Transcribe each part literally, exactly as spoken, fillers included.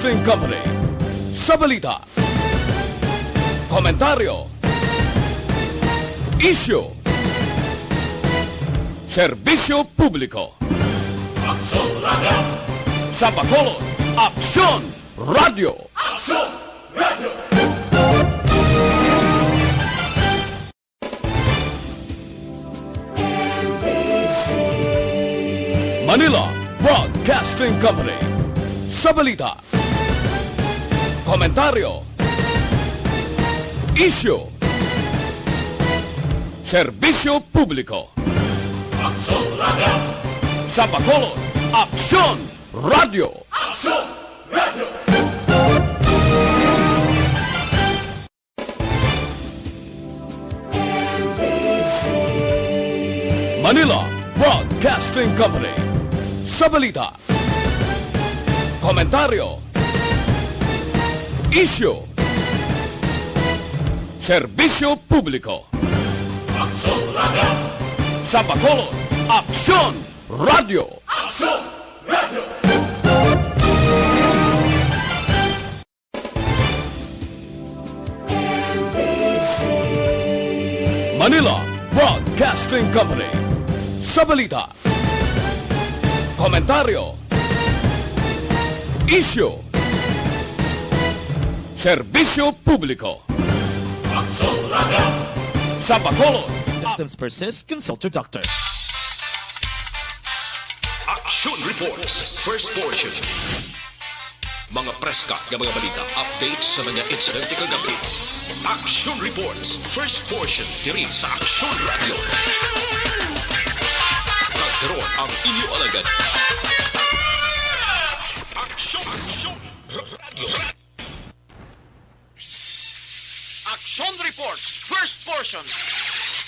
Broadcasting Company. Sa balita, komentaryo, isyu, serbisyo publiko. Aksyon Radio! Sa Bacolod, Aksyon Radio! Aksyon Radio! Manila Broadcasting Company. Sa balita, komentaryo, isyu, serbisyo publiko. Aksyon Radio! Sa Bacolod, Aksyon Radio! Aksyon Radio! Manila Broadcasting Company. Sa balita, komentaryo, isyu, serbisyo publiko. Aksyon Radio! Sa Bacolod, Aksyon Radio! Aksyon Radio! Manila Broadcasting Company. Sa balita, komentaryo, isyu, serbisyo publiko. Aksyon Radio! Sa Bacolod, If symptoms persist, consult your doctor. Action Reports, first portion. Mga preska nga mga balita, updates sa mga insidente kagabi. Action Reports, first portion, diri sa Action Radio. Kag karon ang inyo alagad. Action, Action Radio. Action Reports, first portion.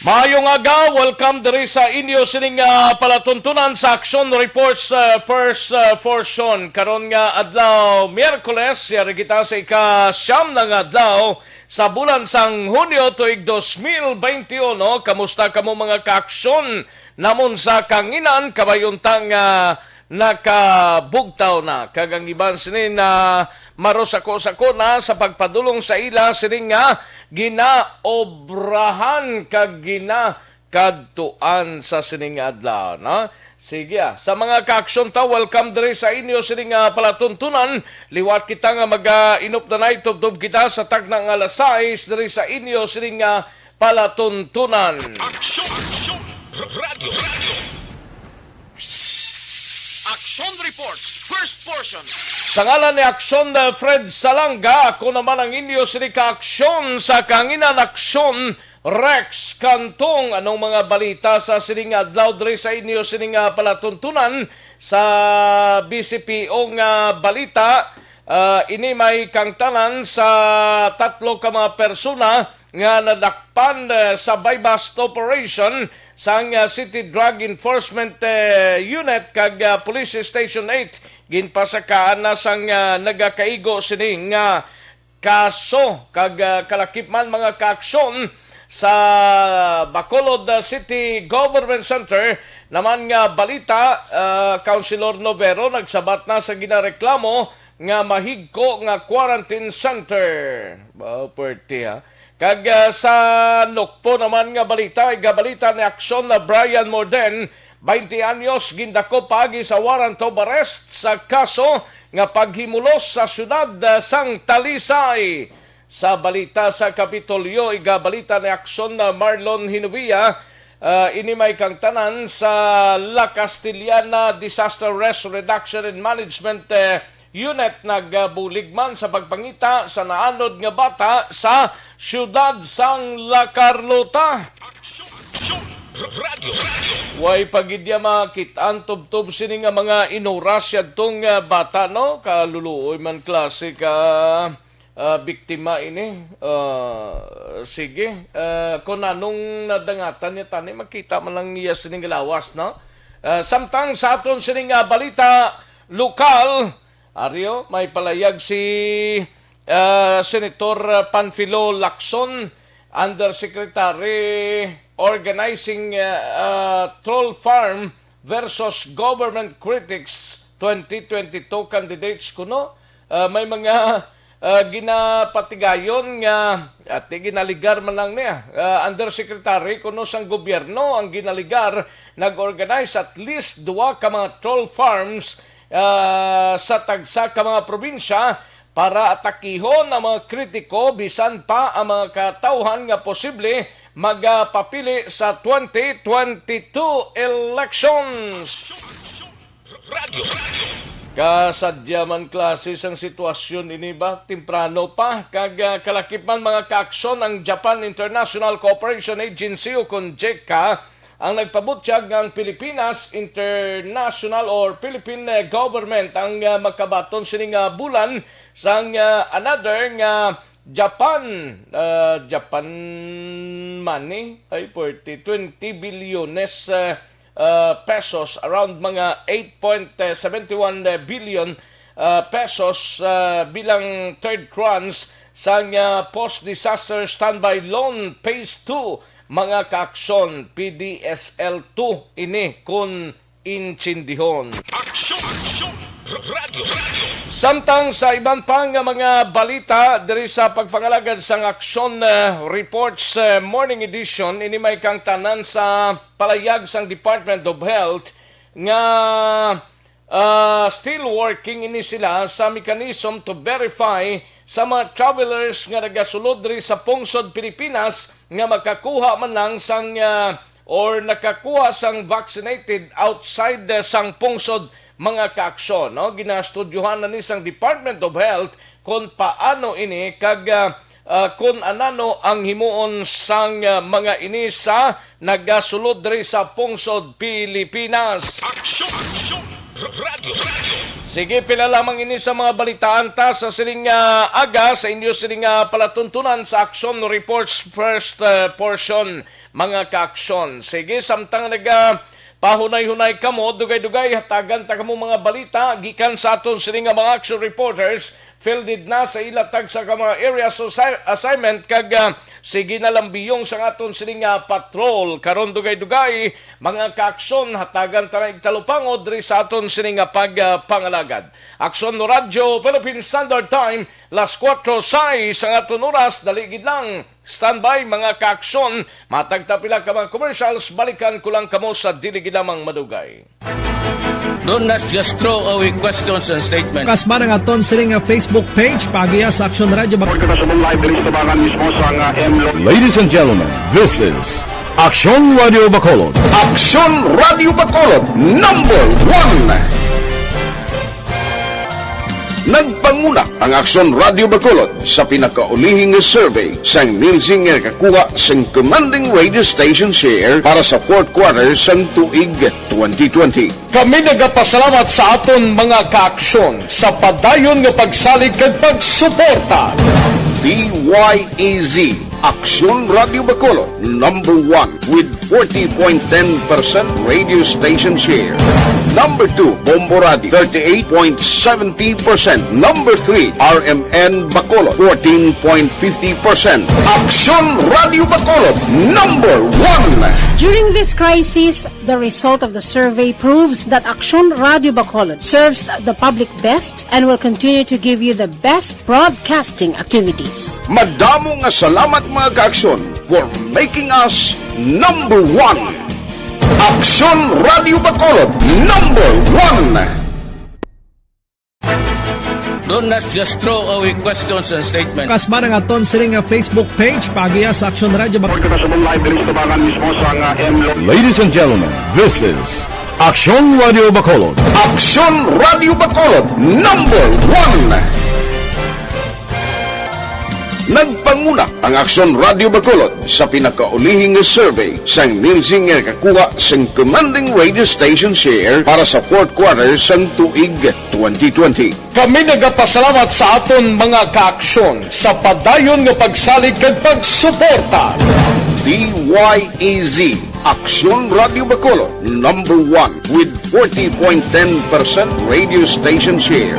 Maayong aga, welcome diri sa inyo sining ah, palatuntunan sa Action Reports ah, first ah, portion. Karon nga adlaw, Miyerkules, yari kita sa ika-siyam na nga adlaw sa bulan sang Hunyo tuig dos mil benti uno. Kamusta kamo mga kaaksyon namon sa kanginan? Kabayon ta nga nakabugtaw na, kag ang iban sini na marusako-sako na sa pagpadulong sa ila sini nga ginaobrahan kag ginakadtuan sa sining adlaw, no? Sige, ah. Sa mga kaaksyon ta, welcome diri sa inyo sini nga palatuntunan. Liwat kita nga mag-inupdanay, tubtob kita sa tagna nga alas sais diri sa inyo sini nga palatuntunan. Action, Action Radio, Radio. Action Reports, first portion. Sa ngalan ni Aksyon uh, Fred Salanga, ako naman ang inyo sini ka Aksyon sa Kanginan, Aksyon Rex Cantong. Anong mga balita sa sining adlaw diri sa inyo sining ah, palatuntunan sa B C P O nga balita? Ah, ini may kangtanan sa tatlo ka mga persona nga nadakpan eh, sa buy-bust operation sang ah, City Drug Enforcement eh, Unit kag ah, Police Station eight. Ginpasakaan na sang ah, nagakaigo sini nga kaso kag ah, kalakip man mga kaaksyon sa Bacolod ah, City Government Center naman nga balita, ah, Councilor Novero nagsabat na sa ginareklamo nga mahigko nga quarantine center. Ba, puwerte, ha? Kag ah, sa Nokpo naman nga balita, igabalita ni Aksyon na Brian Morden, twenty anyos, gindakop paagi sa warrant of arrest sa kaso nga paghimulos sa siyudad ah, sang Talisay. Sa balita sa Kapitolyo, igabalita ni Aksyon na Marlon Hinovia, ah, ini may kangtanan sa La Castellana Disaster Risk Reduction and Management eh, Unit nagabulig man sa pagpangita sa naanod nga bata sa siyudad sang La Carlota. Action, Action Radio, Radio. Way pa gid ya makit-an tubtob sini nga mga inuras yadtong ah, bata, no? Kaluluoy man klase ka ah, biktima ini. Ah, sige, ah, kung anong nadangatan niya tani, makita man lang niya sining lawas, no? Ah, samtang sa aton sining ah, balita lokal, Ario, may palayag si ah, Senator Panfilo Lacson, Undersecretary Organizing ah, ah, Troll Farm versus Government Critics twenty twenty-two candidates kuno. Ah, may mga, ah, ginapatigayon nga, ati ginaligar man lang niya, ah, undersecretary kuno sang gobyerno ang ginaligar, nag-organize at least duwa ka mga troll farms, ah, sa tagsa ka mga probinsya para atakihon ang mga kritiko, bisan pa ang mga katawhan nga posible magapapili sa twenty twenty-two elections. Kasadya man, klase sang sitwasyon ini ba? Temprano pa, kag, ah, kalakip man, mga kaaksyon, ang Japan International Cooperation Agency o kon JICA ang nagpabutyag nga ang Pilipinas International or Philippine, eh, government ang, ah, makabaton sini nga bulan sang, ah, another nga Japan, ah, Japan money ay forty, twenty bilyones, ah, ah, pesos, around mga eight point seven one billion, ah, pesos, ah, bilang third tranche sang, ah, post-disaster standby loan phase two, mga kaaksyon, P D S L two ini kon intindihon. Aksyon! Aksyon! Radyo! Radyo! Samtang sa iban pa nga mga balita diri sa pagpangalagad sang Aksyon, eh, Reports, eh, Morning Edition, ini may kaangtanan sa palayag sang Department of Health nga, ah, still working ini sila sa mechanism to verify sa mga travelers nga nagasulod diri sa pungsod Pilipinas nga makakuha man lang sang, ah, or nakakuha sang vaccinated outside, eh, sang pungsod, mga kaaksyon, no? Ginastudyohan na ni sang Department of Health kung paano ini kag, ah, ah, kung anano ang himuon sang, ah, mga ini sa nagasulod diri sa pungsod Pilipinas. Aksyon! Aksyon! Radyo! Radyo! Sige, pila lamang ini sa mga balitaan ta sa sining, ah, aga sa inyo sining, ah, palatuntunan sa Aksyon Reports first, ah, portion, mga kaaksyon. Sige, samtang naga pahunay-hunay kamo, dugay-dugay hatagan ta kamo mga balita gikan sa aton sini nga mga action reporters, fielded na sa ila tagsa ka mga areas of assi-, assignment, kag, ah, sige na lang biyong sa aton sini nga patrol. Karon, dugay-dugay, mga kaaksyon, hatagan ta na igtalupangod diri sa aton sini nga pag, ah, pangalagad. Aksyon Radyo Philippine Standard Time, las kuwatro sais ang aton oras, dali gid lang. Standby, mga kaaksyon, matag ta pila ka mga commercials, balikan ko lang kamo sa dili gid lamang madugay. Don't not just throw away questions and statements. Kasba ang aton sini nga Facebook page, paagiha sa Aksyon Radyo Bac- Kita sa live diri sa tabangan mismo sa nga M Lo- Ladies and gentlemen, this is Aksyon Radio Bacolod. Aksyon Radio Bacolod, number one. Nagpanguna ang Aksyon Radio Bacolod sa pinakaulihi nga survey sang Nielsen nga nakakuha sang commanding radio station share para sa fourth quarter sang tuig twenty twenty. Kami nagapasalamat sa aton mga kaaksyon sa padayon nga pagsalig kag pagsuporta. D Y E Z, Aksyon Radio Bacolod, number one with forty point ten percent radio station share. Number two, Bombo Radio, thirty-eight point seventy percent. Number three, R M N Bacolod, fourteen point fifty percent. Aksyon Radio Bacolod, number one. During this crisis, the result of the survey proves that Aksyon Radio Bacolod serves the public best and will continue to give you the best broadcasting activities. Madamo nga salamat, mga kaaksyon, for making us number one. Aksyon Radio Bacolod, number one. Don't not just throw away questions and statements. Kasba ang aton sini nga Facebook page, paagiha sa Aksyon Radio Bac- Kita sa live diri sa tabangan mismo sa nga M Lo- Ladies and gentlemen, this is Aksyon Radio Bacolod. Aksyon Radio Bacolod, number one. Nagpanguna ang Aksyon Radio Bacolod sa pinakaulihi nga survey sang Nielsen nga nakakuha sang commanding radio station share para sa fourth quarter sang tuig twenty twenty. Kami nagapasalamat sa aton mga kaaksyon sa padayon nga pagsalig kag pagsuporta. D Y E Z, Aksyon Radio Bacolod, number one with forty point ten percent radio station share.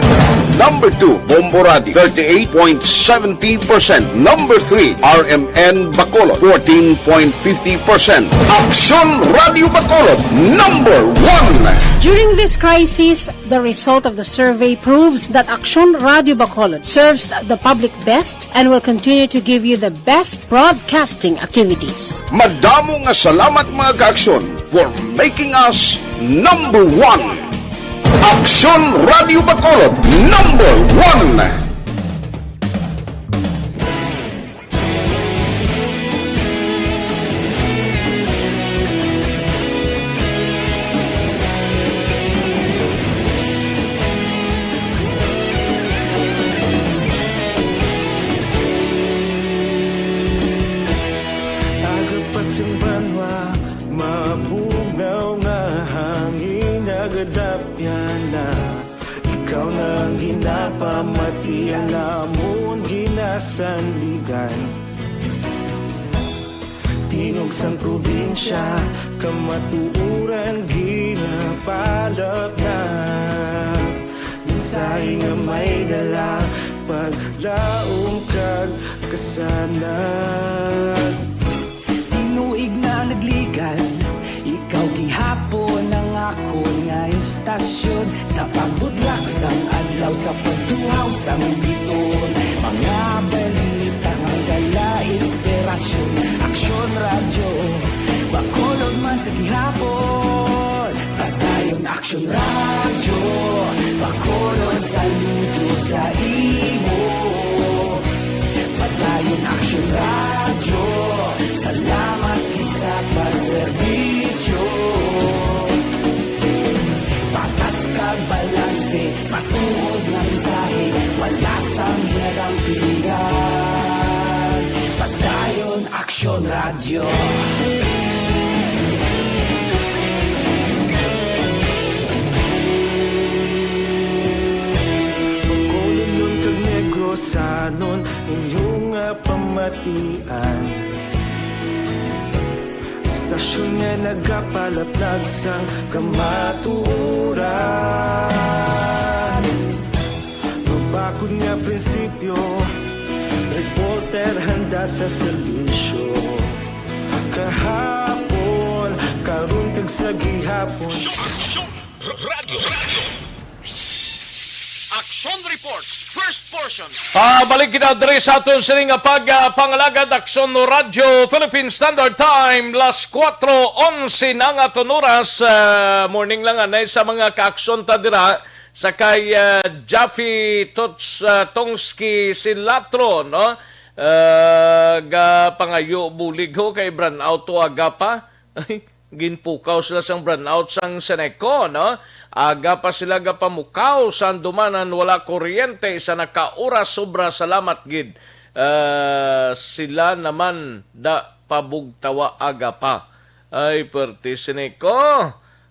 Number two, Bombo Radio, thirty-eight point seventy percent. Number three, R M N Bacolod, fourteen point fifty percent. Aksyon Radio Bacolod, number one. During this crisis, the result of the survey proves that Aksyon Radio Bacolod serves the public best and will continue to give you the best broadcasting activities. Madamo nga salamat, mga ka-Aksyon, for making us number one. Aksyon Radio Bacolod, number one. Aga pa sing banwa, mabugnaw nga hangin, nagadapyan na. Ikaw na ang ginapamati, ang amon ginasandigan. Tingog sang probinsya, kamatuoran ginapalapnap. Mensahe nga may dala, paglaom kag kasanag. Tinuig na nagligan, ikaw gihapon ang akon nga istasyon. Sa pagbudlak sang adlaw, sa pagtuhaw sang biton, mga balita nga dala inspirasyon. Aksyon Radyo, Bacolod man sa gihapon. Padayon Aksyon Radyo, Bacolod, saludo sa imo. Padayon Aksyon Radyo, salamat gid sa pagserbisyo. Patas kag balanse, matuod nga mensahe, wala sang ginadampigan. Padayon Aksyon Radyo. Bacolodnon kag Negrosanon, inyo nga pamatian. Istasyon nga nagapalaplag sang kamatuoran. Mabakod nga prinsipyo, reporter handa sa serbisyo. Kahapon, karon kag sa gihapon. Aksyon Radyo. Aksyon Report, first portion. Pabalik kita diri sa aton sini nga pagpangalagad, Aksyon Radyo, Philippine Standard Time, las kuwatro onse na nga aton oras. Ah, morning lang anay sa mga kaaksyon ta dira sa kay, ah, Jaffy Tots, ah, Tongski Silatro, no? Ah, ga pangayo bulig ho kay brownout to aga pa. Ginpukaw sila sang brownout sang Seneco, no? Aga pa sila gapamukaw sa handumanan, wala kuryente, isa na ka oras sobra. Salamat gid. Ah, sila naman da pabugtawa aga pa. Ay, perti Seneco.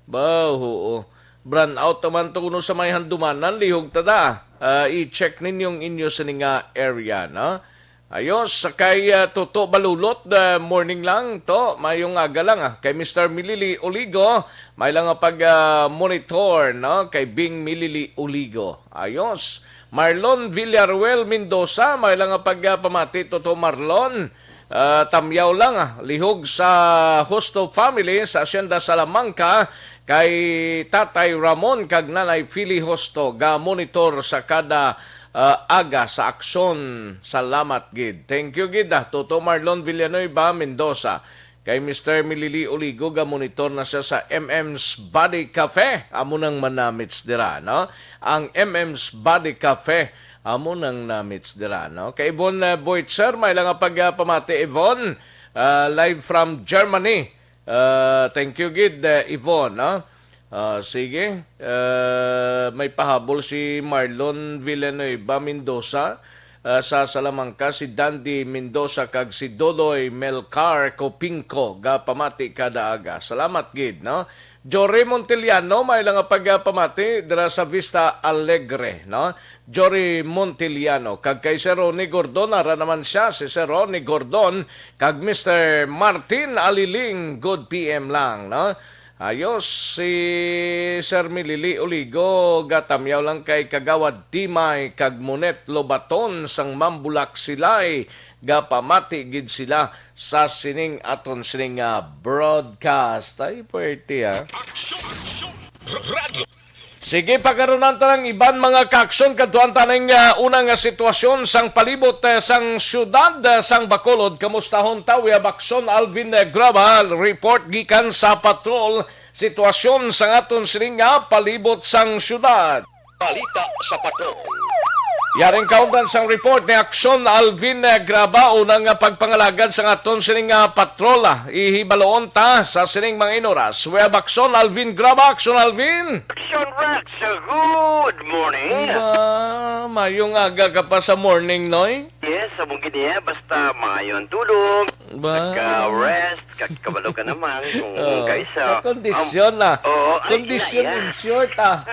Ba, oo. Brownout naman to kuno sa may handumanan, lihog ta da. Ah, i-check ninyong inyo sini nga area, no? Ayos, sa kay, ah, Toto Balulot, ah, morning lang to, mayong aga lang, ah. Kay Mister Milili Oligo, may lang nga pag, ah, monitor, no? Kay Bing Milili Oligo. Ayos. Marlon Villaruel Mendoza, may lang nga pag, ah, pamati, Toto Marlon. Ah, tamyaw lang, ah, lihog sa Hosto family sa Hacienda Salamanca, kay Tatay Ramon kag Nanay Fili Hosto, ga monitor sa kada, ah, aga sa aksyon. Salamat gid. Thank you gid, ah, Toto Marlon Villanueva Mendoza. Kay Mister Milili Oligo, ga monitor na siya sa M M's Body Cafe. Amo nang manamits dira, no? Ang M M's Body Cafe, amo nang namits dira, no? Kay Yvonne, ah, Boitzer, may lang nga pag, ah, pamati, Yvonne. Ah, live from Germany. Ah, thank you gid, ah, Yvonne, no? Ah, sige. Ah, may pahabol si Marlon Villanueva Mendoza, ah, sa Salamanca, si Dandy Mendoza kag si Dodoy Melcar Copinco, ga pamati kada aga. Salamat gid, no? Jory Montiliano, may lang nga pagpamati dira sa Vista Alegre, no? Jory Montiliano, kag kay Sir Ronnie Gordon, ara naman siya, si Sir Ronnie Gordon, kag Mister Martin Aliling, good P M lang, no? Ayos, si Sir Milili Oligo, gatamyaw lang kay Kagawad Timay kag Monet Lobaton sang Mambulak Silay, gapamati gid sila sa sining aton sining, ah, broadcast. Ay, puwerte, ah. Aksyon! Aksyon! Radyo! Sige, pagkaronan ta ng iban mga kaaksyon. Kadtuan ta ning, ah, una nga sitwasyon sang palibot, eh, sang siyudad, eh, sang Bacolod. Kamustahon ta, we have Aksyon Alvin, eh, Graba, report gikan sa patrol. Sitwasyon sang aton sining nga palibot sang siyudad. Balita sa patrol. Yaring kaundan sang report ni Aksyon Alvin, eh, Graba, una nga pagpangalagad sang aton sining nga patrol, ah. Ihibaloon ta sa sining mga inoras. We have Aksyon Alvin Graba, Aksyon Alvin. Action Rex, good morning. Ba, mayong aga ka pa sa morning, Noy? Yes, amo gid niya, basta maayo ang tulog. Ba? Naka-rest, kag kabalo ka naman kung Oo. Kaysa, Sa kondisyon, um, ah. Oo, ay, Kondisyon ina, in short, ah.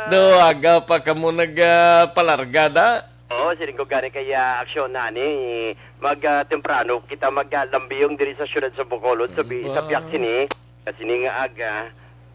Do, aga pa kamo nag, ah, palarga, da? Oo, siling ko gani kaya aksyon na ni, mag, ah, temprano kita mag, ah, lambiyong diri sa siyudad sa Bacolod, sa bi-, sa Ba? Piak sini, sa sini nga aga.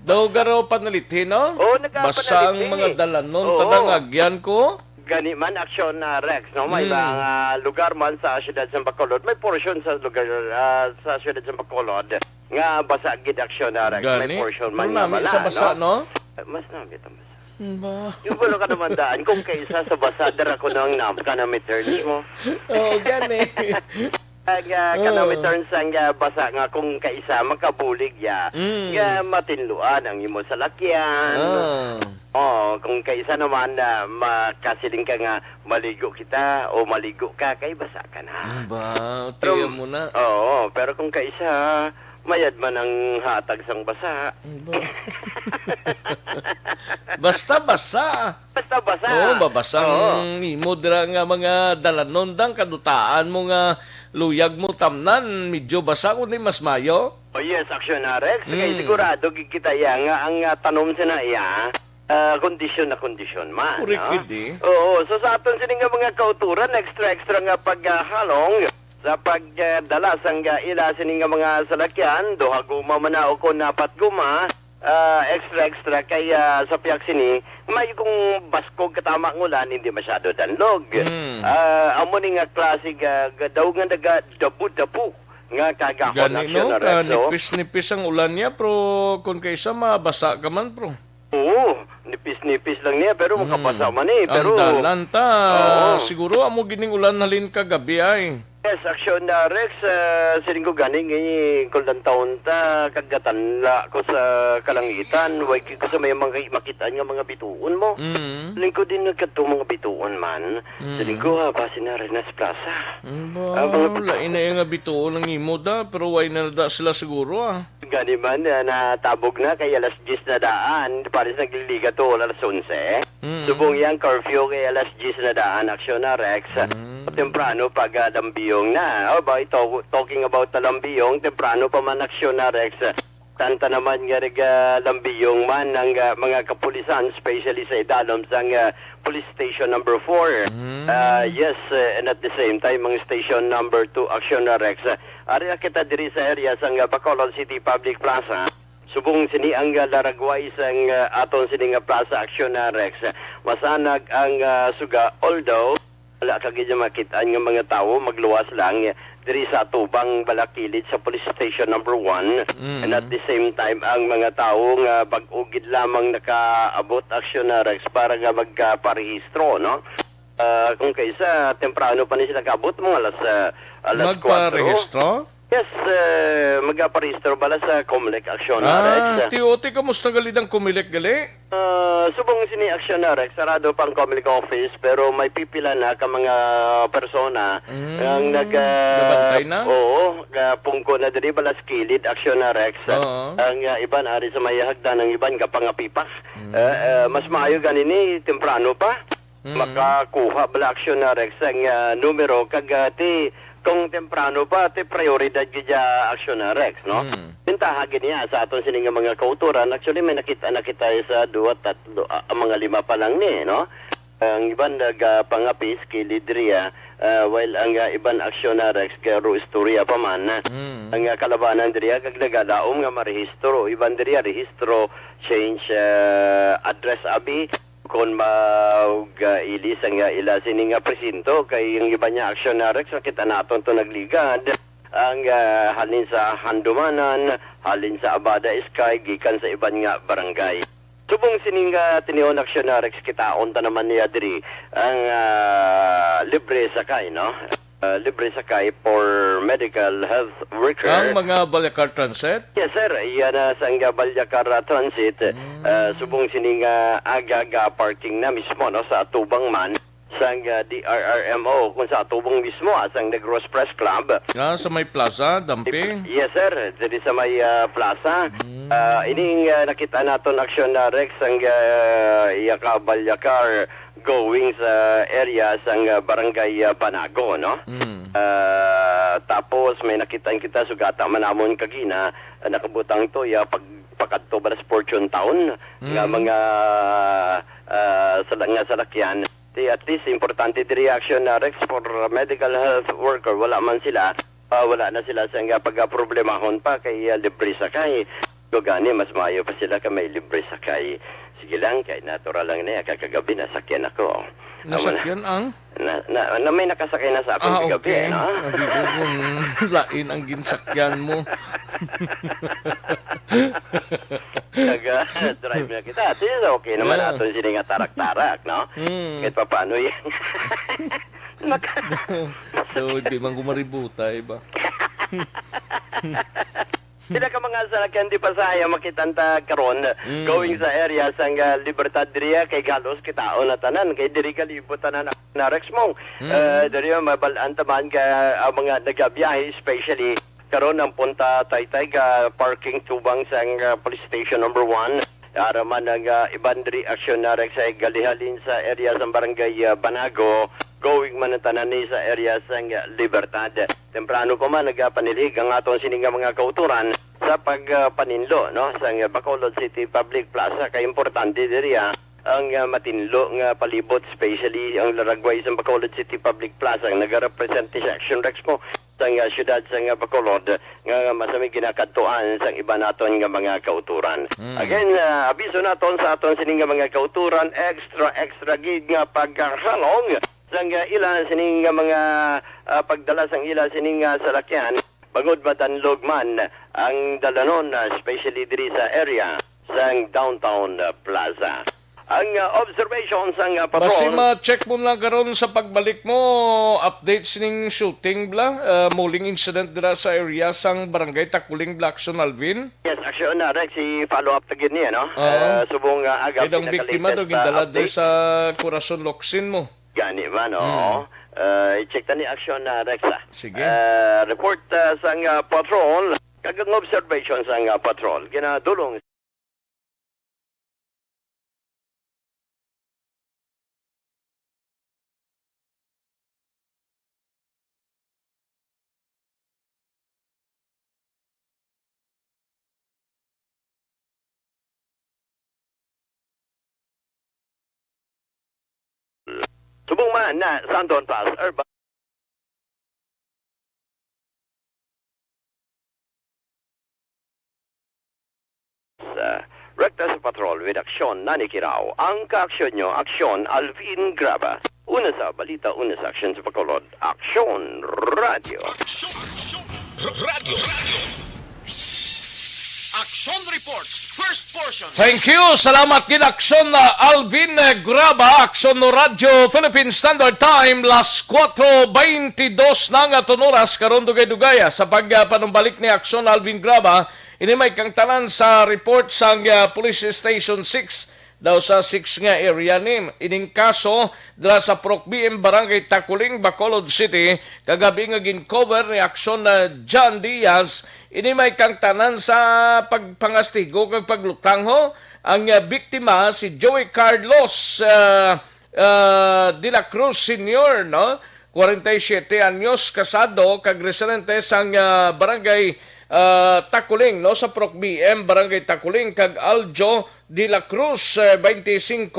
Daw garo panalithi, no? Oo, nagapanalit Basa ang eh. Mga dalanon, Oo. Tadang agyan ko. Gani man, aksyon na, Rex, no? May Mm. mga lugar man sa siyudad sa Bacolod, may portion sa lugar, ah, sa siyudad sa Bacolod nga basa gid, aksyon na, Rex. May Gani. Portion man Pero nga nami wala, sa basa, no? no? Mas nami ang basa. Ba? Yung wala ka naman daan, kung kaisa sa basa, dara ko na ang nam-, ka na may turns mo. Oo, gani. Ang, ah, Oo. Kanami turns ang, ah, basa nga kung kaisa makabulig ya, Mm. nga matinluan ang imo salakyan. Ah. Oh, kung kaisa naman na makasiling ka nga maligo kita o maligo ka, kay basa ka na. Mm, ba? Pero, Tiyan mo na. Oo, pero kung kaisa, mayad man ang hatag sang basa. Mm, ba? Basta basa. Basta basa. Oo, mabasa Oo. ang imo dira nga mga dalanon dang kadutaan mo nga luyag mo tamnan, medyo basa kundi mas mayo. Oh, yes, aksyon na, Rex. Kay Mm. sigurado gid kita iya nga ang, ah, tanom sina iya, ah, kondisyon na kondisyon man, Correct no? gid eh. Oo, so sa aton sini nga mga kauturan, extra, extra nga paghalong sa pagdala sang, ah, ila sini nga mga salakyan, duha guma man na o kon apat guma, ah, extra, extra kay, ah, sa piak sini, may kung baskog katama ang ulan, hindi masyado danlog. Mm. Ah, amo ni nga klase ga, ga, daw nga naga dabu-dabu nga kagahon Gani, aksyon no? na Rex, no? Kanipis-nipis ang ulan niya, pero kung kaisa, mabasa ka man, bro. Oo, nipis-nipis lang niya, pero Mm. makabasa man eh. Ang Pero, dalan ta, oo. siguro amo gining ulan halin kagabi ay. Yes, aksyon na, Rex. Ah, siling ko gani, eh, kung lang taon ta, kagatanla ko sa kalangitan, way ko sa may mga makitaan nga mga bituon mo. Mm. Siling ko din nagkadto mga bituon man. Mm. Siling ko, ah, basi na Renas Plaza. Mm, ba, Ah, mga lain na yung nga bituon ang imo da, pero way na da sila siguro, ah. Gani man, ah, natabog na kay alas diyes na daan, pares nagliliga to alas onse. Mm. Subong yang curfew kay alas diyes na daan, aksyon na, Rex. Mm. Temprano pag, ah, lambiyong na. Oh, ba, ito, talking about the lambiyong, temprano pa man aksyon na, Rex. Tanta naman nga nag, ah, lambiyong man ang, ah, mga kapulisan, especially sa idalom sang, ah, Police Station number four. Mm. Ah, yes, eh, and at the same time, ang station number two, aksyon na, Rex. Ah, ari na kita diri sa area sang, ah, Bacolod City Public Plaza. Subong sini ang, ah, laragway sang, ah, aton sini nga Plaza Aksyon na, Rex. Masanag ang, ah, suga, although wala ka gid makit-an nga mga tawo, magluwas lang, eh, diri sa atubang balakilid sa Police Station number one. Mm. And at the same time, ang mga tawo nga bag-o gid lamang nakaabot, aksyon na, Rex, para nga magparehistro, no? Ah, kung kaisa, temprano pa ni sila kaabot, mga alas, ah, alas kwatro. Magparehistro? Yes, eh, magparehistro bala sa Comelec, aksyon na, Rex. Ah, T O T, kamusta gali ang Comelec gali? Ah, subong sini, aksyon na, Rex, sarado pa ang Comelec office, pero may pipila na ka mga persona Mm, ang nag, ah, nabantay na? Oo, pungko na diri bala sa kilid, aksyon na, Rex. Oo. Ang, ah, iban ari sa may hagdan, ang iban gapangapipa. Mm. Eh, eh, mas maayo gani ni temprano pa. Mm. Makakuha bala, aksyon na, Rex, ang, ah, numero kag, ah, ti kung temprano pa, ti prioridad gid ya, aksyon na, Rex, no? Mm. Bintaha gid niya sa aton sini nga mga kauturan. Actually, may nakita na kita sa duha, tatlo, ah, mga lima pa lang ni, no? Ang iban nagapangapis kay Lidria, ah, while ang, ah, iban aksyon na Rex kay ro istorya pa man. Mm. Ang, ah, kalabanan diriya kag nagadaom nga marehistro, iban diriya rehistro change, ah, address abi kon mag, ah, ilis ang, ah, ila sini nga presinto kay ang iban niya aksyon na Rex nakita naton to nagligad ang, ah, halin sa Handumanan, halin sa Abada Sky, gikan sa iban nga barangay. Subong sining, ah, tinion aksyon na Rex, kitaon ta naman niya diri ang, ah, libre sakay, no? Ah, libre sakay for medical health worker. Ang mga Balyacar Transit? Yes, sir. Iya na sang, ah, Balyacar, ah, Transit. Mm. Ah, subong sining, ah, aga ga parking na mismo, no, sa atubang man sang, ah, D R R M O, kung sa atubang mismo, ah, sang Negros Press Club. Ah, sa may plaza, Dampi? Yes, sir. Diri sa may, ah, plaza. Mm. Ah, ining, ah, nakita naton aksyon na Rex ang, ah, iya ka Balyacar going sa area sang, ah, barangay, ah, Banago, no? Mm. Ah, tapos may nakita kita sugata man namon kagina, ah, nakabutang to iya pagpakadto ba sa Fortune Town nga Mm. mga, ah, sala-, nga salakyan. Di, at least, importante diri aksyon na Rex for medical health worker. Wala man sila, ah, wala na sila sa nga pagkaproblemahon pa kay, ah, libre sakay. So, gani, mas maayo pa sila ka may libre sakay. Sige lang, kay natural lang niya, kakagabi nasakyan ako. Amo na. Nasakyan ang? Na, na, na may nakasakay na sa akong Ah, kagabi, okay. no? Sabi ko kung lain ang ginsakyan mo. Nag-drive na kita. At least okay naman Yeah. aton sini nga tarak-tarak, no? Mm. Kahit pa paano yan. Naka- So, di man ko maributa, iba. Sila ka mga salakyan di pa saya makitanta karon Mm. going sa area sang, ah, Libertad diriya kay galos kitaon na tanan kay diri kalibot tanan na Rex mo. Mm. Eh, diri mabal-an taman ka ang mga nagabiyahe, especially karon ang punta Taytay ka parking tubang sang, ah, police station number one. Ara man ang, ah, iban diri aksyon na Rex ay galihalin sa area sang barangay, ah, Banago, going man ang tanan ni sa area sang, ah, Libertad. Temprano pa man nagapanilhig ang aton sini nga mga kautoran sa pag, ah, paninlo, no, sang Bacolod City Public Plaza. Kay importante diri, ah, ang, ah, matinlo nga palibot, especially ang laragway sang Bacolod City Public Plaza, ang nagarepresente sa Action Rex mo sang, ah, siyudad sang, ah, Bacolod, nga masami ginakadtuan sang iba naton nga mga kautoran. Mm. Again, ah, abiso naton sa aton sini nga mga kautoran, extra, extra gid nga pagkahalong sang, ah, ila sini nga mga, ah, pagdala sang ila sini nga salakyan, bangod madanlog man ang dalanon, ah, especially diri sa area sang Downtown, ah, Plaza. Ang, ah, observation sang, ah, Basi patrol. ma-check mo lang karon sa pagbalik mo, update sining shooting bla, ah, muling incident dira sa area sang Barangay Takuling bla, Action Alvin? Yes, action na, Rex, i-follow up na gid niya, no? Oo. Ah, subong, ah, aga Kay ang biktima pinaka-latest, daw ah, gindala diri update. sa Corazon Locsin mo. Gani man, oo. Hmm. Ah, i-check ta ni action na, Rex, ah. Sige. Ah, report, ah, sang, ah, patrol, kag ang observation sang, ah, patrol ginadulong. Subong man na Santon Pass, Urban sa Rekta sa Patrol with Aksyon Nani Kirao. Ang kaaksyon nyo, Aksyon Alvin Graba. Una sa balita, una sa aksyon sa Bacolod. Aksyon Radio. Aksyon, aksyon, r-, radio, radio. Action Reports, first portion. Thank you. Salamat gid, Aksyon, uh, Alvin, uh, Graba, Aksyon no Radyo, Philippine Standard Time, las kuwatro beintidos na nga aton oras karon, dugay-dugay, ah, sa pag, uh, panumbalik ni Aksyon Alvin Graba, ini may kangtanan sa report sang, uh, Police Station six, daw sa six nga area ni. Ining kaso dira sa Purok B M, Barangay Takuling, Bacolod City, kagabi nga gin-cover ni Aksyon na John Diaz. Ini may kangtanan sa pagpangastigo kag paglutang ho. Ang, ah, biktima si Joey Carlos, ah, ah, de la Cruz Senior, no? Kwarenta y siyete anyos, kasado kag residente sang, ah, barangay, ah, Takuling, no, sa Purok B M, Barangay Takuling, kag Aljo de la Cruz, eh, twenty-five,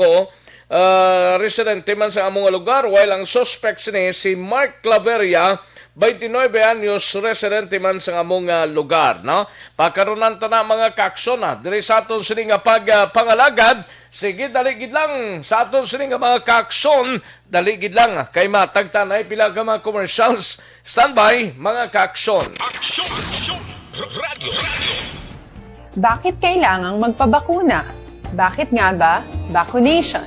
ah, residente man sa amo nga lugar, while ang suspect sini si Mark Claveria, twenty-nine anyos, residente man sa amo nga lugar, no? Pakarunan ta na, mga kaaksyon, ah, diri sa aton sini nga pag, ah, pangalagad. Sige, dali gid lang sa aton sini nga mga kaaksyon. Dali gid lang, kay matagtanay pila ka mga commercials. Standby, mga kaaksyon. Aksyon! Aksyon! Radyo! Radyo! Bakit kailangang magpabakuna? Bakit nga ba vaccination?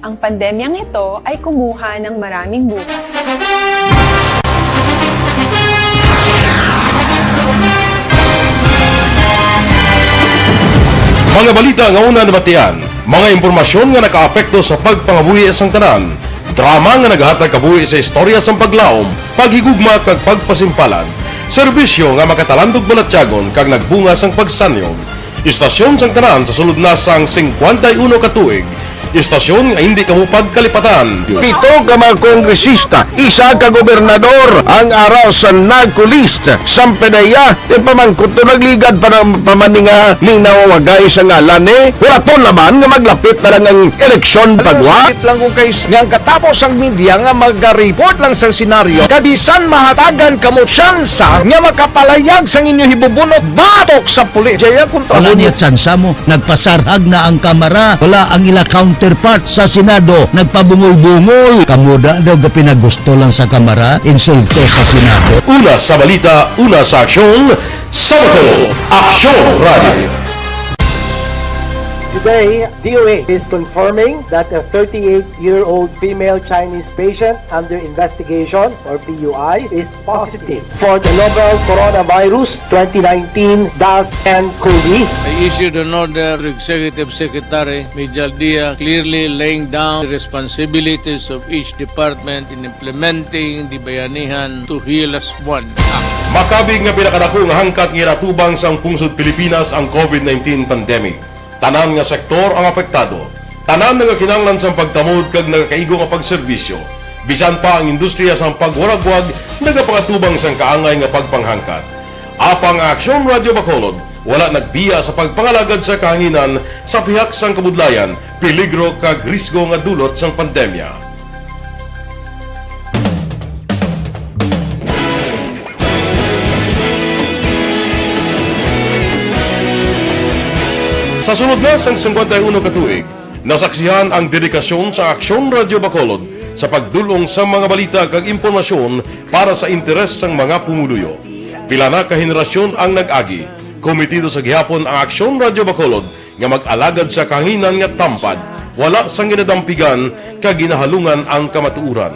Ang pandemyang ito ay kumuha ng maraming buhay. Mga balita nga una nabatian, mga impormasyon nga nakaapekto sa pagpangabuhi sang tanan, drama nga naghatag kabuhi sa istorya sang paglaom, paghigugma kag pagpasimpalan, serbisyo nga makatalandog balatyagon kag nagbunga sang pagsanyog. Istasyon sang tanan sa sulod na sang singkwenta y uno ka tuig. Istasyon nga hindi kamo pagkalipatan. Pito ka mga kongresista, isa ka gobernador ang ara sa NAGCO list. Sang P D E A, ti pamangkot to nagligad pa na, pa man ni nga ning nawawagay sa ngalan ni. Wala to naman nga maglapit na lang ang eleksyon pagwa. Sakit lang kung kay nga ang katapos ang media nga mag-report lang sa senaryo. Kabisan mahatagan kamo tsansa nga makapalayag sang inyo hibubunot batok sa pulis. Jaya kontra Wala mo niya tsansa mo. Nagpasarhag na ang kamara. Wala ang ila counterpart sa Senado. Nagpabungol-bungol. Kamo da daw gapinagusto lang sa kamara. Insulto sa Senado. Una sa balita, una sa aksyon, sa Bacolod, Aksyon Radio. Today, D O A is confirming that a thirty-eight-year-old female Chinese patient under investigation, or P U I, is positive for the novel coronavirus twenty nineteen dash N COVID. I issued an order to Executive Secretary Mijal Dia, clearly laying down the responsibilities of each department in implementing the Bayanihan to Heal As One Act. Makabig nga pinakadako nga hangkat nga ginatubang sang pungsod Pilipinas ang COVID nineteen pandemic. Tanan nga sektor ang apektado. Tanan nga kinahanglan sang pagtamod kag nagakaigo nga pagserbisyo. Bisan pa ang industriya sang pagwaragwag nagapangatubang sang kaangay nga pagpanghangkat. Apang ang Aksyon Radio Bacolod wala nagbiya sa pagpangalagad sa kahanginan sa pihak sang kabudlayan, peligro kag risgo nga dulot sang pandemya. Sa sulod na sang singkwenta y uno ka tuig, nasaksihan ang dedikasyon sa Aksyon Radio Bacolod sa pagdul-ong sa mga balita kag impormasyon para sa interes sang mga pumuluyo. Pila na ka henerasyon ang nag-agi. Komitido sa gihapon ang Aksyon Radio Bacolod nga mag-alagad sa kahanginan nga tampad, wala sang ginadampigan kag ginahalungan ang kamatuoran.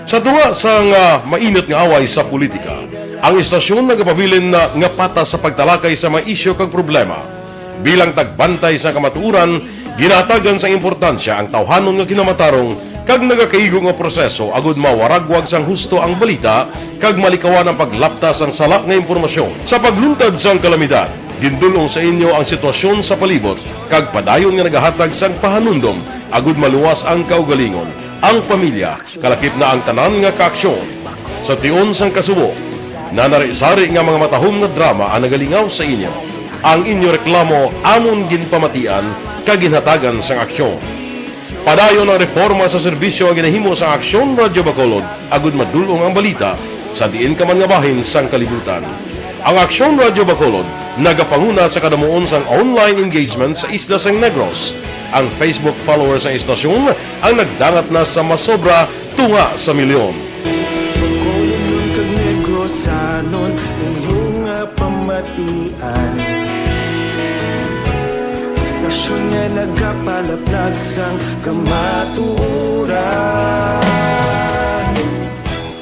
Sa tunga sang, ah, mainit nga away sa politika, ang istasyon nagapabilin na nga patas sa pagtalakay sa mga isyu kag problema. Bilang tagbantay sa kamatuoran, ginahatagan sang importansya ang tawhanon nga kinamatarong kag nagakaigo nga proseso agud mawaragwag sang husto ang balita kag malikawan ang paglapta sang sala nga impormasyon. Sa pagluntad sang kalamidad, gindul-ong sa inyo ang sitwasyon sa palibot kag padayon nga nagahatag sang pahanumdom agud maluwas ang kaugalingon, ang pamilya, kalakip na ang tanan nga kaaksyon. Sa tion sang kasubo, nanari-sari nga mga matahom nga drama ang nagalingaw sa inyo. Ang inyo reklamo amon ginpamatian kag ginhatagan sang aksyon. Padayon ang reporma sa serbisyo nga ginahimo sa Aksyon Radyo Bacolod agud madul-ong ang balita sa diin ka man nga bahin sang kalibutan. Ang Aksyon Radyo Bacolod nagapanguna sa kadamuon sang online engagement sa isla sang Negros. Ang Facebook followers sang istasyon ang nagdangat na sa masobra tunga sa milyon. Bacolodnon kag Negrosanon, inyo nga pamatian. Istasyon nga nagapalaplag sang kamatuoran.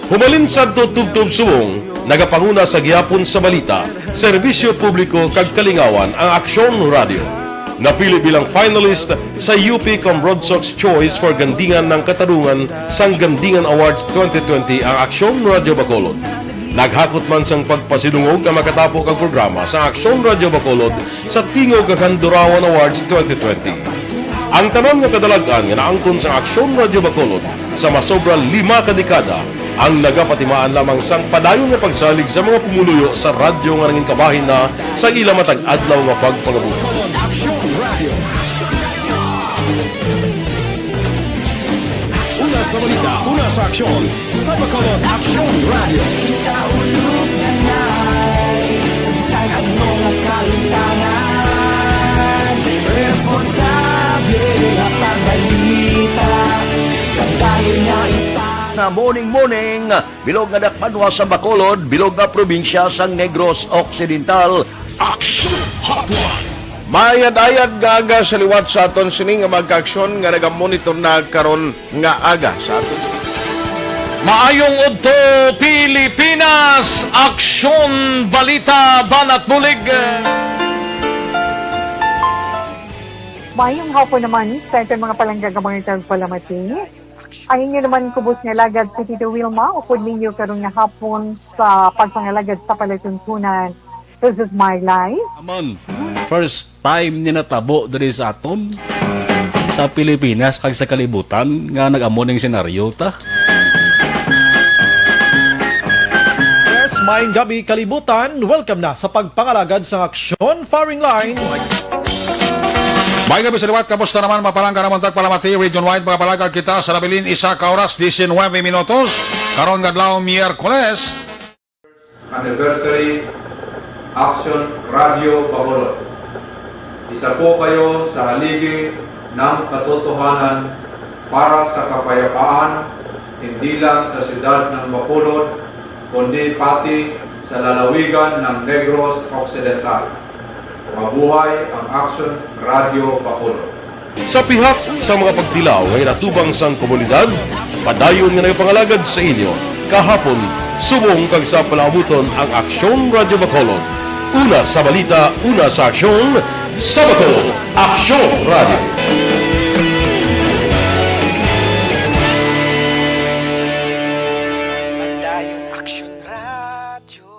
Humalin sadto tubtob subong, nagapanguna sa gihapon sa balita, serbisyo publiko kag kalingawan ang Aksyon Radio. Napili bilang finalist sa U P Cambrodsoc's Choice for Gandingan ng Katarungan sang Gandingan Awards twenty twenty ang Aksyon Radio Bacolod. Naghakot man sang pagpasidungog ang makatapo kag programa sa Aksyon Radio Bacolod sa Tingog kag Handurawan Awards twenty twenty. Ang tanan nga kadalag-an nga naangkon sa Aksyon Radio Bacolod sa masobra lima ka dekada ang nagapatimaan lamang sang padayon nga pagsalig sa mga pumuluyo sa radyo nga nangin kabahin na sa ila matag adlaw nga pagpangabuhi. Aksyon Radio. Sa balita, una sa aksyon, sa Bacolod Aksyon Radio. Kita ulog na nai, sa bisan ano nga kahitangan, responsable nga pagbalita, kadayon nga ita- Na morning, morning, bilog nga dakpanwa sa Bacolod, bilog nga probinsya sang Negros Occidental. Aksyon Hotline. Mayad-ayad nga aga sa liwat sa aton sini nga mga kaaksyon nga nagamonitor na karon nga aga sa aton. Maayong udto, Pilipinas! Aksyon, balita, banat bulig. Mayong hapon naman sa aton mga palangga nga mga tagpalamati. Ang inyo naman kubos nga alagad si Tito Wilma, upod ninyo karon nga hapon sa pagpangalagad sa palatuntunan. This is my life. Amon, first time ni natabo diri sa aton, sa Pilipinas kag sa kalibutan nga nag-amo ning senaryo ta. Yes, maayong gabi, kalibutan. Welcome na sa pagpangalagad sa Aksyon Firing Line. Maayong gabi sa liwat, kamusta naman, mga palangga namon tagpalamati? Region wide, mga palangga, kita sa nabilin, isa ka oras, diecinuebe minutos. Karon nga adlaw, Miyerkules. Anniversary Action Radio Bacolod. Isa po kayo sa haligi ng katotohanan para sa kapayapaan, hindi lang sa siyudad ng Bacolod, kundi pati sa lalawigan ng Negros Occidental. Mabuhay ang Action Radio Bacolod. Sa pihak sa mga pagtilaw nga ginatubang sang komunidad, padayon nga nagapangalagad sa inyo kahapon, subong kag sa palaabuton ang Aksyon Radyo Bacolod. Una sa balita, una sa aksyon, sa Bacolod, Aksyon Radyo. Padayon Aksyon Radyo.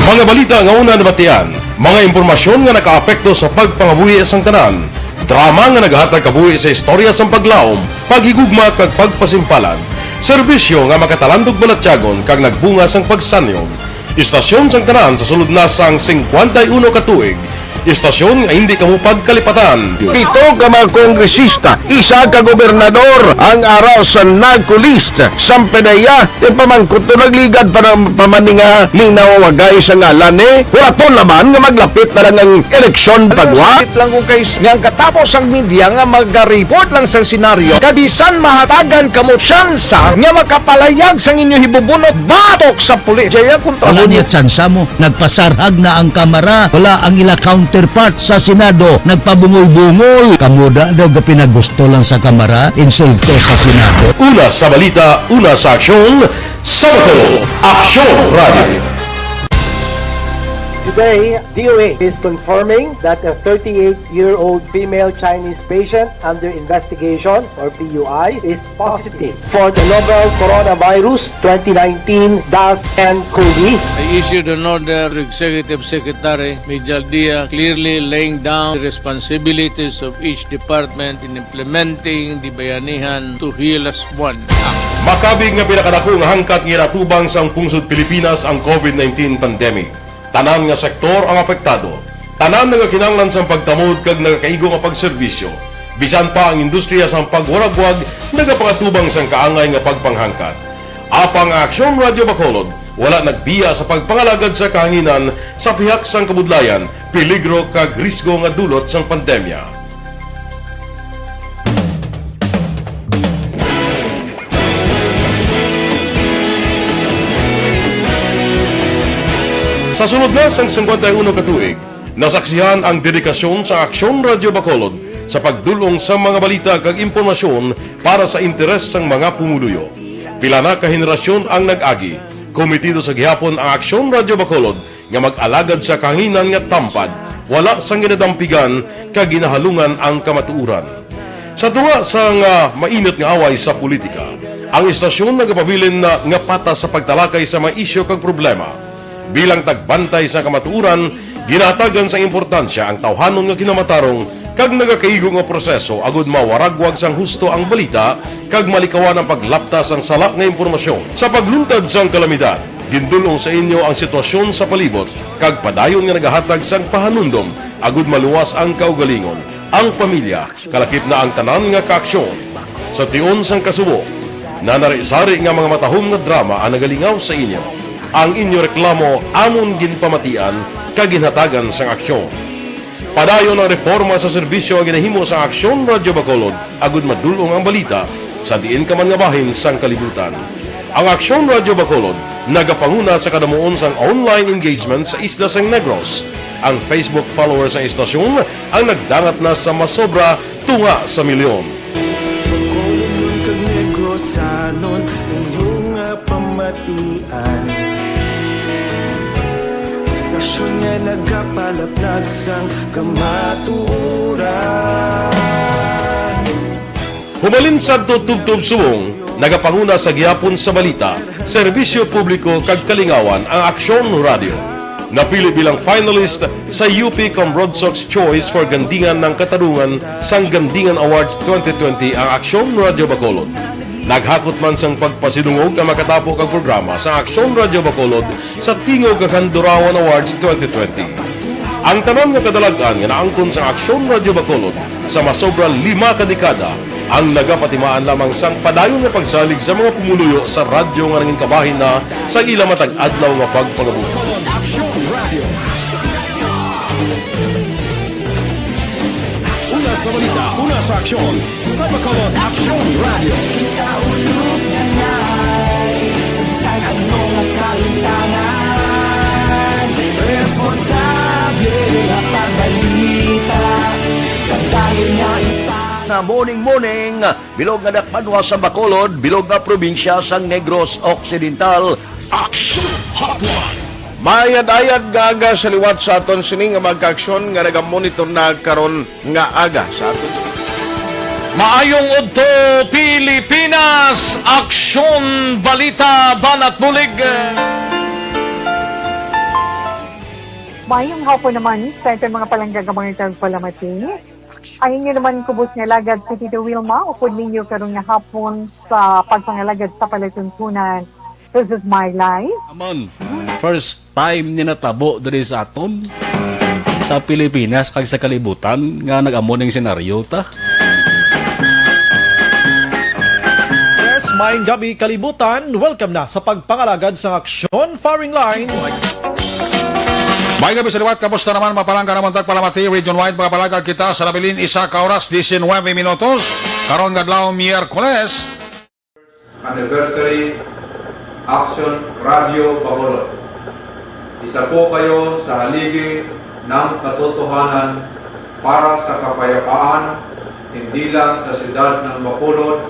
Mga balita nga una nabatian, mga impormasyon nga nakaapekto sa pagpangabuhi sang tanan, drama nga nagahatag kabuhi sa istorya sang paglaom, paghigugma kag pagpasimpalan, serbisyo nga makatalandog balatyagon kag nagbunga sang pagsanyog. Istasyon sang tanan sa sulod na sang singkwenta y uno ka tuig. Istasyon nga hindi kamo pagkalipatan. Pito ka mga kongresista, isa ka gobernador ang ara sa narco list. Sampe na iya, ipamangkot to, nagligad pa ng pamaninga ning nawawagay sa ngalan ni Huraton Laban nga maglapit na lang ang eleksyon pagwa. Sakit lang kung kay nga ang katapos ang media nga mag-report lang sa senaryo, kabisan mahatagan kamo tsansa nga makapalayag sang inyo hibubunot batok sa pulis. Jaya kontra Wala mo. Niya tsansa mo. Nagpasarhag na ang Kamara. Wala ang ila counterpart sa Senado. Nagpabungol-bungol. Kamo da daw gapinagusto lang sa Kamara. Insulto sa Senado. Una sa balita, una sa aksyon, sa Bacolod Aksyon Radio. Today, D O A is confirming that a thirty-eight-year-old female Chinese patient under investigation, or P U I, is positive for the novel coronavirus twenty nineteen dash N cov. I issued an order to Executive Secretary Mijal Dia, clearly laying down the responsibilities of each department in implementing the Bayanihan to Heal As One Act. Makabig nga pinakadako nga hangkat nga ginatubang sang pungsod Pilipinas ang covid nineteen pandemic. Tanan nga sektor ang apektado. Tanan nagakinahanglan sang pagtamod kag nagakaigo nga pagserbisyo. Bisan pa ang industriya sang pagwaragwag nagapangatubang sang kaangay nga pagpanghangkat. Apang ang Aksyon Radyo Bacolod wala nagbiya sa pagpangalagad sa kahanginan sa pihak sang kabudlayan, peligro kag risgo nga dulot sang pandemya. Sa sulod na sang singkwenta y uno ka tuig, nasaksihan ang dedikasyon sa Aksyon Radyo Bacolod sa pagdul-ong sa mga balita kag impormasyon para sa interes sang mga pumuluyo. Pila na ka henerasyon ang nag-agi. Komitido sa gihapon ang Aksyon Radyo Bacolod nga mag-alagad sa kahanginan nga tampad, wala sang ginadampigan kag ginahalungan ang kamatuoran. Sa tunga sang, ah, mainit nga away sa politika, ang istasyon nagapabilin na nga patas sa pagtalakay sa mga isyu kag problema. Bilang tagbantay sa kamatuoran, ginahatagan sang importansya ang tawhanon nga kinamatarong kag nagakaigo nga proseso agud mawaragwag sang husto ang balita kag malikawan ang paglapta sang sala nga impormasyon. Sa pagluntad sang kalamidad, gindul-ong sa inyo ang sitwasyon sa palibot kag padayon nga nagahatag sang pahanumdom agud maluwas ang kaugalingon, ang pamilya, kalakip na ang tanan nga kaaksyon. Sa tion sang kasubo, nanari-sari nga mga matahom nga drama ang nagalingaw sa inyo. Ang inyo reklamo amon ginpamatian kag ginhatagan sang aksyon. Padayon ang reporma sa serbisyo nga ginahimo sang Aksyon Radyo Bacolod agud madul-ong ang balita sa diin ka man nga bahin sang kalibutan. Ang Aksyon Radyo Bacolod nagapanguna sa kadamuon sang online engagement sa isla sang Negros. Ang Facebook followers sang istasyon ang nagdangat na sa masobra tunga sa milyon. Bacolod kag Negrosanon, inyo nga pamatian. Istasyon nga nagapalaplag sang kamatuoran. Humalin sadto tubtob subong, nagapanguna sa gihapon sa balita, serbisyo publiko kag kalingawan ang Aksyon Radyo. Napili bilang finalist sa U P Comrod Sox Choice for Gandingan ng Katarungan sang Gandingan Awards twenty twenty ang Aksyon Radyo Bacolod. Naghakot man sang pagpasidungog ang makatapo kag programa sa Aksyon Radyo Bacolod sa Tingog kag Handurawan Awards twenty twenty. Ang tanan nga kadalag-an nga naangkon sa Aksyon Radyo Bacolod sa masobra lima ka dekada ang nagapatimaan lamang sang padayon nga pagsalig sa mga pumuluyo sa radyo nga nangin kabahin na sa ila matag adlaw nga pagpangabuhi. Aksyon Radio. Una sa balita, una sa aksyon, sa Bacolod Aksyon Radio. Kaulog na nai, sa ano nga kaintanan, responsable nga pagbalita, kag dayon nga ipa- Na morning, morning, bilog nga dakbanwa sa Bacolod, bilog nga probinsya sang Negros Occidental. Action Hotline. Maayad-ayad nga aga sa liwat sa aton sini nga mga kaaksyon nga nagamonitor na karon nga aga sa aton. Maayong udto, Pilipinas! Aksyon, balita, banat bulig. Maayong hapon naman sa aton mga palangga nga mga tagpalamati. Ang inyo naman kubos nga alagad si Tito Wilma, upod ninyo karon nga hapon sa pagpangalagad sa palatuntunan. This is my life. Amon, first time ni natabo diri sa aton, sa Pilipinas kag sa kalibutan, nga nag-amo ning senaryo ta. Yes, maayong gabi, kalibutan. Welcome na sa pagpangalagad sang aksyon firing line. May gabi sa liwat, kamusta naman, mga palangga namon tagpalamati, region-wide, mga palangga kita sa nabilin, isa ka oras, diecinuebe minutos, karon nga adlaw, Miyerkules. Anniversary Action Radio Bacolod. Isa po kayo sa haligi ng katotohanan para sa kapayapaan, hindi lang sa siyudad ng Bacolod,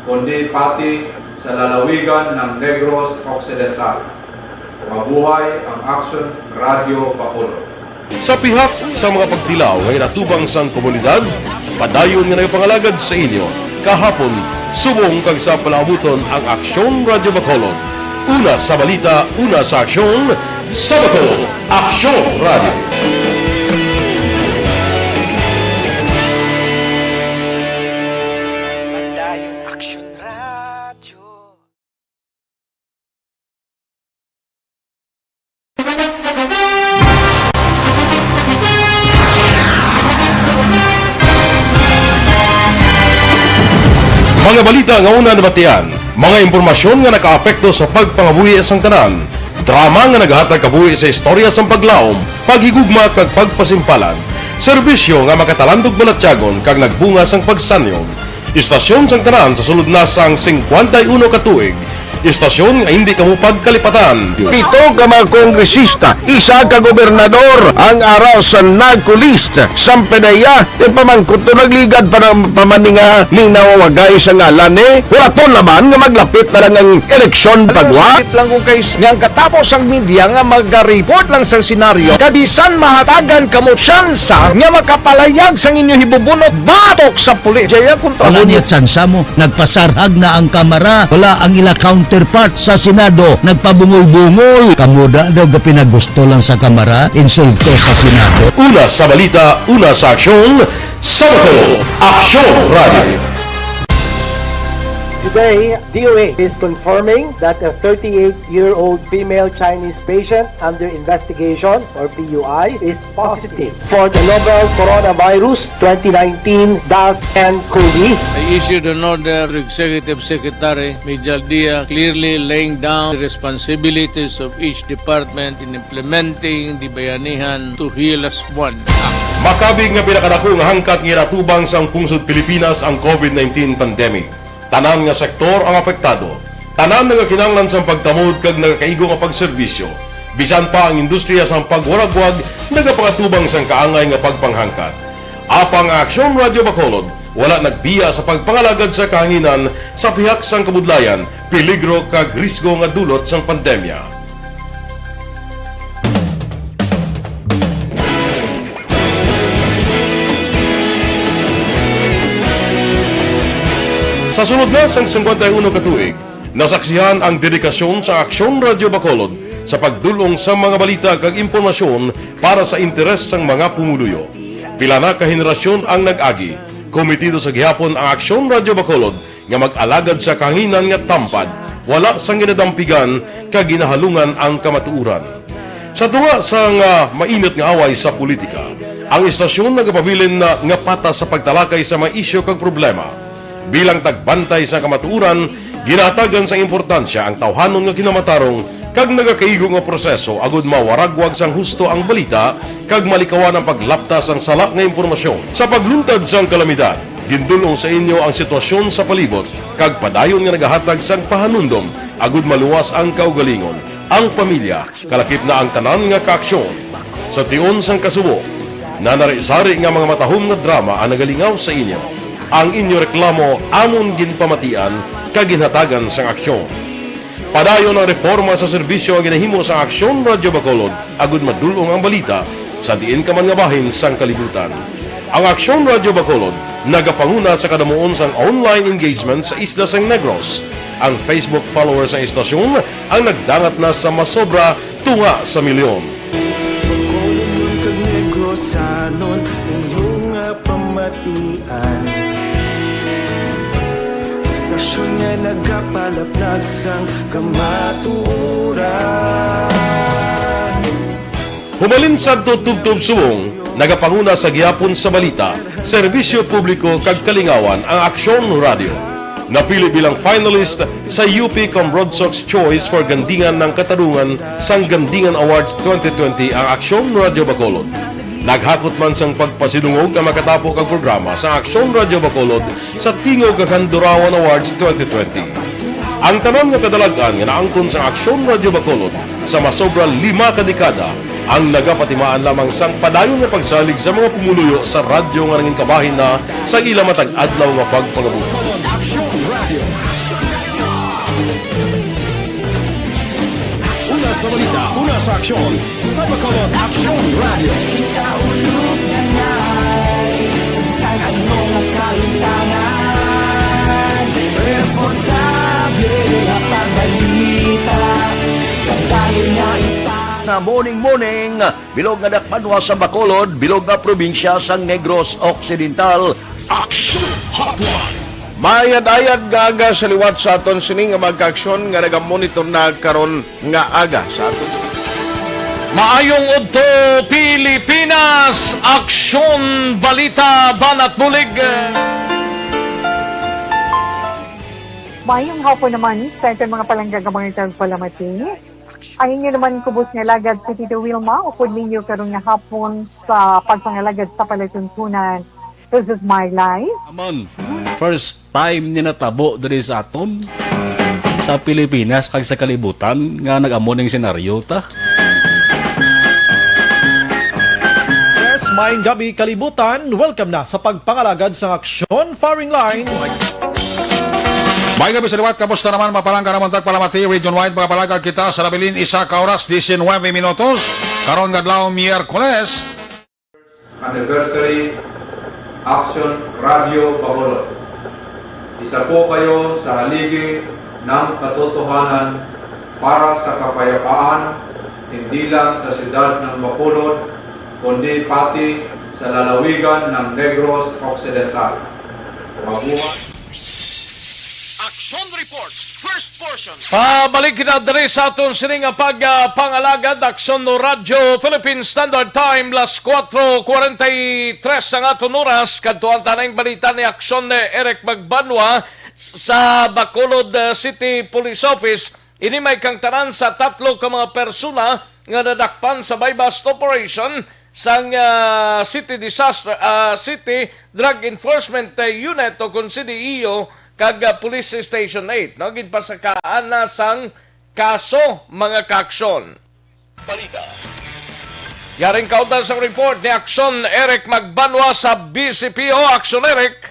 kundi pati sa lalawigan ng Negros Occidental. Mabuhay ang Action Radio Bacolod. Sa pihak sa mga pagtilaw nga ginatubang sang komunidad, padayon nga nagapangalagad sa inyo kahapon, subong kag sa palaabuton ang Aksyon Radyo Bacolod. Una sa balita, una sa aksyon, sa Bacolod, Aksyon Radyo. Padayon Aksyon Radyo. Mga balita nga una nabatian, mga impormasyon nga nakaapekto sa pagpangabuhi sang tanan, drama nga nagahatag kabuhi sa istorya sang paglaom, paghigugma kag pagpasimpalan, serbisyo nga makatalandog balatyagon kag nagbunga sang pagsanyog. Istasyon sang tanan sa sulod na sang singkwenta y uno ka tuig. Istasyon nga hindi kamo pagkalipatan. Pito ka mga kongresista, isa ka gobernador ang ara sa NAGCO list. Sang PDEA, ipamangkot to, nagligad pa ng pamaninga ning nawawagay sa ngalan ni. Wala to naman nga maglapit na lang ang eleksyon. Alam mo, pagwa. Sakit lang kung kay s-, nga ang katapos ang media nga magareport lang sa senaryo, kabisan mahatagan kamo tsansa nga makapalayag sang inyo hibubunot batok sa pulis. Jaya kontra. Wala niya tsansa mo. Nagpasarhag na ang Kamara. Wala ang ila counterpart sa Senado. Nagpabungol-bungol. Kamo da daw gapinagusto lang sa Kamara. Insulto sa Senado. Una sa balita, una sa aksyon. Sa Bacolod, Aksyon Radio. Today, D O A is confirming that a thirty-eight-year-old female Chinese patient under investigation, or P U I, is positive for the novel Coronavirus twenty nineteen dash N COVID. I issued an order to Executive Secretary Mijal Dia, clearly laying down the responsibilities of each department in implementing the Bayanihan to Heal As One Act. Makabig nga pinakadako nga hangkat nga ginatubang sang pungsod Pilipinas ang COVID nineteen pandemic. Tanan nga sektor ang apektado. Tanan nagakinahanglan sang pagtamod kag nagakaigo nga pagserbisyo. Bisan pa ang industriya sang pagwaragwag nagapangatubang sang kaangay nga pagpanghangkat. Apang ang Aksyon Radio Bacolod wala nagbiya sa pagpangalagad sa kahanginan sa pihak sang kabudlayan, peligro kag risgo nga dulot sang pandemya. Sa sulod na sang singkwenta y uno ka tuig, nasaksihan ang dedikasyon sa Aksyon Radio Bacolod sa pagdul-ong sa mga balita kag impormasyon para sa interes sang mga pumuluyo. Pila na ka henerasyon ang nag-agi. Komitido sa gihapon ang Aksyon Radio Bacolod nga mag-alagad sa kahanginan nga tampad, wala sang ginadampigan kag ginahalungan ang kamatuoran. Sa tunga sang, ah, mainit nga away sa politika, ang istasyon nagapabilin na nga patas sa pagtalakay sa mga isyu kag problema. Bilang tagbantay sa kamatuoran, ginahatagan sang importansya ang tawhanon nga kinamatarong kag nagakaigo nga proseso agud mawaragwag sang husto ang balita kag malikawan ang paglapta sang sala nga impormasyon. Sa pagluntad sang kalamidad, gindul-ong sa inyo ang sitwasyon sa palibot kag padayon nga nagahatag sang pahanumdom agud maluwas ang kaugalingon, ang pamilya, kalakip na ang tanan nga kaaksyon. Sa tion sang kasubo, nanari-sari nga mga matahom nga drama ang nagalingaw sa inyo. Ang inyo reklamo amon ginpamatian kag ginhatagan sang aksyon. Padayon ang reporma sa serbisyo nga ginahimo sa Aksyon Radyo Bacolod agud madul-ong ang balita sa diin ka man nga bahin sang kalibutan. Ang Aksyon Radyo Bacolod nagapanguna sa kadamuon sang online engagement sa isla sang Negros. Ang Facebook followers sang istasyon ang nagdangat na sa masobra tunga sa milyon. Bacolod kag Negrosanon, inyo nga pamatian. Istasyon nga nagapalaplag sang kamatuoran. Hubalin sadto tubtob subong, nagapanguna sa gihapon sa balita, serbisyo publiko kag kalingawan ang Aksyon Radyo. Napili bilang finalist sa U P Cambronsox Choice for Gandingan ng Katarungan sang Gandingan Awards twenty twenty ang Aksyon Radyo Bacolod. Naghakot man sang pagpasidungog ang makatapo kag programa sa Aksyon Radyo Bacolod sa Tingog kag Handurawan Awards twenty twenty. Ang tanan nga kadalag-an nga naangkon sang Aksyon Radyo Bacolod sa masobra lima ka dekada ang nagapatimaan lamang sang padayon nga pagsalig sa mga pumuluyo sa radyo nga nangin kabahin na sa ila matag adlaw nga pagpangabuhi. Aksyon Radio. Una sa balita, una sa aksyon. Sa Bacolod Aksyon Radio. Kita ulog na nay, sa bisan ano nga kahimtangan. Responsable nga pagbalita, kadayon nga ipang- Na morning, morning. Bilog nga dakbanwa sa Bacolod, bilog nga probinsya sang Negros Occidental. Action Hotline! Maayad-ayad nga aga sa liwat sa aton sini nga mga kaaksyon nga nagamonitor na karon nga aga sa aton. Maayong udto, Pilipinas! Aksyon, balita, banat bulig! Maayong hapon naman sa aton mga palangga nga mga tagpalamati. Ang inyo naman kubos nga alagad si Tito Wilma, upod ninyo karon nga hapon sa pagpangalagad sa palatuntunan. This is my life. Amon, first time ni natabo diri sa aton, sa Pilipinas kag sa kalibutan, nga nag-amo ning senaryo ta. Yes, maayong gabi, kalibutan. Welcome na sa pagpangalagad sang Aksyon Firing Line. May gabi sa liwat, kamusta naman, mga palangga namon tagpalamati? Region wide, mga palangga, kita sa nabilin, isa ka oras, diecinuebe minutos. Karon nga adlaw, Miyerkules. Anniversary, Action Radio Bacolod. Isa po kayo sa haligi ng katotohanan para sa kapayapaan, hindi lang sa siyudad ng Bacolod, kundi pati sa lalawigan ng Negros Occidental. Mabuhay. Action Report, first portion. Pabalik kita diri sa aton sini nga pag, ah, pangalagad, Aksyon no Radyo, Philippine Standard Time, las kuwatro kuwarenta y tres ang aton oras. Kadtuan ta na ang balita ni Aksyon ni Eric Magbanwa sa Bacolod, ah, City Police Office. Ini may kangtanan sa tatlo ka mga persona nga nadakpan sa buy-bust operation sang, ah, City Disaster, ah, City Drug Enforcement, ah, Unit o kon C D E U kag, ah, Police Station eight, no? Ginpasakaan na sang kaso, mga kaaksyon. Balita. Yaring kauntan sang report ni Aksyon Eric Magbanwa sa B C P O. Aksyon, Eric.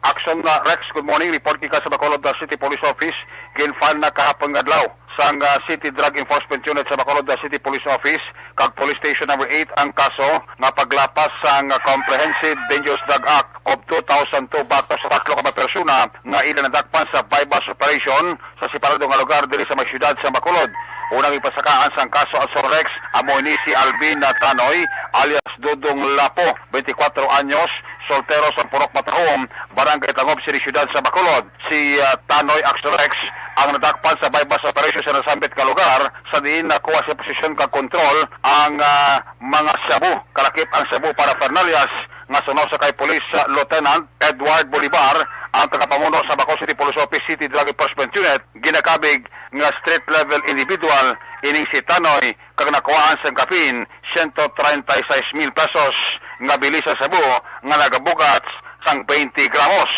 Action, uh, Rex, good morning. Report kita sa Bacolod, uh, City Police Office. Gin-file na kahapon nga adlaw sang, uh, City Drug Enforcement Unit sa Bacolod, uh, City Police Office kag Police Station Number eight ang kaso nga paglapas sang, uh, Comprehensive Dangerous Drug Act of two thousand two batok sa tatlo ka mga persona nga ila nadakpan sa buy-bust operation sa separado nga lugar diri sa may siyudad sa Bacolod. Unang ipasakaan sang kaso, Action Rex, amo ini si Alvin Tanoy alias Dudong Lapo, twenty-four anyos, soltero sa Purok Matahom, Barangay Tangob, City Siyudad sa Bacolod. Si, ah, Tanoy Action Rex ang nadakpan sa buy-bust operation sa nasambit nga lugar, sa diin nakuha sa posisyon kag kontrol ang, ah, mga shabu, kalakip ang shabu paraphernalias, nga suno sa kay Police, ah, Lieutenant Edward Bolivar, ang tagapamuno sa Bacolod City Police Office City Drug Enforcement Unit, ginakabig nga street level individual ining si Tanoy kag nakuhaan sang kapin siyento treinta y seis mil pesos nga bili sa shabu nga nagabugat sang twenty gramos.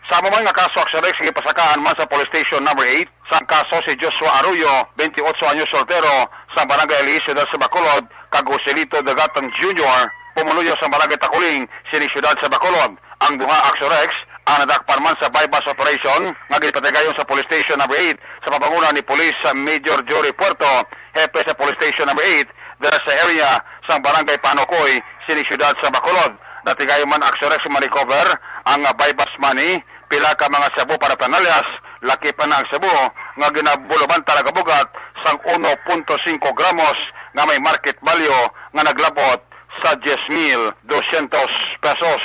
Sa amo man nga kaso, Action Rex, gipasakaan man sa Police Station Number eight sang kaso si Joshua Arroyo, twenty-eight anyos, soltero, sa Barangay Aliis, Siyudad sa Bacolod, kag Joselito Dagatan Junior, pumuluyo sa Barangay Takuling, sini Siyudad sa Bacolod. Ang duha, Action Rex, ang nadakpan man sa buy-bust operation nga ginpatigayon sa Police Station Number eight sa pamanguna ni Police Major Jory Puerto, hepe sa Police Station Number eight, dira sa area sang Barangay Panukoy, sini Siyudad sa Bacolod. Natigayon man, Action Rex, ma-recover ang, ah, buy-bust money, pila ka mga shabu paraphernalias, lakip na ang shabu nga ginabulobanta nagabugat sang uno punto singko gramos nga may market value nga naglabot sa diez mil dosyentos pesos.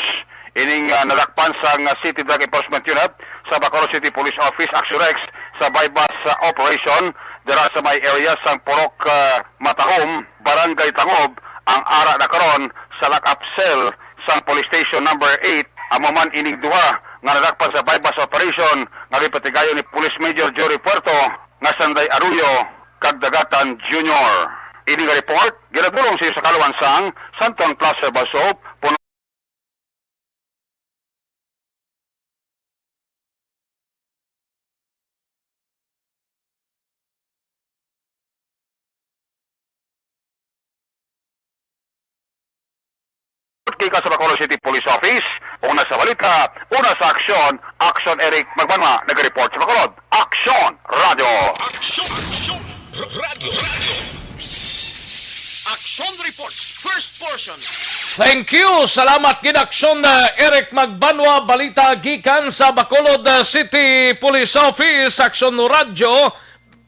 Ining, ah, nadakpan sang City Drug Enforcement Unit sa Bacolod City Police Office, Action Rex, sa buy-bust, ah, operation dira sa may area sang Purok, ah, Matahom, Barangay Tangob, ang ara na karon sa lock-up cell sang Police Station Number eight. Amo man ining duha nga nadakpan sa buy-bust operation nga ginpatigayon ni Police Major Jory Puerto, nga Sanday Arroyo kag Dagatan Junior. Ini nga report ginadulong sa inyo sa kaluwan sang Santon Plus Herbal Soap, puno Gikan sa Bacolod City Police Office, una sa balita, una sa aksyon, Action Eric Magbanwa, nag-report sa Bacolod. Action Radio. Action, action, radyo, radyo. Action Report, first portion. Thank you. Salamat gid, Action, uh, Eric Magbanwa. Balita gikan sa Bacolod, uh, City Police Office, Action Radio,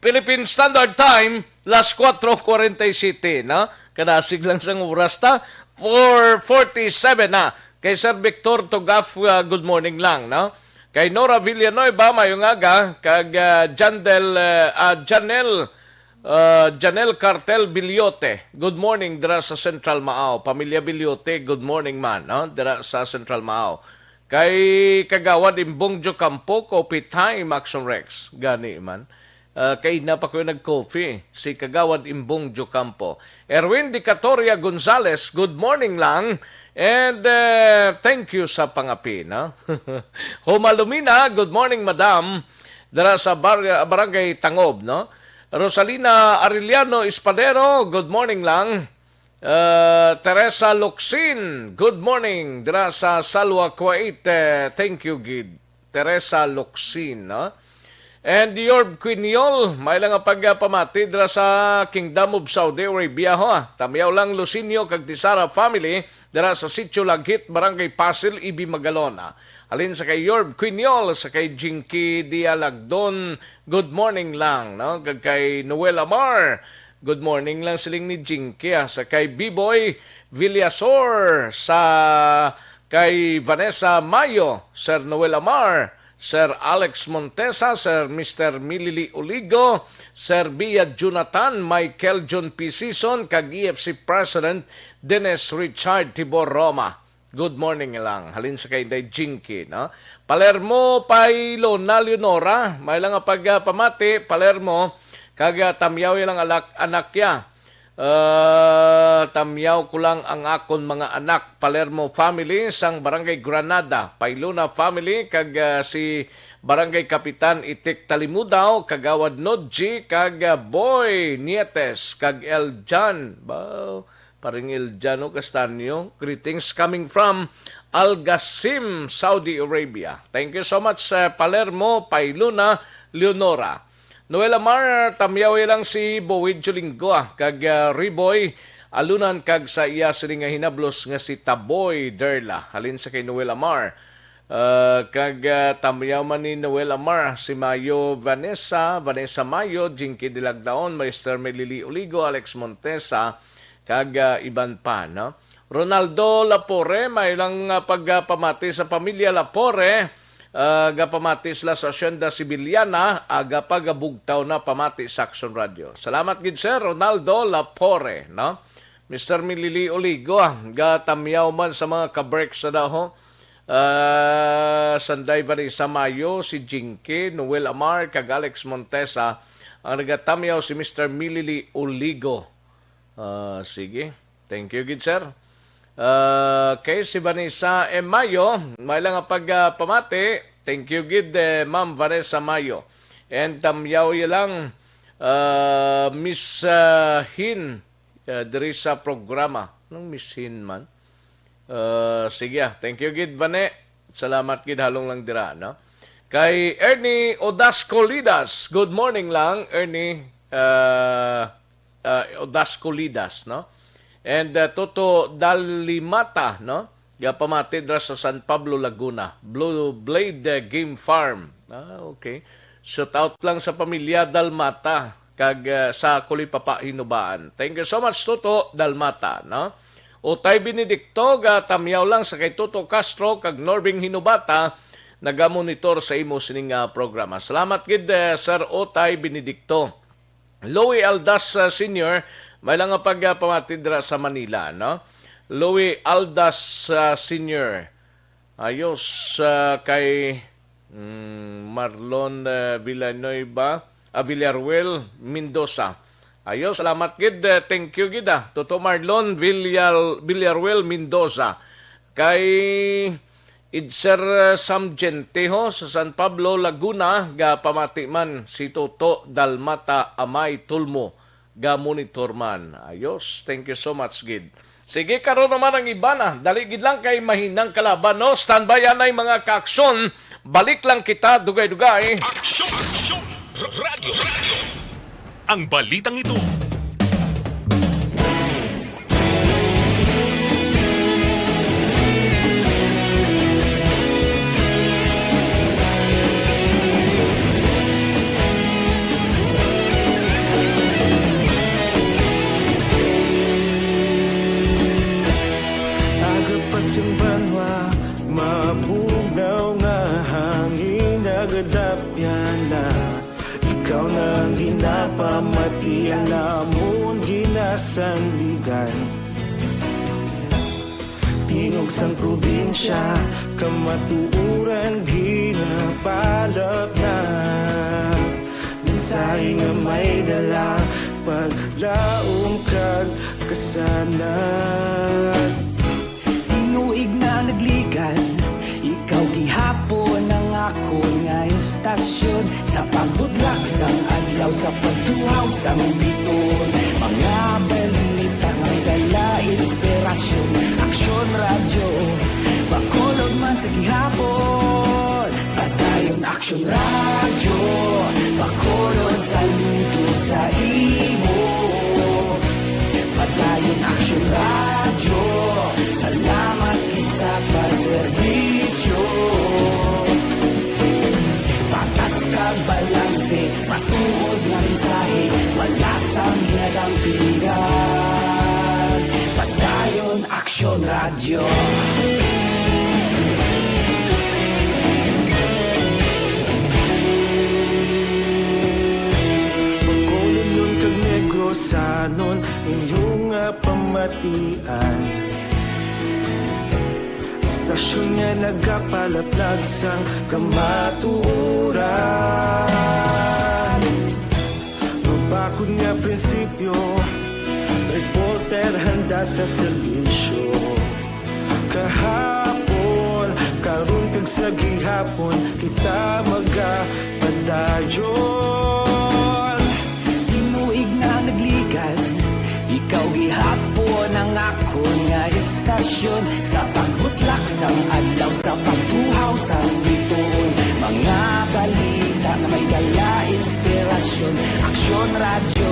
Philippine Standard Time, las kuwatro kuwarenta y siyete, no? Kadasig lang sang oras ta, four forty-seven na. Kay Sir Victor Tugaf, uh, good morning lang, no? Kay Nora Villanueva, mayong aga. Kag, ah, Jandel, eh, ah, Janel, ah, Janel Cartel Biliote, good morning dira sa Central Maao. Pamilya Biliote, good morning man, no? Dira sa Central Maao. Kay Kagawad Imbong Jocampo, coffee time, Action Rex. Gani man. Ah, kay na pa ko nag-coffee, si Kagawad Imbong Jocampo. Erwin Dicatoria Gonzales, good morning lang. And, eh, thank you sa pangapi, no? Homa Lumina, good morning, madam. Dara sa bar-, Barangay Tangob, no? Rosalina Arellano Espadero, good morning lang. Uh, Teresa Locsin, good morning. Dira sa Salwa, Kuwait, eh, thank you gid. Teresa Locsin, no? And Yorb Quiniol, may lang nga pagpamati dira sa Kingdom of Saudi Arabia, ho. Tamiyaw lang Lucinio kag Tisara family dira sa Sitio Laghit, Barangay Pasil, Ibi, Magalona. Halin sa kay Yorb Quiniol, sa kay Jinky Dialagdon, good morning lang, no? Kag kay Noel Amar, Good morning lang siling ni Jinky, ah, sa kay Biboy Villasor, sa kay Vanessa Mayo, Sir Noel Amar, Sir Alex Montesa, Sir Mister Milili Oligo, Sir Bia Jonathan, Michael John P. Sison, kag E F C President Dennis Richard Tibor Roma. Good morning lang. Halin sa kay Inday Jinky, no? Palermo, Pailona, Leonora. May lang nga pagpamati, Palermo, kag, ah, tamyaw lang alak, anak ya. Ah, tamyaw ko lang ang akon mga anak, Palermo family, sang Barangay Granada, Pailona family, kag, ah, si Barangay Kapitan Itik Talimudaw, Kagawad Nodji, kag, ah, Boy Nietes, kag Eljan. Ba, Paring Eljan, no, Castaño. Greetings coming from Al Qasim, Saudi Arabia. Thank you so much, ah, Palermo, Pailona, Leonora. Noel Amar, tamyaw lang si Boy Julinggo, ah, kag, ah, Riboy Alunan, kag sa iya sini nga hinablos nga si Taboy Derla. Halin sa kay Noel Amar. Ah, kag, ah, tamyaw man ni Noel Amar, si Mayo Vanessa, Vanessa Mayo, Jinky Dilagdaon, Master Melili Oligo, Alex Montesa, kag, ah, iban pa, no? Ronaldo Lapore, may lang, ah, pagpamati sa pamilya Lapore, ah, gapamati sila sa Hacienda Civiliana, aga pa gabugtaw na pamati sa Action Radio. Salamat gid, Sir Ronaldo Lapore, no? Mister Milili Oligo, ah, gatamyaw man sa mga kabrek sa daho. Ah, sanday Vanessa Mayo, si Jinky, Noel Amar, kag Alex Montesa, ang nagatamyaw si Mister Milili Oligo. Ah, sige. Thank you gid, sir. Ah, kay si Vanessa M. Mayo, may lang nga pagpamati. Thank you gid, eh, Ma'am Vanessa Mayo. And tamyaw ya lang, ah, Miss, ah, Hin, ah, diri sa programa. Anong Miss Hin man? Ah, sige, ah. Thank you gid, Vane. Salamat gid, halong lang dira, no? Kay Ernie Odasco Lidas. Good morning lang, Ernie, ah, ah, Odasco Lidas, no? And, ah, Toto Dalimata, no? Gapamati dira sa San Pablo, Laguna. Blue Blade, ah, Game Farm. Ah, okay. Shout out lang sa pamilya Dalmata kag, ah, sa Kulipapa, Hinubaan. Thank you so much, Toto Dalmata, no? Utay Benedicto, gatamyaw lang sa kay Toto Castro kag Norbing Hinubata, nagamonitor sa imo sining, ah, programa. Salamat gid, eh, Sir Utay Benedicto. Louie Aldas, ah, Senior, may lang nga pagpamati dira sa Manila, no? Louie Aldas, ah, Senior. Ayos, ah, kay, mm, Marlon, ah, Villanueva, ah, Villaruel Mendoza. Ayos, salamat gid, ah, thank you gid, ah. Toto Marlon Villar-, Villaruel Mendoza. Kay Idser, ah, Sam Gentejo sa San Pablo, Laguna, gapamati man si Toto Dalmata Amay Tulmo. Ga-monitor man. Ayos. Thank you so much gid. Sige, karon naman ang iba na. Dali gid lang kay mahinang kalaban, no? Standby anay, mga kaaksyon. Balik lang kita, dugay-dugay. Aksyon! Aksyon! Radyo! Radyo! Ang balitang ito. Aga pa sing banwa, mabugnaw nga hangin, nagadapyan na. Ikaw na ang ginapamati, ang amon ginasandigan. Tingog sang probinsya, kamatuoran ginapalapnag. Mensahe nga may dala, paglaom kag kasanag. Tinuig na nagligad, ikaw gihapon ang akon nga istasyon. Sa pagbudlak sang adlaw, sa pagtuhaw sang biton, mga balita may dala inspirasyon. Aksyon Radyo, Bacolod man sa gihapon. Padayon Aksyon Radyo, Bacolod, saludo sa imo. Padayon Aksyon Radyo, salamat gid sa pagserbisyo. Patas kag balanse, matuod nga mensahe, wala sang ginadala. Ang pilihan, Padayon Aksyon Radyo. Bacolod kag Negrosanon, inyo nga pamatian. Istasyon nga nagapalaplag sang kamatuoran. Mabakod nga prinsipyo, reporter handa sa serbisyo. Kahapon, karon kag sa gihapon, kita magapadayon. Tinuig na nagligad, ikaw gihapon ang akon nga istasyon. Sa pagbutlak sang adlaw, sa pagtuhaw sang bituon, mga balita nga may dala inspirasyon. Aksyon Radyo,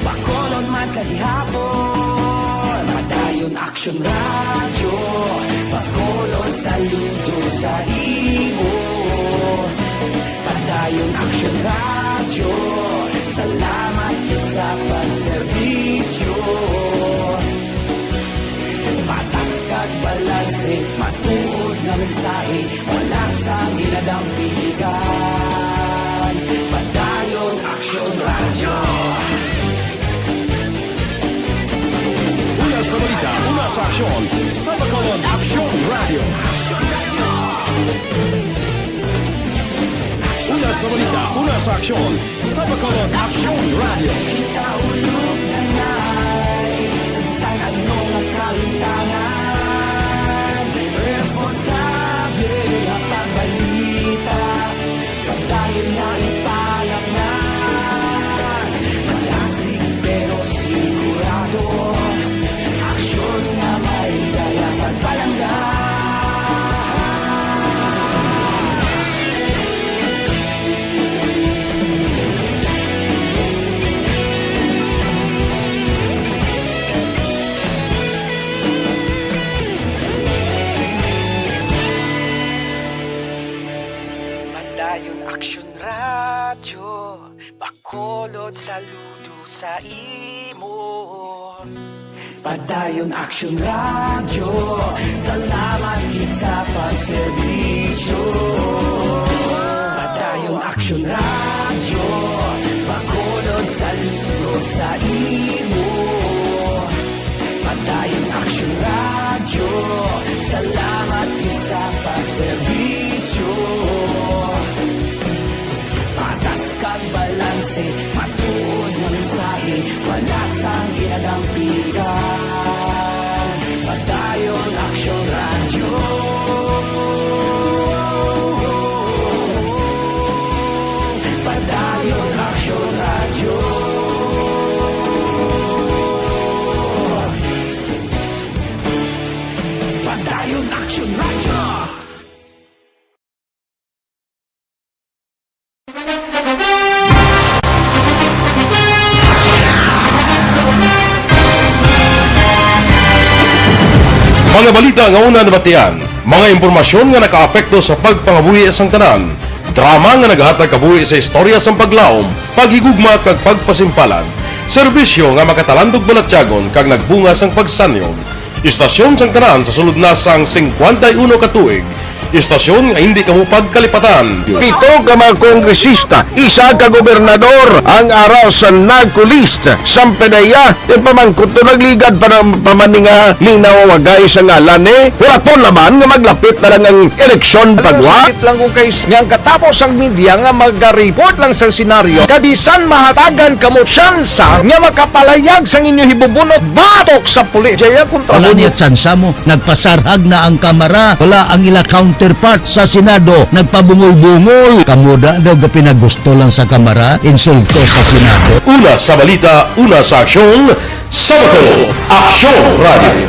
Bacolod man sa gihapon. Padayon Aksyon Radyo, Bacolod, saludo sa imo. Padayon Aksyon Radyo, salamat gid sa pagserbisyo. Patas kag balanse, matuod nga mensahe, wala sang ginadampigan. Padayon Aksyon Radyo. Una sa balita, una sa aksyon, sa Bacolod Aksyon Radyo. Una sa balita, una sa aksyon, sa Bacolod Aksyon Radyo. Kita ulog na ngay, sa bisan ano nga kalimtangan, responsable nga pagbalita, pagdayon nga ipalaknag, malasig pero sigurado, aksyon nga may dala pagpalangga. Padayon Aksyon Radyo, Bacolod, saludo sa imo. Padayon Aksyon Radyo, salamat gid sa pagserbisyo. Padayon Aksyon Radyo, Bacolod, saludo sa imo. Padayon Aksyon Radyo, salamat gid sa pagserbisyo. Patas kag balanse, matuod nga mensahe, wala sang ginadampigan. Padayon Aksyon Radyo. Padayon Aksyon Radyo. Padayon Aksyon Radyo. Mga balita nga una nabatian, mga impormasyon nga nakaapekto sa pagpangabuhi sang tanan, drama nga naghatag kabuhi sa istorya sang paglaom, paghigugma kag pagpasimpalan, serbisyo nga makatalandog balatyagon kag nagbunga sang pagsanyon. Istasyon sang tanan sa sulod na sang singkwenta y uno ka tuig. Istasyon nga hindi kamo pagkalipatan. Pito ka mga kongresista, isa ka gobernador ang ara sa NAGCO list. Sampanaya, yung pamangkot to nagligad pa ng pamaninga linaw wagay sa ngalan eh. Wala to naman nga maglapit na lang ang eleksyon. Ano, pagwa. Sakit lang kung kay s-, nga ang katapos ang media nga magareport lang sa senaryo, kabisan mahatagan kamo tsansa nga makapalayag sang inyo hibubunot batok sa pulis. Jaya kontra. Wala mo niya tsansa mo. Nagpasarhag na ang Kamara. Wala ang ila counterpart sa Senado. Nagpabungol-bungol. Kamo da daw gapinagusto lang sa Kamara. Insulto sa Senado. Una sa balita, una sa aksyon, sa Bacolod Aksyon Radio.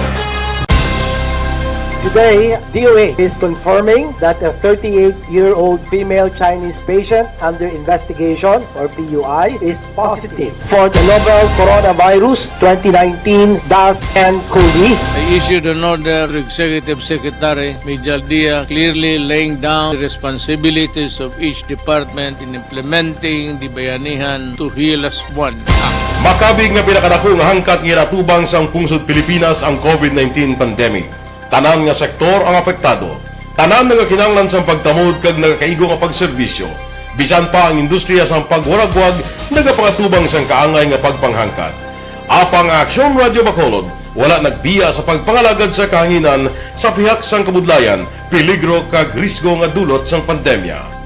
Today, D O A is confirming that a thirty-eight-year-old female Chinese patient under investigation, or P U I, is positive for the novel coronavirus twenty nineteen dash N cov. I issued an order to Executive Secretary Mijal Dia, clearly laying down the responsibilities of each department in implementing the Bayanihan to Heal As One Act. Pakabig nga pinakadako nga hangkat nga ginatubang sang pungsod Pilipinas ang covid nineteen pandemic. Tanan nga sektor ang apektado. Tanan nagakinahanglan sang pagtamod kag nagakaigo nga pagserbisyo. Bisan pa ang industriya sang pagwaragwag nagapangatubang sang kaangay nga pagpanghangkat. Apang ang Aksyon Radyo Bacolod wala nagbiya sa pagpangalagad sa kahanginan sa pihak sang kabudlayan, peligro kag risgo nga dulot sang pandemya.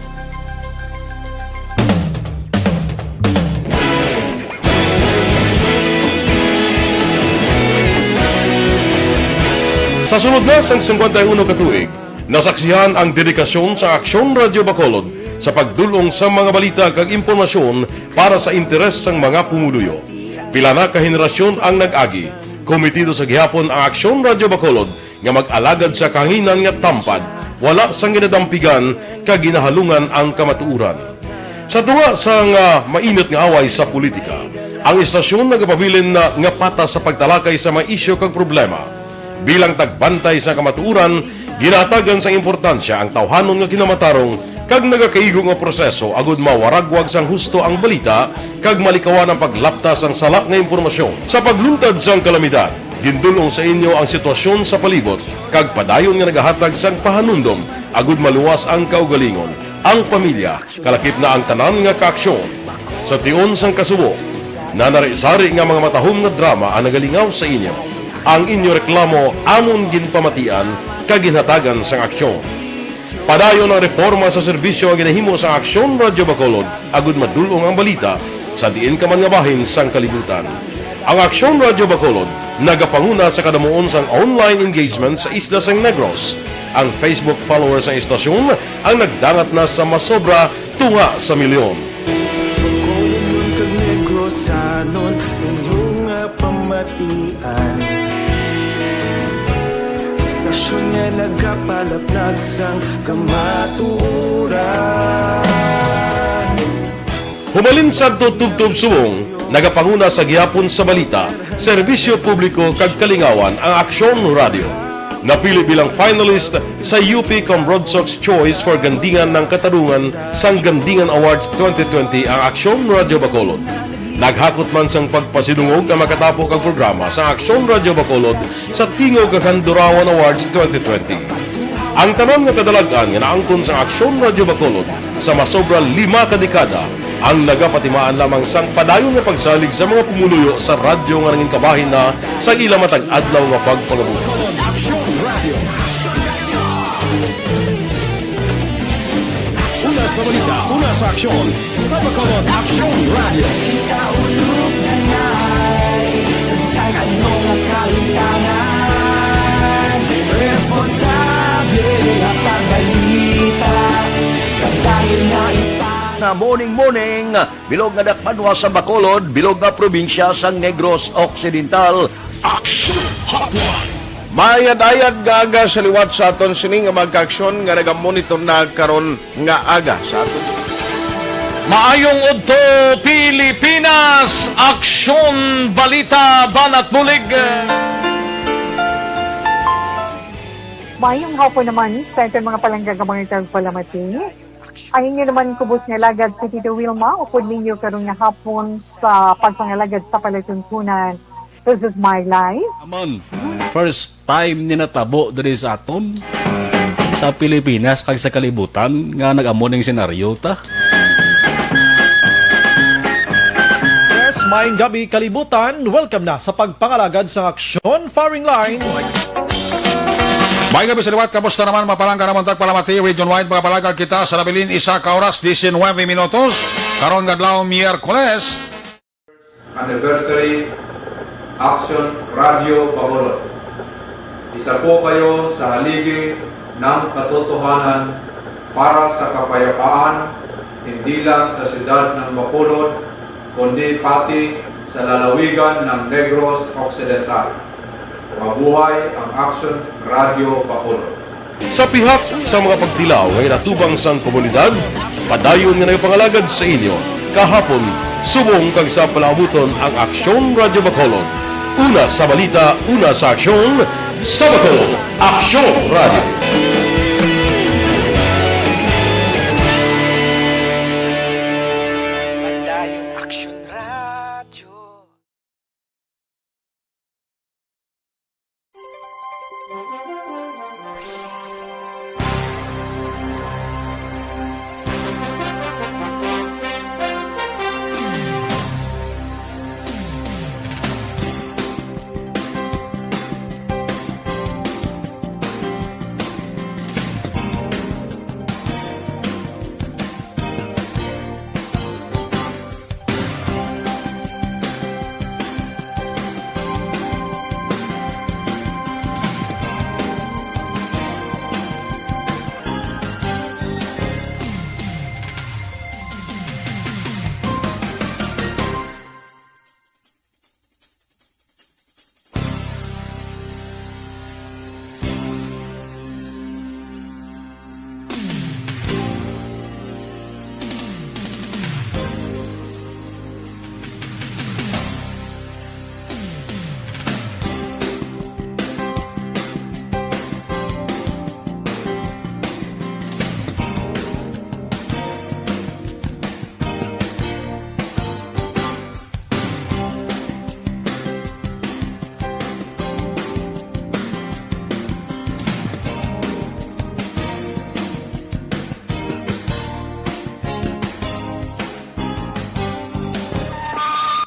Sa sulod na sang singkwenta y uno ka tuig, nasaksihan ang dedikasyon sa Aksyon Radyo Bacolod sa pagdul-ong sa mga balita kag impormasyon para sa interes sang mga pumuluyo. Pila na ka henerasyon ang nag-agi. Kometido sa gihapon ang Aksyon Radyo Bacolod nga mag-alagad sa kahanginan nga tampad, wala sang ginadampigan kag ginahalungan ang kamatuoran. Sa tunga sang, ah, mainit nga away sa politika, ang istasyon nagapabilin na nga patas sa pagtalakay sa mga isyu kag problema. Bilang tagbantay sa kamatuoran, ginahatagan sang importansya ang tawhanon nga kinamatarong kag nagakaigo nga proseso agud mawaragwag sang husto ang balita kag malikawan ang paglapta sang sala nga impormasyon. Sa pagluntad sang kalamidad, gindul-ong sa inyo ang sitwasyon sa palibot kag padayon nga nagahatag sang pahanumdom agud maluwas ang kaugalingon, ang pamilya, kalakip na ang tanan nga kaaksyon. Sa tion sang kasubo, nanari-sari nga mga matahom nga drama ang nagalingaw sa inyo. Ang inyo reklamo amon ginpamatian kag ginhatagan sang aksyon. Padayon ang reporma sa serbisyo nga ginahimo sang Aksyon Radyo Bacolod agud madul-ong ang balita sa diin ka man nga bahin sang kalibutan. Ang Aksyon Radyo Bacolod nagapanguna sa kadamuon sang online engagement sa isla sang Negros. Ang Facebook followers sang istasyon ang nagdangat na sa masobra tunga sa milyon. Bacolodnon kag Negrosanon, inyo nga pamatian. Istasyon nga nagapalaplag sang kamatuoran. Humalin sadto tubtob subong, nagapanguna sa gihapon sa balita, serbisyo publiko kag kalingawan ang Aksyon Radyo. Napili bilang finalist sa U P Cambronsox Choice for Gandingan ng Katarungan sang Gandingan Awards twenty twenty ang Aksyon Radyo Bacolod. Naghakot man sang pagpasidungog ang makatapo kag programa sa Aksyon Radyo Bacolod sa Tingog kag Handurawan Awards twenty twenty. Ang tanan nga kadalag-an nga naangkon sa Aksyon Radyo Bacolod sa masobra lima ka dekada ang nagapatimaan lamang sang padayon nga pagsalig sa mga pumuluyo sa radyo nga nangin kabahin na sa ila matag adlaw nga pagpangabuhi. Aksyon Radio. Una sa balita, una sa aksyon, sa Bacolod Aksyon Radio. Sa bisan ano nga kahimtangan, responsable nga pagbalita, kag dahil nga ita- Na morning, morning, bilog nga dakbanwa sa Bacolod, bilog nga probinsya sang Negros Occidental. Action Hotline. Maayad-ayad nga aga sa liwat sa aton sini nga mga kaaksyon nga nagamonitor na karon nga aga sa aton. Maayong udto, Pilipinas! Aksyon, balita, banat bulig. Maayong hapon naman sa aton mga palangga nga mga tagpalamati. Ang inyo naman kubos nga alagad si Tito Wilma, upod ninyo karon nga hapon sa pagpangalagad sa palatuntunan. This is my life. Amon, first time ni natabo diri sa aton, sa Pilipinas kag sa kalibutan nga nag-amo ning senaryo ta. Yes, maayong gabi, kalibutan. Welcome na sa pagpangalagad sa aksyon firing line. May gabi sa liwat, kamusta naman, mapalangga naman tagpalamati, region-wide, mga palagag kita sa nabilin, isa ka oras, diecinuebe minutos, karon nga adlaw, Miyerkules. Anniversary Action Radio Bacolod. Isa po kayo sa haligi ng katotohanan para sa kapayapaan, hindi lang sa siyudad ng Bacolod, kundi pati sa lalawigan ng Negros Occidental. Mabuhay ang Action Radio Bacolod. Sa pihak sa mga pagtilaw nga ginatubang sang komunidad, padayon nga nagapangalagad sa inyo kahapon, subong kag sa palaabuton ang Aksyon Radyo Bacolod. Una sa balita, una sa aksyon, sa Bacolod, Aksyon Radyo. Padayon Aksyon Radyo.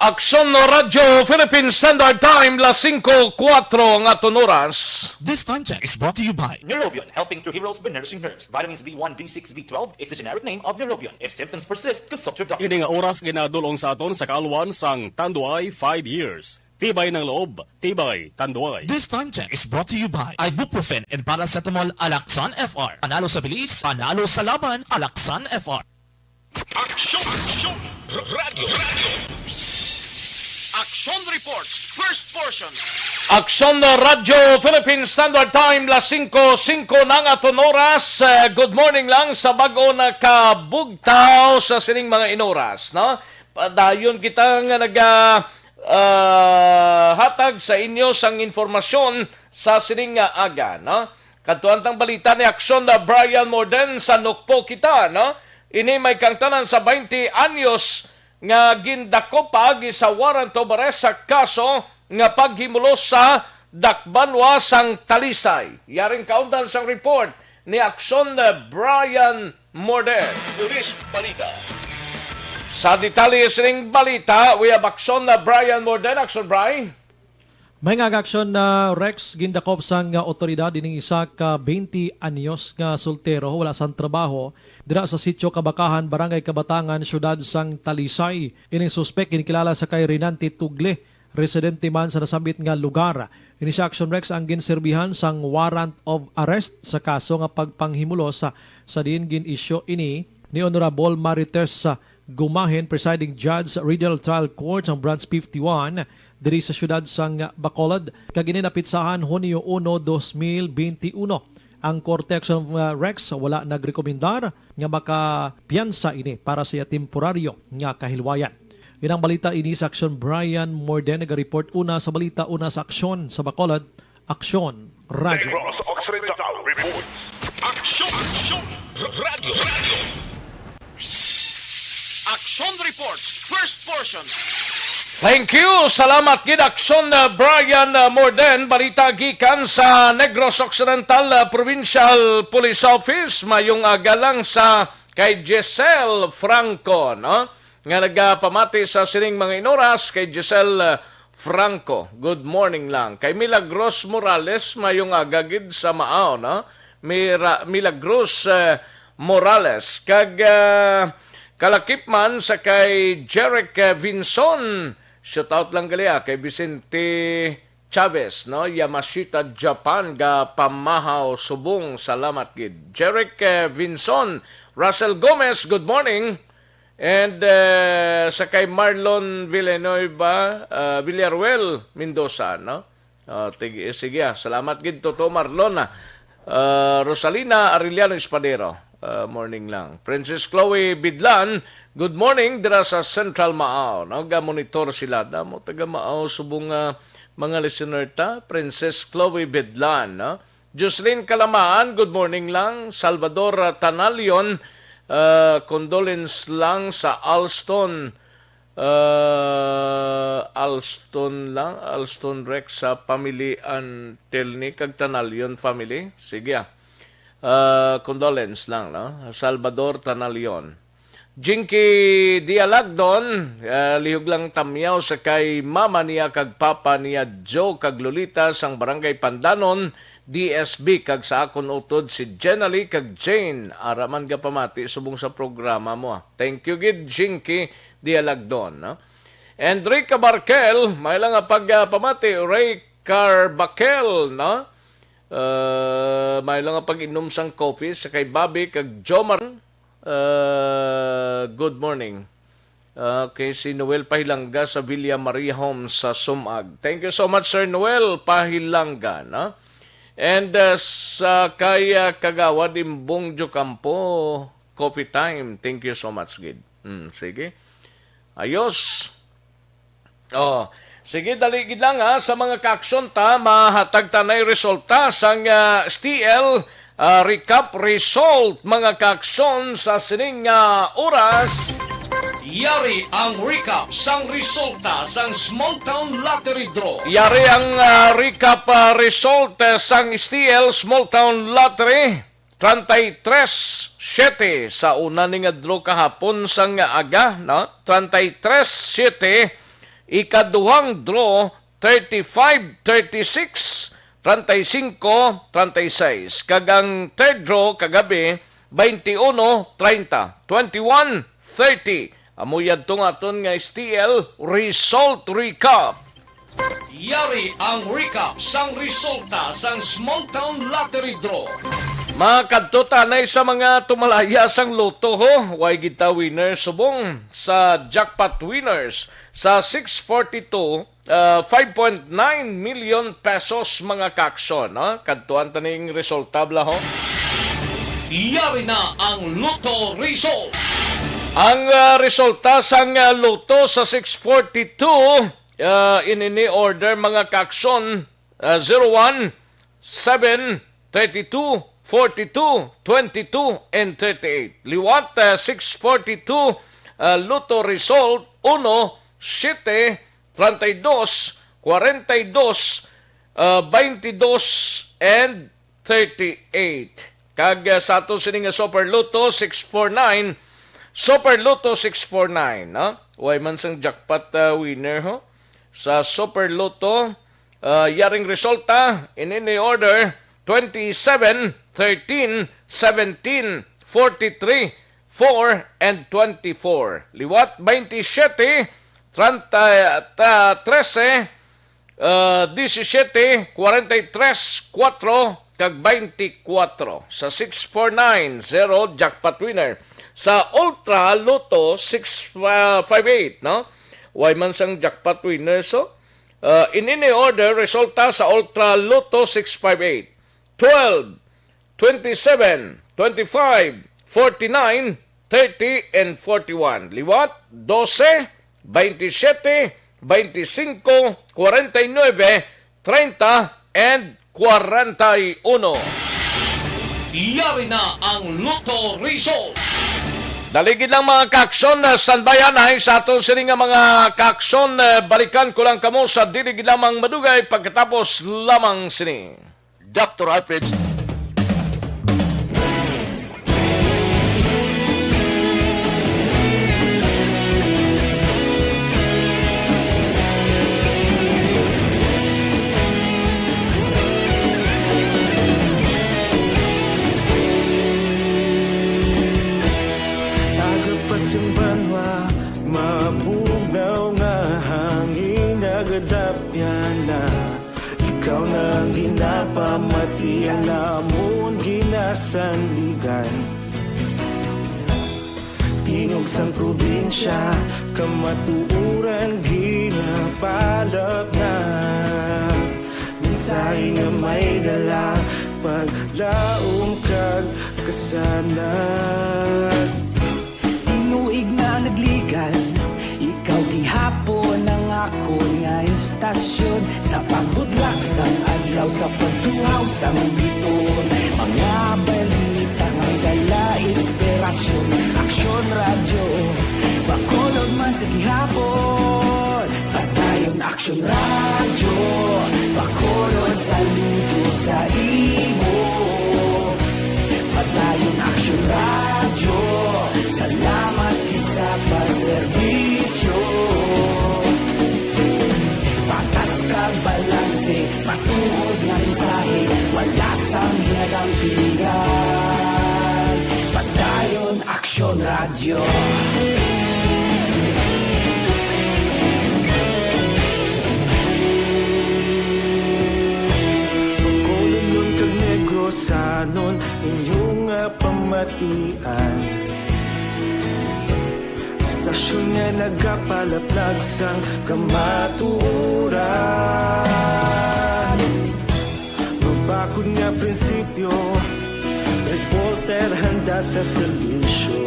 Aksyon Radyo Philippine Standard Time, las singko kuwatro ang aton oras. This time check is brought to you by Neurobion, helping true heroes with nursing herbs, vitamins B one, B six, B twelve is the generic name of Neurobion. If symptoms persist, consult your doctor. Ini nga oras ginadul-ong sa aton sa kaalwan sang Tanduay five years. Tibay ng loob, tibay Tanduay. This time check is brought to you by ibuprofen and paracetamol, Alaxan F R. Panalo sa bilis, panalo sa laban, Alaxan F R. Aksyon! Aksyon! Radyo! Radyo! Aksyon Report, first portion. Aksyon Radyo Philippine Standard Time, las singko singko na ang aton oras. Eh, good morning lang sa bag-o nakabugtaw sa sining mga inoras, no? Padayon kita nga naga, ah, hatag sa inyo sang informasyon sa sining nga aga, no? Kadtuan tang balita ni Aksyon na Brian Morden sa Nukpo kita, no? Ini may kahangtanan sa twenty anyos nga gindakop paagi sa warrant of arrest sa kaso nga paghimulos sa dakbanwa sang Talisay. Yaring kaundan sang report ni Aksyon na Brian Morden. Police Balita. Sa detalye sining balita, we have Aksyon na Brian Morden. Aksyon, Bri. May nga aksyon na Rex, gindakop sang, ah, otoridad ining isa ka twenty anyos nga soltero wala sang trabaho dira sa Sitio Kabakahan, Barangay Kabatangan, Siyudad sang Talisay. Ining suspek ginkilala sa kay Renante Tugle, residente man sa nasambit nga lugar. Ini siya, Aksyon Rex, ang ginserbihan sang warrant of arrest sa kaso nga pagpanghimulos sa, sa diin gin-isyu ini ni Honorable Marites, ah, Gumahin, Presiding Judge sa Regional Trial Court sang Branch fifty-one diri sa siyudad sang Bacolod, kag ini napitsahan Hunyo uno, dos mil benti uno. Ang Korte, Aksyon, uh, Rex, wala nagrekomendar nga makapiyansa ini para sa iya temporaryo nga kahilwayan. Inang balita ini sa Aksyon, Brian Morden, nagareport una sa balita, una sa Aksyon sa Bacolod. Aksyon Radyo. Negros Occidental reports. Aksyon! Aksyon! Radyo! Radyo! Aksyon Reports, first portion. Thank you. Salamat gid, Aksyon, uh, Brian, uh, Morden. Balita gikan sa Negros Occidental, uh, Provincial Police Office. Mayong aga lang sa kay Giselle Franco, no? Nga nagapamati sa sining mga inoras kay Giselle, uh, Franco. Good morning lang. Kay Milagros Morales, mayong aga gid sa Maaw, no? Mira-, Milagros, uh, Morales. Kag, uh, kalakip man sa kay Jeric, uh, Vinson. Shout out lang gali, ah, kay Vicente Chavez, no? Yamashita, Japan, ga pamahaw subong. Salamat gid. Jeric, eh, Vinson, Russell Gomez, good morning. And, eh, sa kay Marlon Villanueva, ah, Villaruel Mendoza, no? Ah, tig-, eh, sige, ah. Salamat gid, Toto Marlon, ah. Ah, Rosalina Arellano Espadero, ah, morning lang. Princess Chloe Bidlan, good morning, dira sa Central Maaw. Naga-monitor sila. Damo taga Maaw subong nga mga listener ta. Princess Chloe Bidlan, no? Jocelyn Kalamaan, good morning lang. Salvador, ah, Tanalion, ah, condolence lang sa Alston. Ah, Alston lang, Alston Rex sa pamilian Tilni kag Tanalion family. Sige, ah. Ah, condolence lang, no? Salvador Tanalion. Jinky Dialagdon, ah, lihog lang tamyaw sa kay mama niya kag papa niya Joe kag Lolita sang Barangay Pandanon, D S B, kag sa akon utod si Jenalie kag Jane. Ara man gapamati subong sa programa mo, ah. Thank you gid, Jinky Dialagdon, no? Enrica Barquel, may lang nga pag, ah, pamati, Ray Carbaquel, no? Ah, may lang nga pag-inom sang coffee sa kay Bobby kag Jomar. Ah, good morning. Okay, si Noel Pahilanga sa Villa Maria Homes sa Sumag. Thank you so much, Sir Noel Pahilanga, no? And, uh, sa kay, uh, Kagawad Imbong Jocampo, coffee time. Thank you so much, gid. Hmm, sige. Ayos. Oh, sige, dali gid lang, ha, sa mga kaaksyon ta, mahatag ta na'y resulta sang, ah, S T L, ah, recap result, mga kaaksyon, sa sining, ah, oras. Yari ang recap sang resulta sang Small Town Lottery Draw. Yari ang, ah, recap, ah, result, eh, sang S T L Small Town Lottery. Treinta y tres siete sa una ni nga draw kahapon sang aga, no? Treinta y tres siete, Ikaduhang draw, thirty-five, thirty-six, treinta y cinco, treinta y seis. Kag ang third draw kagabi, veintiuno, treinta, twenty-one, thirty. Amo yadto nga aton nga S T L result recap. Yari ang recap sang resulta sang Small Town Lottery Draw. Makadto ta anay sa mga tumalaya sang Lotto, ho. Way gid ta winner subong sa jackpot winners sa six forty-two, ah, five point nine million pesos, mga kaakson, ha? Kadtuan ta ning resulta, bala, ho. Yari na ang Lotto result. Ang, ah, resulta sang, ah, Lotto sa six forty-two, ah, in any order, mga kaakson, ah, zero one, seven, thirty-two, forty-two, twenty-two, and thirty-eight. Liwat, ah, six forty-two, ah, Lotto result, uno, siete, treinta y dos, cuarenta y dos, ah, veintidós, and thirty-eight. Kag, ah, sa ato sini nga Super Lotto six four nine, Super Lotto six four nine, no? Way man sang jackpot, ah, winner, ho? Sa Super Lotto, ah, yaring resulta, in any order, twenty-seven, thirteen, seventeen, forty-three, four, and twenty-four. Liwat, veintisiete, treinta, ta-, trese, ah, disisiete, kwarenta y tres, kuwatro, kag beintikwatro. Sa six four nine zero jackpot winner. Sa Ultra Lotto six five eight, no? Way man sang jackpot winner, so, ah, in any order, resulta sa Ultra Lotto six five eight. Twelve, twenty-seven, twenty-five, forty-nine, thirty, and forty-one. Liwat, dose, baynte-siyete, baynte-singko, kwarenta y nuebe, treinta, and kwarenta y uno. Yari na ang Lotto result. Dali gid lang, mga kaakson, ah, standby anay sa aton sini nga mga kaakson. Ah, balikan ko lang kamo sa dili gid lamang madugay pagkatapos lamang sini. Doctor Alfred. Aga pa sing banwa, mabugnaw nga hangin, nagadapyan na. Ikaw na ang ginapamati, ang amon ginasandigan. Tingog sang probinsya, kamatuoran ginapalapnag. Mensahe nga may dala, paglaom kag kasanag. Tinuig na nagligan, ikaw gihapon ang akon nga istasyon. Sa pagbudlak sang adlaw, sa pagtuhaw sang bituon, mga balita nga may dala inspirasyon. Aksyon Radyo, Bacolod man sa gihapon. Padayon Aksyon Radyo, Bacolod, saludo sa imo. Padayon Aksyon Radyo, salamat gid sa pagserbisyo. Patas kag balanse, matuod nga mensahe, wala sang ginadampingan. Padayon Aksyon Radyo. Bacolodnon kag Negrosanon, inyo nga pamatian. Istasyon nga nagapalaplag sang kamatuoran. Mabakod nga prinsipyo, reporter handa sa serbisyo.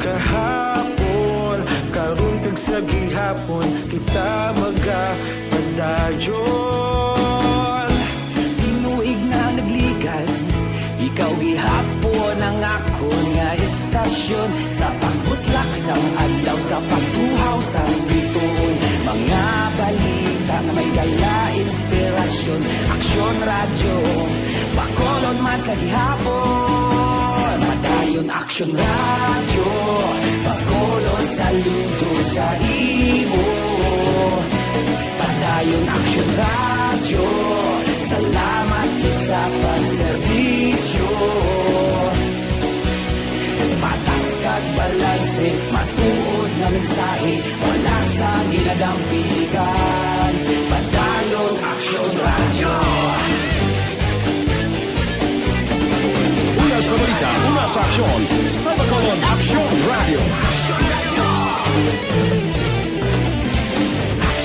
Kahapon, karon kag sa gihapon, kita magapadayon. Tinuig na nagligan, ikaw gihapon ang akon nga istasyon. Sa pagbutlak sang adlaw, sa pagtuhaw sang bituon, mga balita nga may dala inspirasyon. Aksyon Radyo, Bacolod man sa gihapon. Padayon Aksyon Radyo, Bacolod, saludo sa imo. Aksyon Radyo, salamat gid sa pagserbisyo. Patas kag balanse, matuod nga mensahe, wala sang ginadampigan. Padayon Aksyon Radyo. Una sa balita, una sa aksyon, sa Bacolod Aksyon Radyo.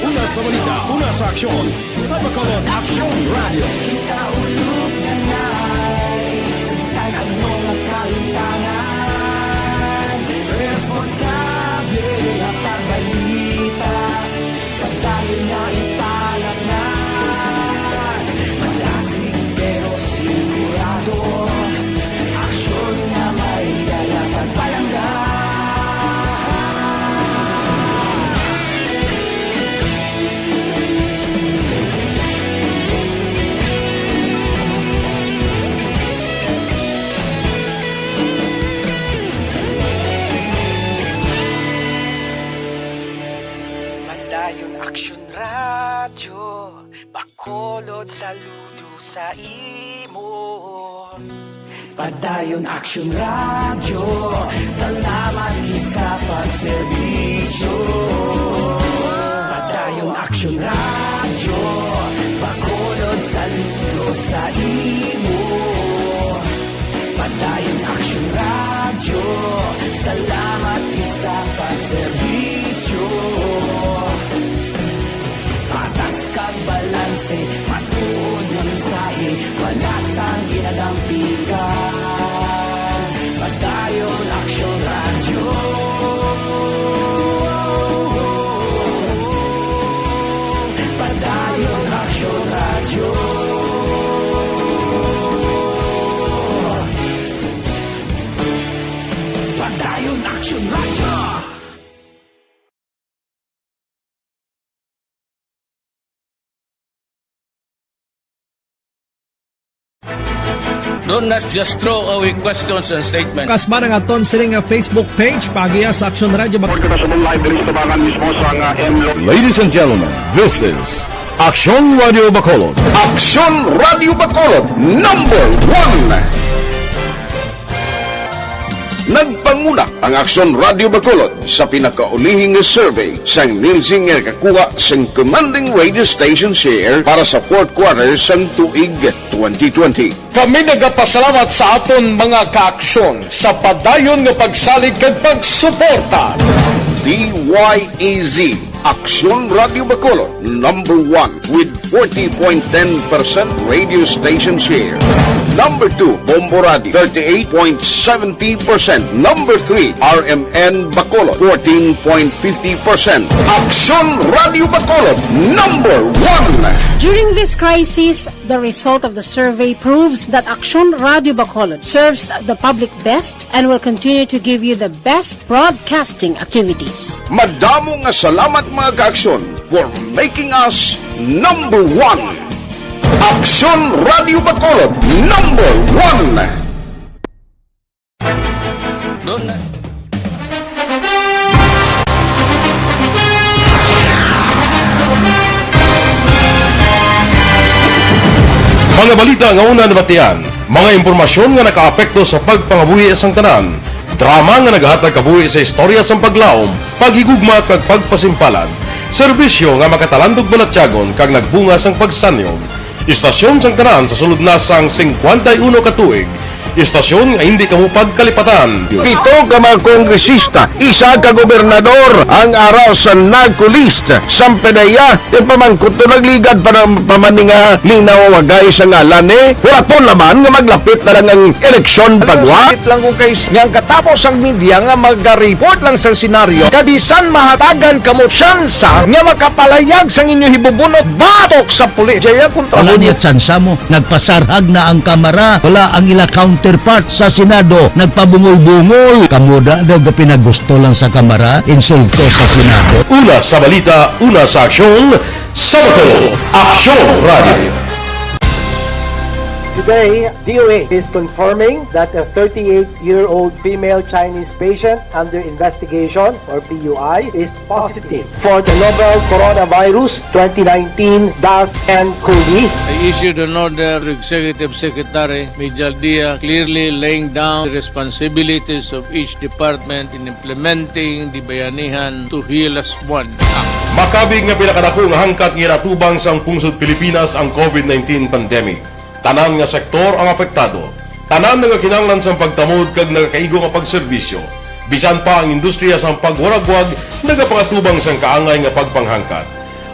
Una sa balita, una sa aksyon, sa Bacolod Aksyon Radyo. Kita ulog na nai, sa bisan ano nga kahimtangan, responsable nga pagbalita, padayon nga ipangalan. Malasig pero sigurado, aksyon nga may dala pagpalangga. Padayon Aksyon Radyo, Bacolod, saludo sa imo. Padayon Aksyon Radyo, salamat gid sa pagserbisyo. Padayon Aksyon Radyo, Bacolod, saludo sa imo. Padayon Aksyon Radyo, salamat gid sa pagserbisyo. Patas kag balanse, matuod nga mensahe, wala sang ginadampigan. Padayon Aksyon Radyo. Padayon Aksyon Radyo. Padayon Aksyon Radyo. Don't not just throw away questions and statements. Kasba na nga ton sini nga Facebook page, paagiha sa Aksyon Radyo Bac- Report ko na sa live diri sa Tabangan mismo sa nga M Lo- Ladies and gentlemen, this is Aksyon Radio Bacolod. Aksyon Radio Bacolod, number one. Nagpanguna ang Aksyon Radio Bacolod sa pinakaulihi nga survey sang Nielsen nga nakakuha sang commanding radio station share para sa fourth quarter sang tuig twenty twenty. Kami nagapasalamat sa aton mga kaaksyon sa padayon nga pagsalig kag pagsuporta. D Y E Z, Aksyon Radio Bacolod, number one with forty point ten percent radio station share. Number two, Bombo Radio, thirty-eight point seventy percent. Number three, R M N Bacolod, fourteen point fifty percent. Aksyon Radio Bacolod, number one. During this crisis, the result of the survey proves that Aksyon Radio Bacolod serves the public best and will continue to give you the best broadcasting activities. Madamo nga salamat, mga kaaksyon, for making us number one. Aksyon Radio Bacolod, number one. Doon na. Mga balita nga una nabatian, mga impormasyon nga nakaapekto sa pagpangabuhi sang tanan, drama nga nagahatag kabuhi sa istorya sang paglaom, paghigugma kag pagpasimpalan, serbisyo nga makatalandog balatyagon kag nagbunga sang pagsanyog. Istasyon sang tanan sa sulod na sang singkwenta y uno ka tuig. Istasyon nga hindi kamo pagkalipatan. Pito ka mga kongresista, isa ka gobernador ang ara sa NARCO list. Sampanaya, ipamangkot to, nagligad pa na pa man ni nga linaw ang wagay sa ngalan ni Horaton Laban nga maglapit na lang ang eleksyon. Alam mo, pagwa. Sakit lang ko kay s-, nga ang katapos ang media nga mag-report lang sa senaryo, kabisan mahatagan kamo tsansa nga makapalayag sang inyo hibubunot batok sa pulis. Jaya kontra. Wala mo niya tsansa mo. Nagpasarhag na ang Kamara. Wala ang ila counterpart sa Senado. Nagpabungol-bungol. Kamo da daw gapinagusto lang sa Kamara. Insulto sa Senado. Una sa balita, una sa aksyon, sa Bacolod Aksyon Radio. Today, D O H is confirming that a thirty-eight-year-old female Chinese patient under investigation, or P U I, is positive for the novel coronavirus twenty nineteen DAS nCoV. I issued an order to Executive Secretary Mijal Dia, clearly laying down the responsibilities of each department in implementing the Bayanihan to Heal As One Act. Makabig nga pinakadako nga hangkat nga ginatubang sang pungsod Pilipinas ang COVID nineteen pandemic. Tanan nga sektor ang apektado. Tanan nagakinahanglan sang pagtamod kag nagakaigo nga pagserbisyo. Bisan pa ang industriya sang pagwaragwag nagapangatubang sang kaangay nga pagpanghangkat.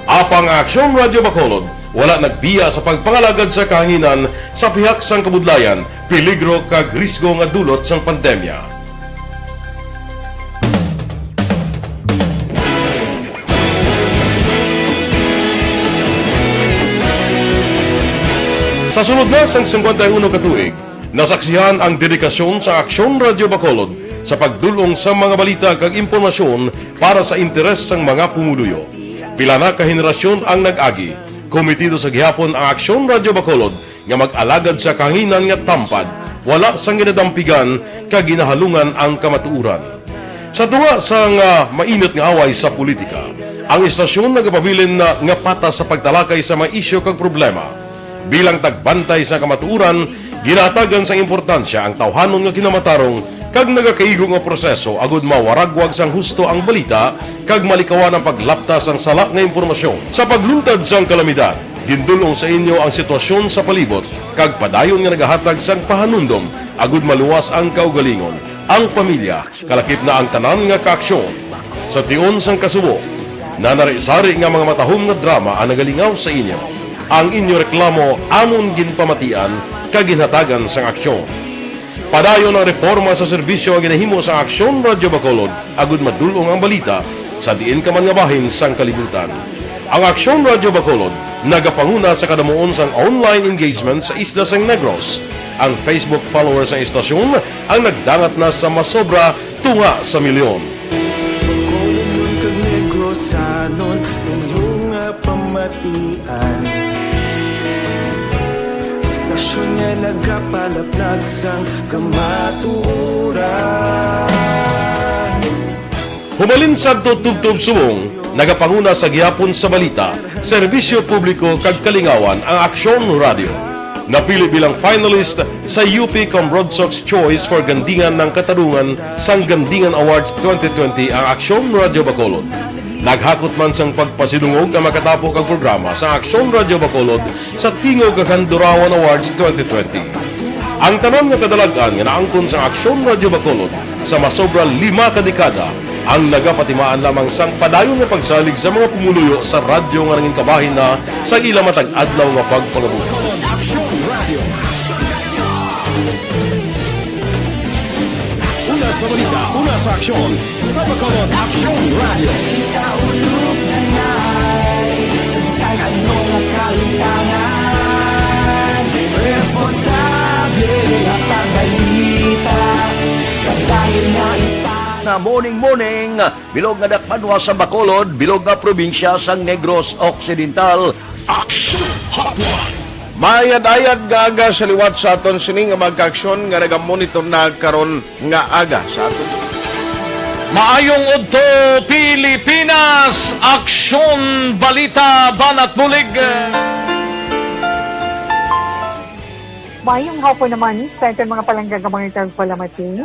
Apang ang Aksyon Radyo Bacolod wala nagbiya sa pagpangalagad sa kahanginan sa pihak sang kabudlayan, peligro kag risgo nga dulot sang pandemya. Sa sulod na sang singkwenta y uno ka tuig, nasaksihan ang dedikasyon sa Aksyon Radyo Bacolod sa pagdul-ong sa mga balita kag impormasyon para sa interes sang mga pumuluyo. Pila na ka henerasyon ang nag-agi. Komitido sa gihapon ang Aksyon Radyo Bacolod nga mag-alagad sa kahanginan nga tampad, wala sang ginadampigan kag ginahalungan ang kamatuoran. Sa tunga sang, ah, mainit nga away sa politika, ang istasyon nagapabilin na nga patas sa pagtalakay sa mga isyu kag problema. Bilang tagbantay sa kamatuoran, ginahatagan sang importansya ang tawhanon nga kinamatarong kag nagakaigo nga proseso agud mawaragwag sang husto ang balita kag malikawan ang paglapta sang sala nga impormasyon. Sa pagluntad sang kalamidad, gindul-ong sa inyo ang sitwasyon sa palibot kag padayon nga nagahatag sang pahanumdom agud maluwas ang kaugalingon, ang pamilya, kalakip na ang tanan nga kaaksyon. Sa tion sang kasubo, nanari-sari nga mga matahom nga drama ang nagalingaw sa inyo. Ang inyo reklamo amon ginpamatian kag ginhatagan sang aksyon. Padayon ang reporma sa serbisyo nga ginahimo sang Aksyon Radyo Bacolod agud madul-ong ang balita sa diin ka man nga bahin sang kalibutan. Ang Aksyon Radyo Bacolod nagapanguna sa kadamuon sang online engagement sa isla sang Negros. Ang Facebook followers sang istasyon ang nagdangat na sa masobra tunga sa milyon. Bacolodnon kag Negrosanon, inyo nga pamatian. Istasyon nga nagapalaplag sang kamatuoran. Humalin sadto tubtob subong, nagapanguna sa gihapon sa balita, serbisyo publiko kag kalingawan ang Aksyon Radyo. Napili bilang finalist sa U P Cambronsox Choice for Gandingan ng Katarungan sang Gandingan Awards twenty twenty ang Aksyon Radyo Bacolod. Naghakot man sang pagpasidungog ang makatapo kag programa sa Aksyon Radyo Bacolod sa Tingog kag Handurawan Awards twenty twenty. Ang tanan nga kadalag-an nga naangkon sa Aksyon Radyo Bacolod sa masobra lima ka dekada ang nagapatimaan lamang sang padayon nga pagsalig sa mga pumuluyo sa radyo nga nangin kabahin na sa ila matag adlaw nga pagpangabuhi. Una sa balita, una sa aksyon, sa Bacolod Aksyon Radio. Kita ulog na ngay, sagsag ano nga kalimtangan, responsable nga pagbalita, kadayon nga ita- Na morning, morning, bilog nga dakbanwa sa Bacolod, bilog nga probinsya sang Negros Occidental. Action Hotline. Maayad-ayad nga aga sa liwat sa aton sini nga mga kaaksyon nga nagamonitor na karon nga aga sa aton. Maayong udto, Pilipinas! Aksyon, balita, banat bulig. Maayong hapon naman sa aton mga palangga nga mga tagpalamati.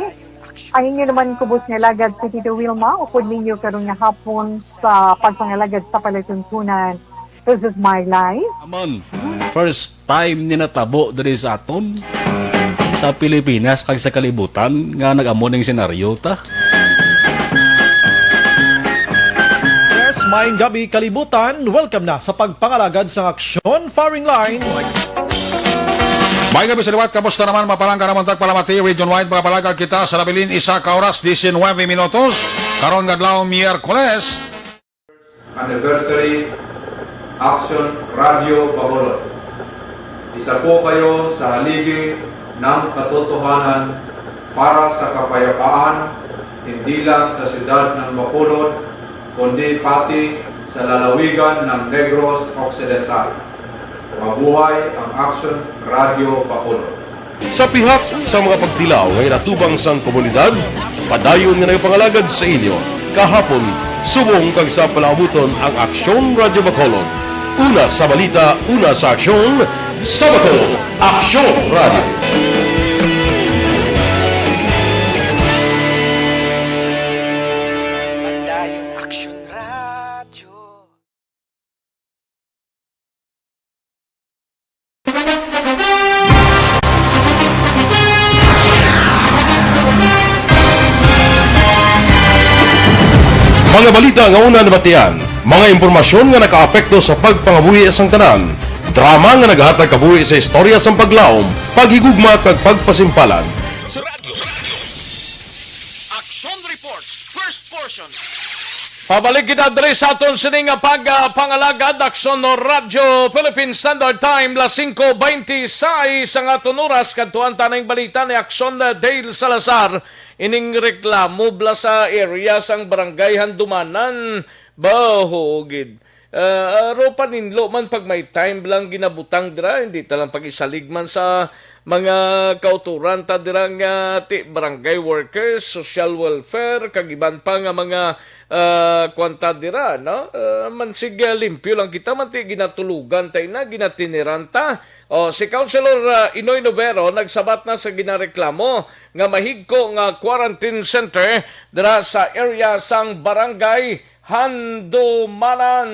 Ang inyo naman kubos nga alagad, si Tito Wilma, upod ninyo karon nga hapon sa pagpangalagad sa palatuntunan. This is my life. Aman, first time ni natabo diri sa aton, sa Pilipinas, kag sa kalibutan, nga nag-amo ning senaryo ta. Yes, maayong gabi, kalibutan. Welcome na sa pagpangalagad sang aksyon, firing line. Maayong gabi sa liwat, kamusta naman, mapalangga naman tagpalamati, region-wide, mga palangga kita sa nabilin, isa ka oras, diecinueve minutos, karon nga adlaw, Miyerkules. Anniversary Action Radio Bacolod. Isa po kayo sa haligi ng katotohanan para sa kapayapaan, hindi lang sa siyudad ng Bacolod, kundi pati sa lalawigan ng Negros Occidental. Mabuhay ang Aksyon Radyo Bacolod. Sa pihak sa mga pagtilaw nga inatubang sang komunidad, padayon nga nagapangalagad sa inyo, kahapon, subong kag sa palaabuton ang Aksyon Radyo Bacolod. Una sa balita, una sa aksyon, sa Bacolod, Aksyon Radyo. Padayon Aksyon Radyo. Mga balita nga una nabatian, mga impormasyon nga nakaapekto sa pagpangabuhi sang tanan, drama nga naghatag kabuhi sa istorya sang paglaom, paghigugma kag pagpasimpalan. Sa Radyo, Radyo. Action Report, first portion. Pabalik kita diri sa aton sini nga pagpangalagad, Aksyon Radyo Philippine Standard Time, las singko beintiseis ang aton oras. Kadtuan ta ning balita ni Aksyon Dale Salazar. Ining reklamo bala sa area sang Barangay Handumanan. Baho gid. Ah, aro paninlo man pag may time lang ginabutang dira, hindi ta lang pag-isalig man sa mga kauturan ta dira nga ti barangay workers, social welfare, kag iban pa nga mga, ah, kwan ta dira, no? Ah, mansig, ah, limpyo lang kita, man ti ginatulugan ta ina, ginatiniran ta. O, si Councilor, ah, Inoy Novero nagsabat na sa ginareklamo nga mahigko nga quarantine center dira sa area sang Barangay Handumanan.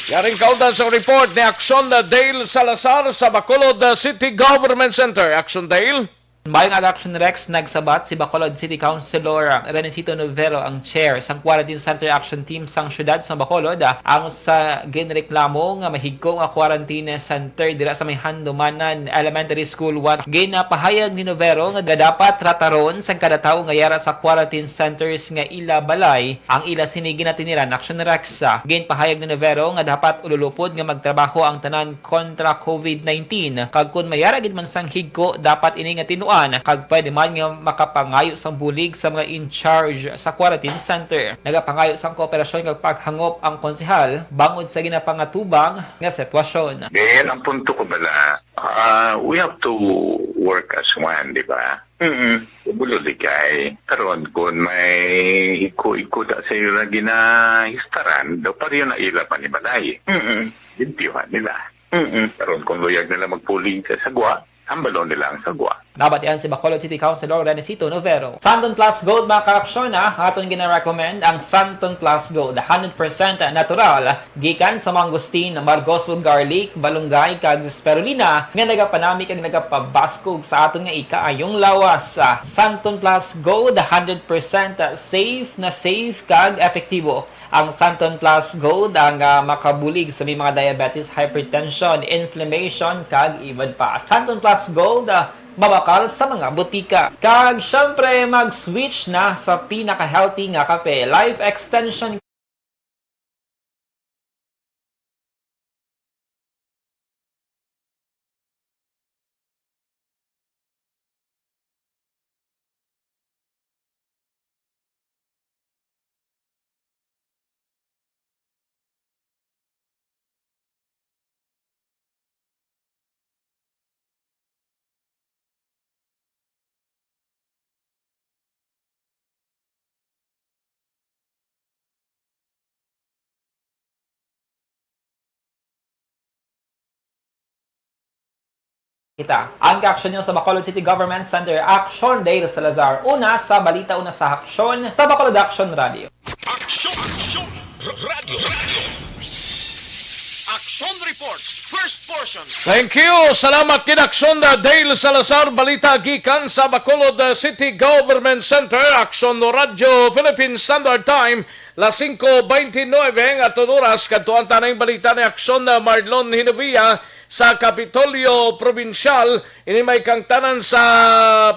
Yaring kaundan sa report ni Aksyon Dale Salazar sa Bacolod City Government Center. Aksyon Dale. Mayong aga, Aksyon Rex. Nagsabat si Bacolod City Councilor Renesito Novero, ang chair sang Quarantine Center Action Team sang siyudad sang Bacolod, ang sa ginreklamo nga mahigko nga quarantine center dira sa may Handumanan Elementary School one. Ginapahayag ni Novero nga dapat trataron sang kada tawo nga yara sa quarantine centers nga ila balay ang ila sini ginatiniran. Action Rex, ah, ginpahayag ni Novero nga dapat ululupod nga magtrabaho ang tanan kontra covid nineteen, kag kon mayara gid man sang higko, dapat ini nga tinuan, kag pwede man nga makapangayo sang bulig sa mga in charge sa quarantine center. Nagapangayo sang kooperasyon kag paghangop ang konsehal bangod sa ginapangatubang nga sitwasyon. Then, ang punto ko bala, ah, we have to work as one, di ba? Mm. Bulo ligay. Karon, kung may iko-iko da sa ila ginahistaran, daw pareho na ila panimalay. Mm. Limpyuhan nila. Mm. Karon, kung luyag nila magpuling sa sagwa, hambalon nila ang sagwa. Nabatian si Bacolod City Councilor Renesito Novero. Santon Plus Gold, mga ka-aksyon, ah, aton gina-recommend ang Santon Plus Gold, hundred percent natural. Gikan sa mangosteen, margoso, garlic, malunggay, kag spirulina nga nagapanami kag nagapabaskog sa aton nga ikaayong lawas. Santon Plus Gold, hundred percent safe na safe kag epektibo. Ang Santon Plus Gold ang, ah, makabulig sa may mga diabetes, hypertension, inflammation, kag iban pa. Santon Plus Gold, ah, mabakal sa mga butika. Kag syempre, mag-switch na sa pinaka-healthy nga kape, Life Extension. Kita. Ang kaaksyon niyo sa Bacolod City Government Center, Action Dale Salazar. Una sa balita, una sa aksyon, sa Bacolod Action Radio. Aksyon! Aksyon! R-, Radyo! Radyo! Action Report, first portion. Thank you. Salamat gid, Aksyon Dale Salazar. Balita gikan sa Bacolod, uh, City Government Center. Aksyon Radyo Philippine Standard Time, las singko beintinuebe ang aton oras. Kadtuan ta na ang balita ni Aksyon na Marlon Hinovia sa Kapitolyo Probinsyal. Ini may kangtanan sa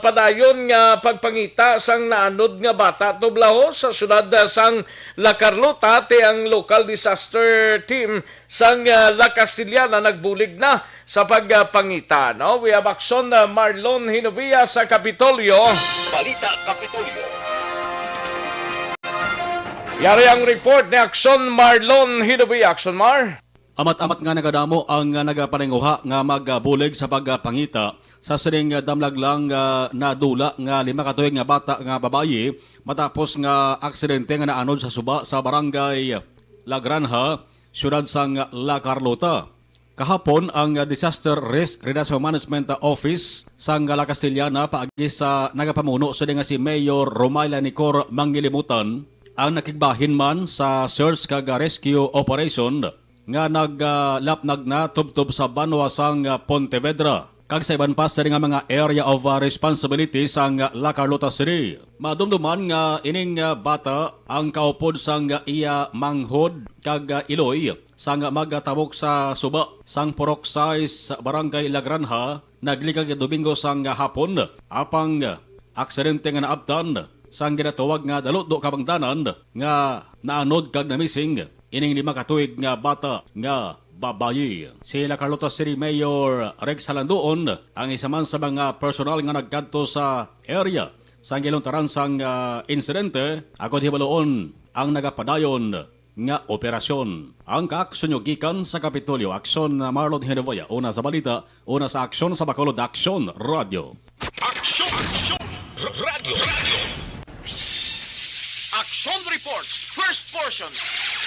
padayon nga pagpangita sang naanod nga bata tublaho sa siyudad sang La Carlota, ti ang local disaster team sang, ah, La Castellana nagbulig na sa pagpangita, no? We have Aksyon, ah, Marlon Hinovia sa Kapitolyo. Balita Kapitolyo. Yari ang report ni Aksyon Marlon Hinovia. Aksyon Mar. Amat-amat nga nagadamo ang nagapaninguha nga magabulig sa pagpangita sa sining damlag lang nga nadula nga lima ka tuig nga bata nga babayi matapos nga aksidente nga naanod sa suba sa barangay La Granja, siyudad sang La Carlota. Kahapon, ang Disaster Risk Reduction Management Office sang La Castellana paagi sa nagapamuno sini nga si Mayor Romayla Nicor Mangilimutan ang nakigbahin man sa search kag rescue operation nga naglapnag na tubtob sa banwa sang Pontevedra kag sa iban pa sini nga mga area of, ah, responsibility sang La Carlota City. Madumduman nga ining, ah, bata ang kaupod sang iya manghod kag, ah, iloy sang magtabok sa suba sang Purok sais, Barangay La Granja, naglikay Domingo sang hapon, apang aksidente nga naabtan sang ginatawag nga dalutdo kabangdanan nga naanod kag namising ining lima ka tuig nga bata nga babayi. Si La Carlota City Mayor Rex Halandoon ang isa man sa mga personal nga nagkadto sa area sang giluntaran sang, ah, insidente, agod hibaluon ang nagapadayon nga operasyon. Ang kaaksyon nyo gikan sa Kapitolyo, Aksyon na Marlon Hinovaya, una sa balita, una sa aksyon sa Bacolod, Aksyon Radio. Aksyon! Aksyon! R-, Radio! Aksyon Report, first portion.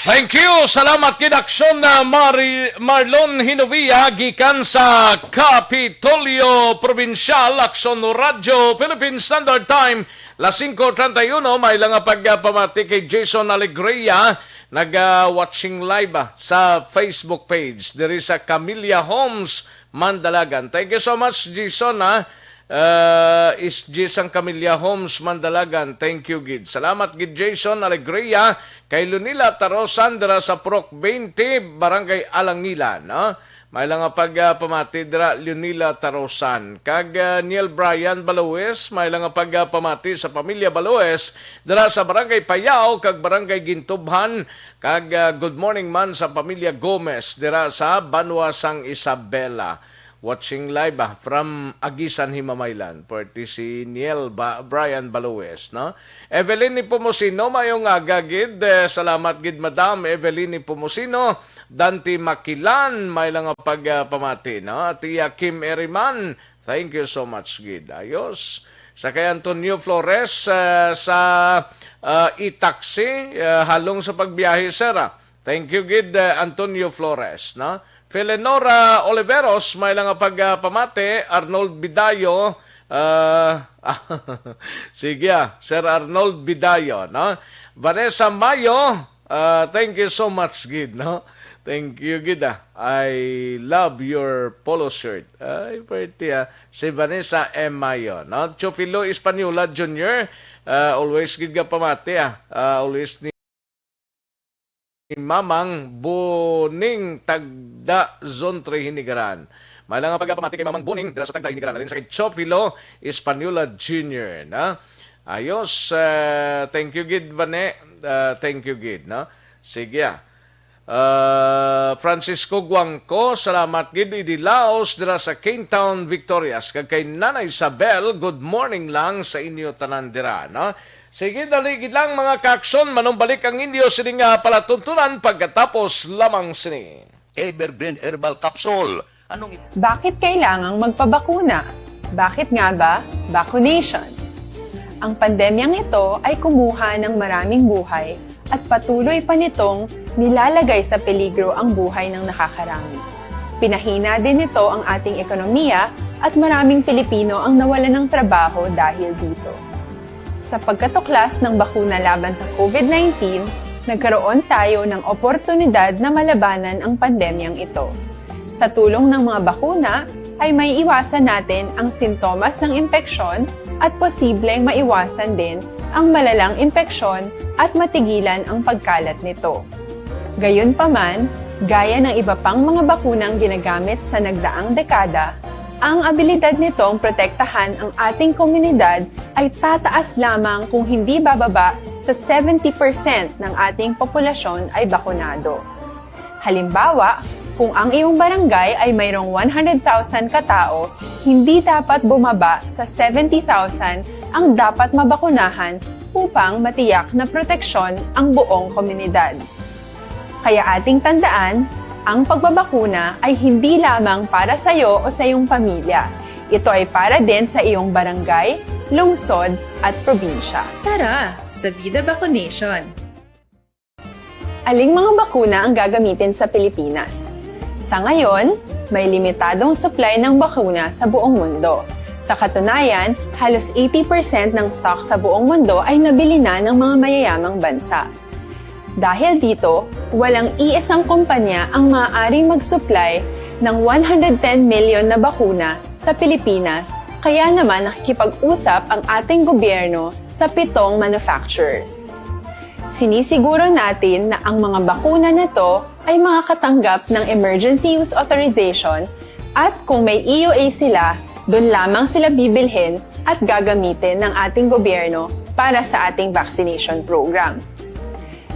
Thank you. Salamat gid, Aksyon na Mari-, Marlon Hinovia gikan sa Kapitolyo Probinsyal, Aksyon Radio, Philippine Standard Time, las singko treinta y uno. May lang nga pagpamati kay Jason Alegria, nag, ah, watching live, ah, sa Facebook page diri sa Camilla Homes, Mandalagan. Thank you so much, Jason, ha. Uh, is Jason Camilla Homes, Mandalagan. Thank you, gid. Salamat, gid, Jason Alegria, kay Lunila Tarosan, dira sa Purok twenty, Barangay Alangilan, no? May lang nga pag, ah, pamati dira, Lunila Tarosan. Kag, ah, Neil Brian Baloes, may lang nga pag, ah, pamati sa pamilya Baloes, dira sa Barangay Payao kag Barangay Gintubhan. Kag, ah, good morning man sa pamilya Gomez dira sa banwa sang Isabela. Watching live, ah, from Aguisan, Himamaylan. Perti si Niel Ba-, Brian Baloes, no? Evelyn Nepomuceno, mayong aga gid. Eh, salamat gid, Madam Evelyn Nepomuceno. Dante Makilan, may lang nga pag, ah, pamati, no? Tia Kim Eriman, thank you so much gid. Ayos. Sa kay Antonio Flores, ah, sa, ah, Itaxi, ah, halong sa pagbiyahe, sir, ah. Thank you gid, ah, Antonio Flores, no? Felenora Oliveros, may lang nga pag, ah, pamati, Arnold Bidayo, ah, sige, ah, Sir Arnold Bidayo, no? Vanessa Mayo, ah, thank you so much gid, no? Thank you gid, ah. I love your polo shirt. Ay, pretty, ah. Si Vanessa M Mayo, no? Chofilo Española Junior, ah, always gid ka pamati, ah. Ah, always ni Mamang Boning Tagda, Zone three, Hinigaran. May lang nga pagpamati kay Mamang Boning dira sa Tagda, Hinigaran. Alin sa kay Chofilo Española Junior, na? Ayos, ah, thank you gid, Vane. Ah, thank you gid, no? Sige, ah. Ah, Francisco Guangco, salamat gid, Idi Laos, dira sa Kingtown, Victorias. Kag kay Nanay Isabel, good morning lang sa inyo tanan dira, no? Sige, dali gid lang, mga kaakson, manumbalik ang inyo sini nga palatuntunan pagkatapos lamang sini. Evergreen Herbal Capsule. Anong i- Bakit kailangang magpabakuna? Bakit nga ba vaccination? Ang pandemyang ito ay kumuha ng maraming buhay at patuloy pa nitong nilalagay sa peligro ang buhay ng nakakarami. Pinahina din nito ang ating ekonomiya at maraming Pilipino ang nawalan ng trabaho dahil dito. Sa pagkatuklas ng bakuna laban sa COVID nineteen, nagkaroon tayo ng oportunidad na malabanan ang pandemyang ito. Sa tulong ng mga bakuna, ay maiiwasan natin ang sintomas ng impeksyon at posibleng maiwasan din ang malalang impeksyon at matigilan ang pagkalat nito. Gayunpaman, gaya ng iba pang mga bakunang ginagamit sa nagdaang dekada, ang abilidad nitong protektahan ang ating komunidad ay tataas lamang kung hindi bababa sa seventy percent ng ating populasyon ay bakunado. Halimbawa, kung ang iyong barangay ay mayroong one hundred thousand katao, hindi dapat bumaba sa seventy thousand ang dapat mabakunahan upang matiyak na proteksyon ang buong komunidad. Kaya ating tandaan, Ang pagbabakuna ay hindi lamang para sa iyo o sa iyong pamilya. Ito ay para din sa iyong barangay, lungsod, at probinsya. Tara, sa Vida Vacunation! Aling mga bakuna ang gagamitin sa Pilipinas? Sa ngayon, may limitadong supply ng bakuna sa buong mundo. Sa katunayan, halos eighty percent ng stock sa buong mundo ay nabili na ng mga mayayamang bansa. Dahil dito, walang iisang kumpanya ang maaaring mag-supply ng one hundred ten million na bakuna sa Pilipinas, kaya naman nakikipag-usap ang ating gobyerno sa pitong manufacturers. Sinisiguro natin na ang mga bakuna na to ay makakatanggap ng emergency use authorization, at kung may E U A sila, doon lamang sila bibilhin at gagamitin ng ating gobyerno para sa ating vaccination program.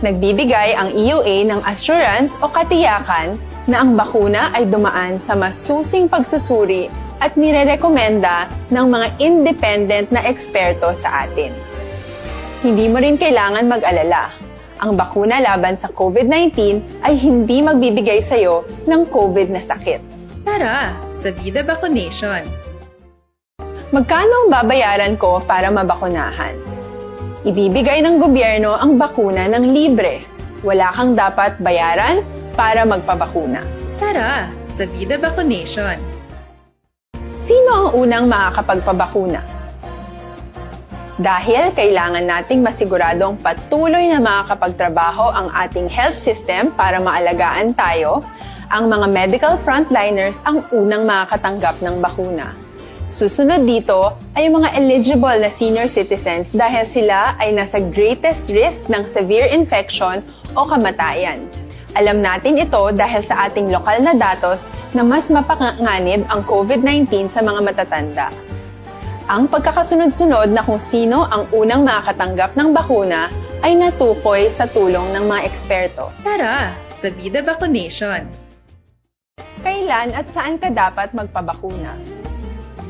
Nagbibigay ang E U A ng assurance o katiyakan na ang bakuna ay dumaan sa masusing pagsusuri at nirerekomenda ng mga independent na eksperto sa atin. Hindi mo rin kailangan mag-alala. Ang bakuna laban sa COVID nineteen ay hindi magbibigay sa iyo ng COVID na sakit. Tara, sa Vida Vacunation! Magkano ang babayaran ko para mabakunahan? Ibibigay ng gobyerno ang bakuna ng libre. Wala kang dapat bayaran para magpabakuna. Tara, sa Vida Vacunation! Sino ang unang makakapagpabakuna? Dahil kailangan nating masiguradong patuloy na makakapagtrabaho ang ating health system para maalagaan tayo, ang mga medical frontliners ang unang makakatanggap ng bakuna. Susunod dito ay ang mga eligible na senior citizens, dahil sila ay nasa greatest risk ng severe infection o kamatayan. Alam natin ito dahil sa ating lokal na datos na mas mapanganib ang COVID nineteen sa mga matatanda. Ang pagkakasunod-sunod na kung sino ang unang makakatanggap ng bakuna ay natukoy sa tulong ng mga eksperto. Tara, sa Vida Vacunation! Kailan at saan ka dapat magpabakuna?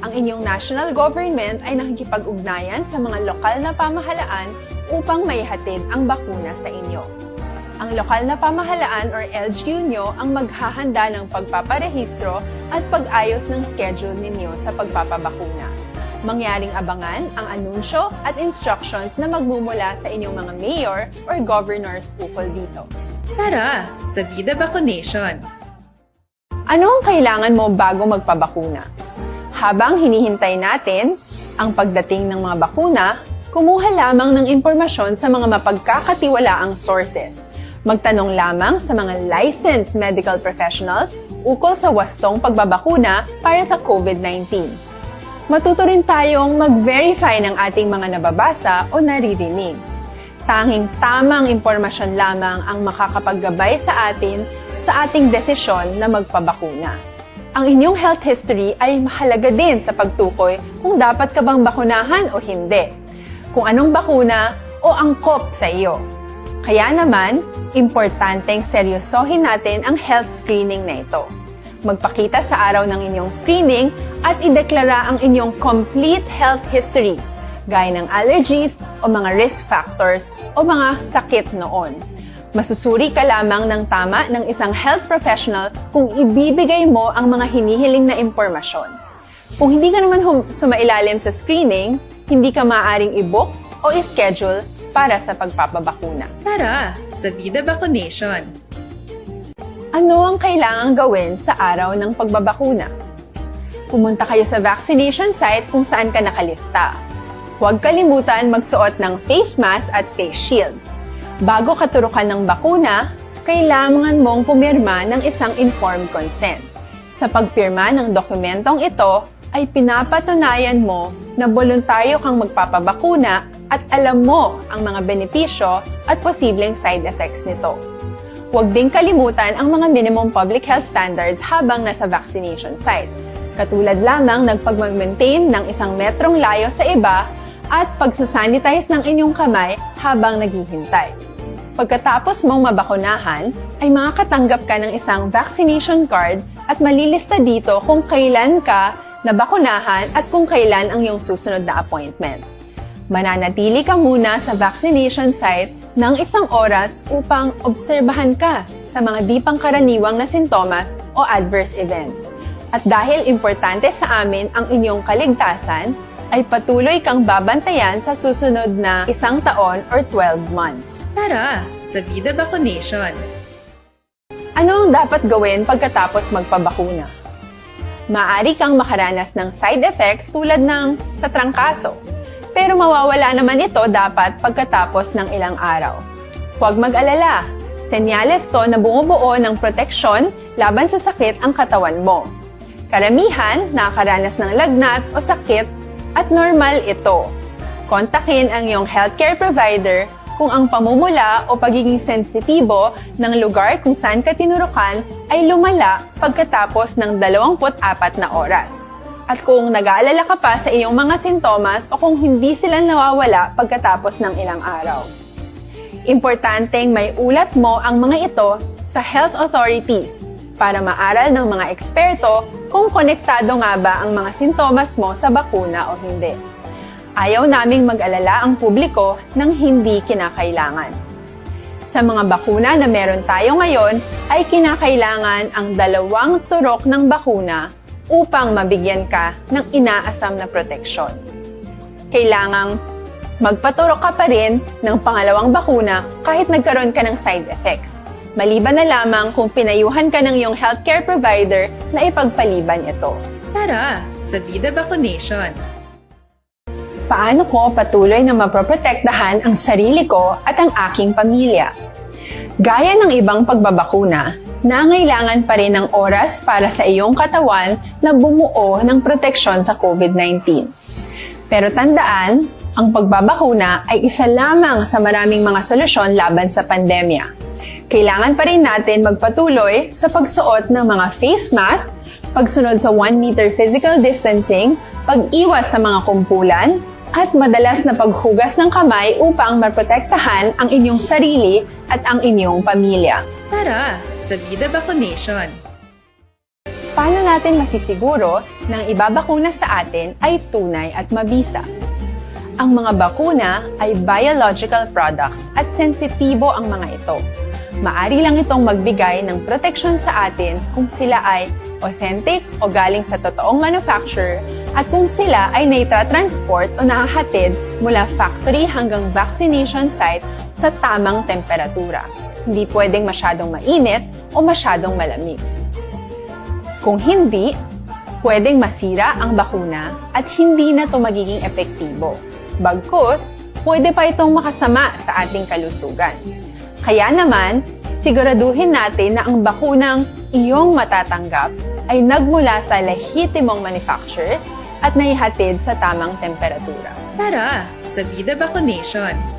Ang inyong national government ay nakikipag-ugnayan sa mga lokal na pamahalaan upang maihatid ang bakuna sa inyo. Ang lokal na pamahalaan or L G U nyo ang maghahanda ng pagpaparehistro at pag-ayos ng schedule ninyo sa pagpapabakuna. Mangyaring abangan ang anunsyo at instructions na magmumula sa inyong mga mayor or governors ukol dito. Tara, sa Vida Vacunation! Ano ang kailangan mo bago magpabakuna? Habang hinihintay natin ang pagdating ng mga bakuna, kumuha lamang ng impormasyon sa mga mapagkakatiwalaang sources. Magtanong lamang sa mga licensed medical professionals ukol sa wastong pagbabakuna para sa COVID nineteen. Matuto rin tayong mag-verify ng ating mga nababasa o naririnig. Tanging tamang impormasyon lamang ang makakapaggabay sa atin sa ating desisyon na magpabakuna. Ang inyong health history ay mahalaga din sa pagtukoy kung dapat ka bang bakunahan o hindi, kung anong bakuna o angkop sa iyo. Kaya naman, importanteng seryosohin natin ang health screening na ito. Magpakita sa araw ng inyong screening at ideklara ang inyong complete health history, gaya ng allergies o mga risk factors o mga sakit noon. Masusuri ka lamang ng tama ng isang health professional kung ibibigay mo ang mga hinihiling na impormasyon. Kung hindi ka naman hum- sumailalim sa screening, hindi ka maaaring i-book o i-schedule para sa pagpapabakuna. Tara, sa Vida Vacunation! Ano ang kailangang gawin sa araw ng pagbabakuna? Pumunta kayo sa vaccination site kung saan ka nakalista. Huwag kalimutan magsuot ng face mask at face shield. Bago katurukan ng bakuna, kailangan mong pumirma ng isang informed consent. Sa pagpirma ng dokumentong ito, ay pinapatunayan mo na boluntaryo kang magpapabakuna at alam mo ang mga benepisyo at posibleng side effects nito. Huwag ding kalimutan ang mga minimum public health standards habang nasa vaccination site, katulad lamang ng pagmag-maintain ng isang metrong layo sa iba at pagsasanitize ng inyong kamay habang naghihintay. Pagkatapos mong mabakunahan, ay makakatanggap ka ng isang vaccination card at malilista dito kung kailan ka nabakunahan at kung kailan ang iyong susunod na appointment. Mananatili ka muna sa vaccination site ng isang oras upang obserbahan ka sa mga di pangkaraniwang na sintomas o adverse events. At dahil importante sa amin ang inyong kaligtasan, ay patuloy kang babantayan sa susunod na isang taon or twelve months. Tara sa Vida Vaccination! Ano ang dapat gawin pagkatapos magpabakuna? Maaari kang makaranas ng side effects tulad ng sa trangkaso, pero mawawala naman ito dapat pagkatapos ng ilang araw. Huwag mag-alala, senyales to na bumubuo ng proteksyon laban sa sakit ang katawan mo. Karamihan nakakaranas ng lagnat o sakit at normal ito. Kontakin ang iyong healthcare provider kung ang pamumula o pagiging sensitibo ng lugar kung saan ka tinurukan ay lumala pagkatapos ng dalawampu't apat na oras. At kung nag-aalala ka pa sa iyong mga sintomas o kung hindi sila nawawala pagkatapos ng ilang araw. Importanteng may ulat mo ang mga ito sa health authorities para maaral ng mga eksperto kung konektado nga ba ang mga sintomas mo sa bakuna o hindi. Ayaw naming mag-alala ang publiko ng hindi kinakailangan. Sa mga bakuna na meron tayo ngayon, ay kinakailangan ang dalawang turok ng bakuna upang mabigyan ka ng inaasam na proteksyon. Kailangang magpaturok ka pa rin ng pangalawang bakuna kahit nagkaroon ka ng side effects, maliban na lamang kung pinayuhan ka ng iyong healthcare provider na ipagpaliban ito. Tara sa Vida Vaccination! Paano ko patuloy na maproprotektahan ang sarili ko at ang aking pamilya? Gaya ng ibang pagbabakuna, nangailangan pa rin ng oras para sa iyong katawan na bumuo ng proteksyon sa COVID nineteen. Pero tandaan, ang pagbabakuna ay isa lamang sa maraming mga solusyon laban sa pandemya. Kailangan pa rin natin magpatuloy sa pagsuot ng mga face mask, pagsunod sa one meter physical distancing, pag-iwas sa mga kumpulan, at madalas na paghugas ng kamay upang maprotektahan ang inyong sarili at ang inyong pamilya. Tara sa Vida Vaccination! Paano natin masisiguro na ang ibabakuna sa atin ay tunay at mabisa? Ang mga bakuna ay biological products at sensitibo ang mga ito. Maari lang itong magbigay ng proteksyon sa atin kung sila ay authentic o galing sa totoong manufacturer at kung sila ay naitatransport o nahahatid mula factory hanggang vaccination site sa tamang temperatura. Hindi pwedeng masyadong mainit o masyadong malamig. Kung hindi, pwedeng masira ang bakuna at hindi na ito magiging epektibo. Bagkus, pwede pa itong makasama sa ating kalusugan. Kaya naman, siguraduhin natin na ang bakunang iyong matatanggap ay nagmula sa lehitimong manufacturers at naihatid sa tamang temperatura. Tara sa Vida Vaccination!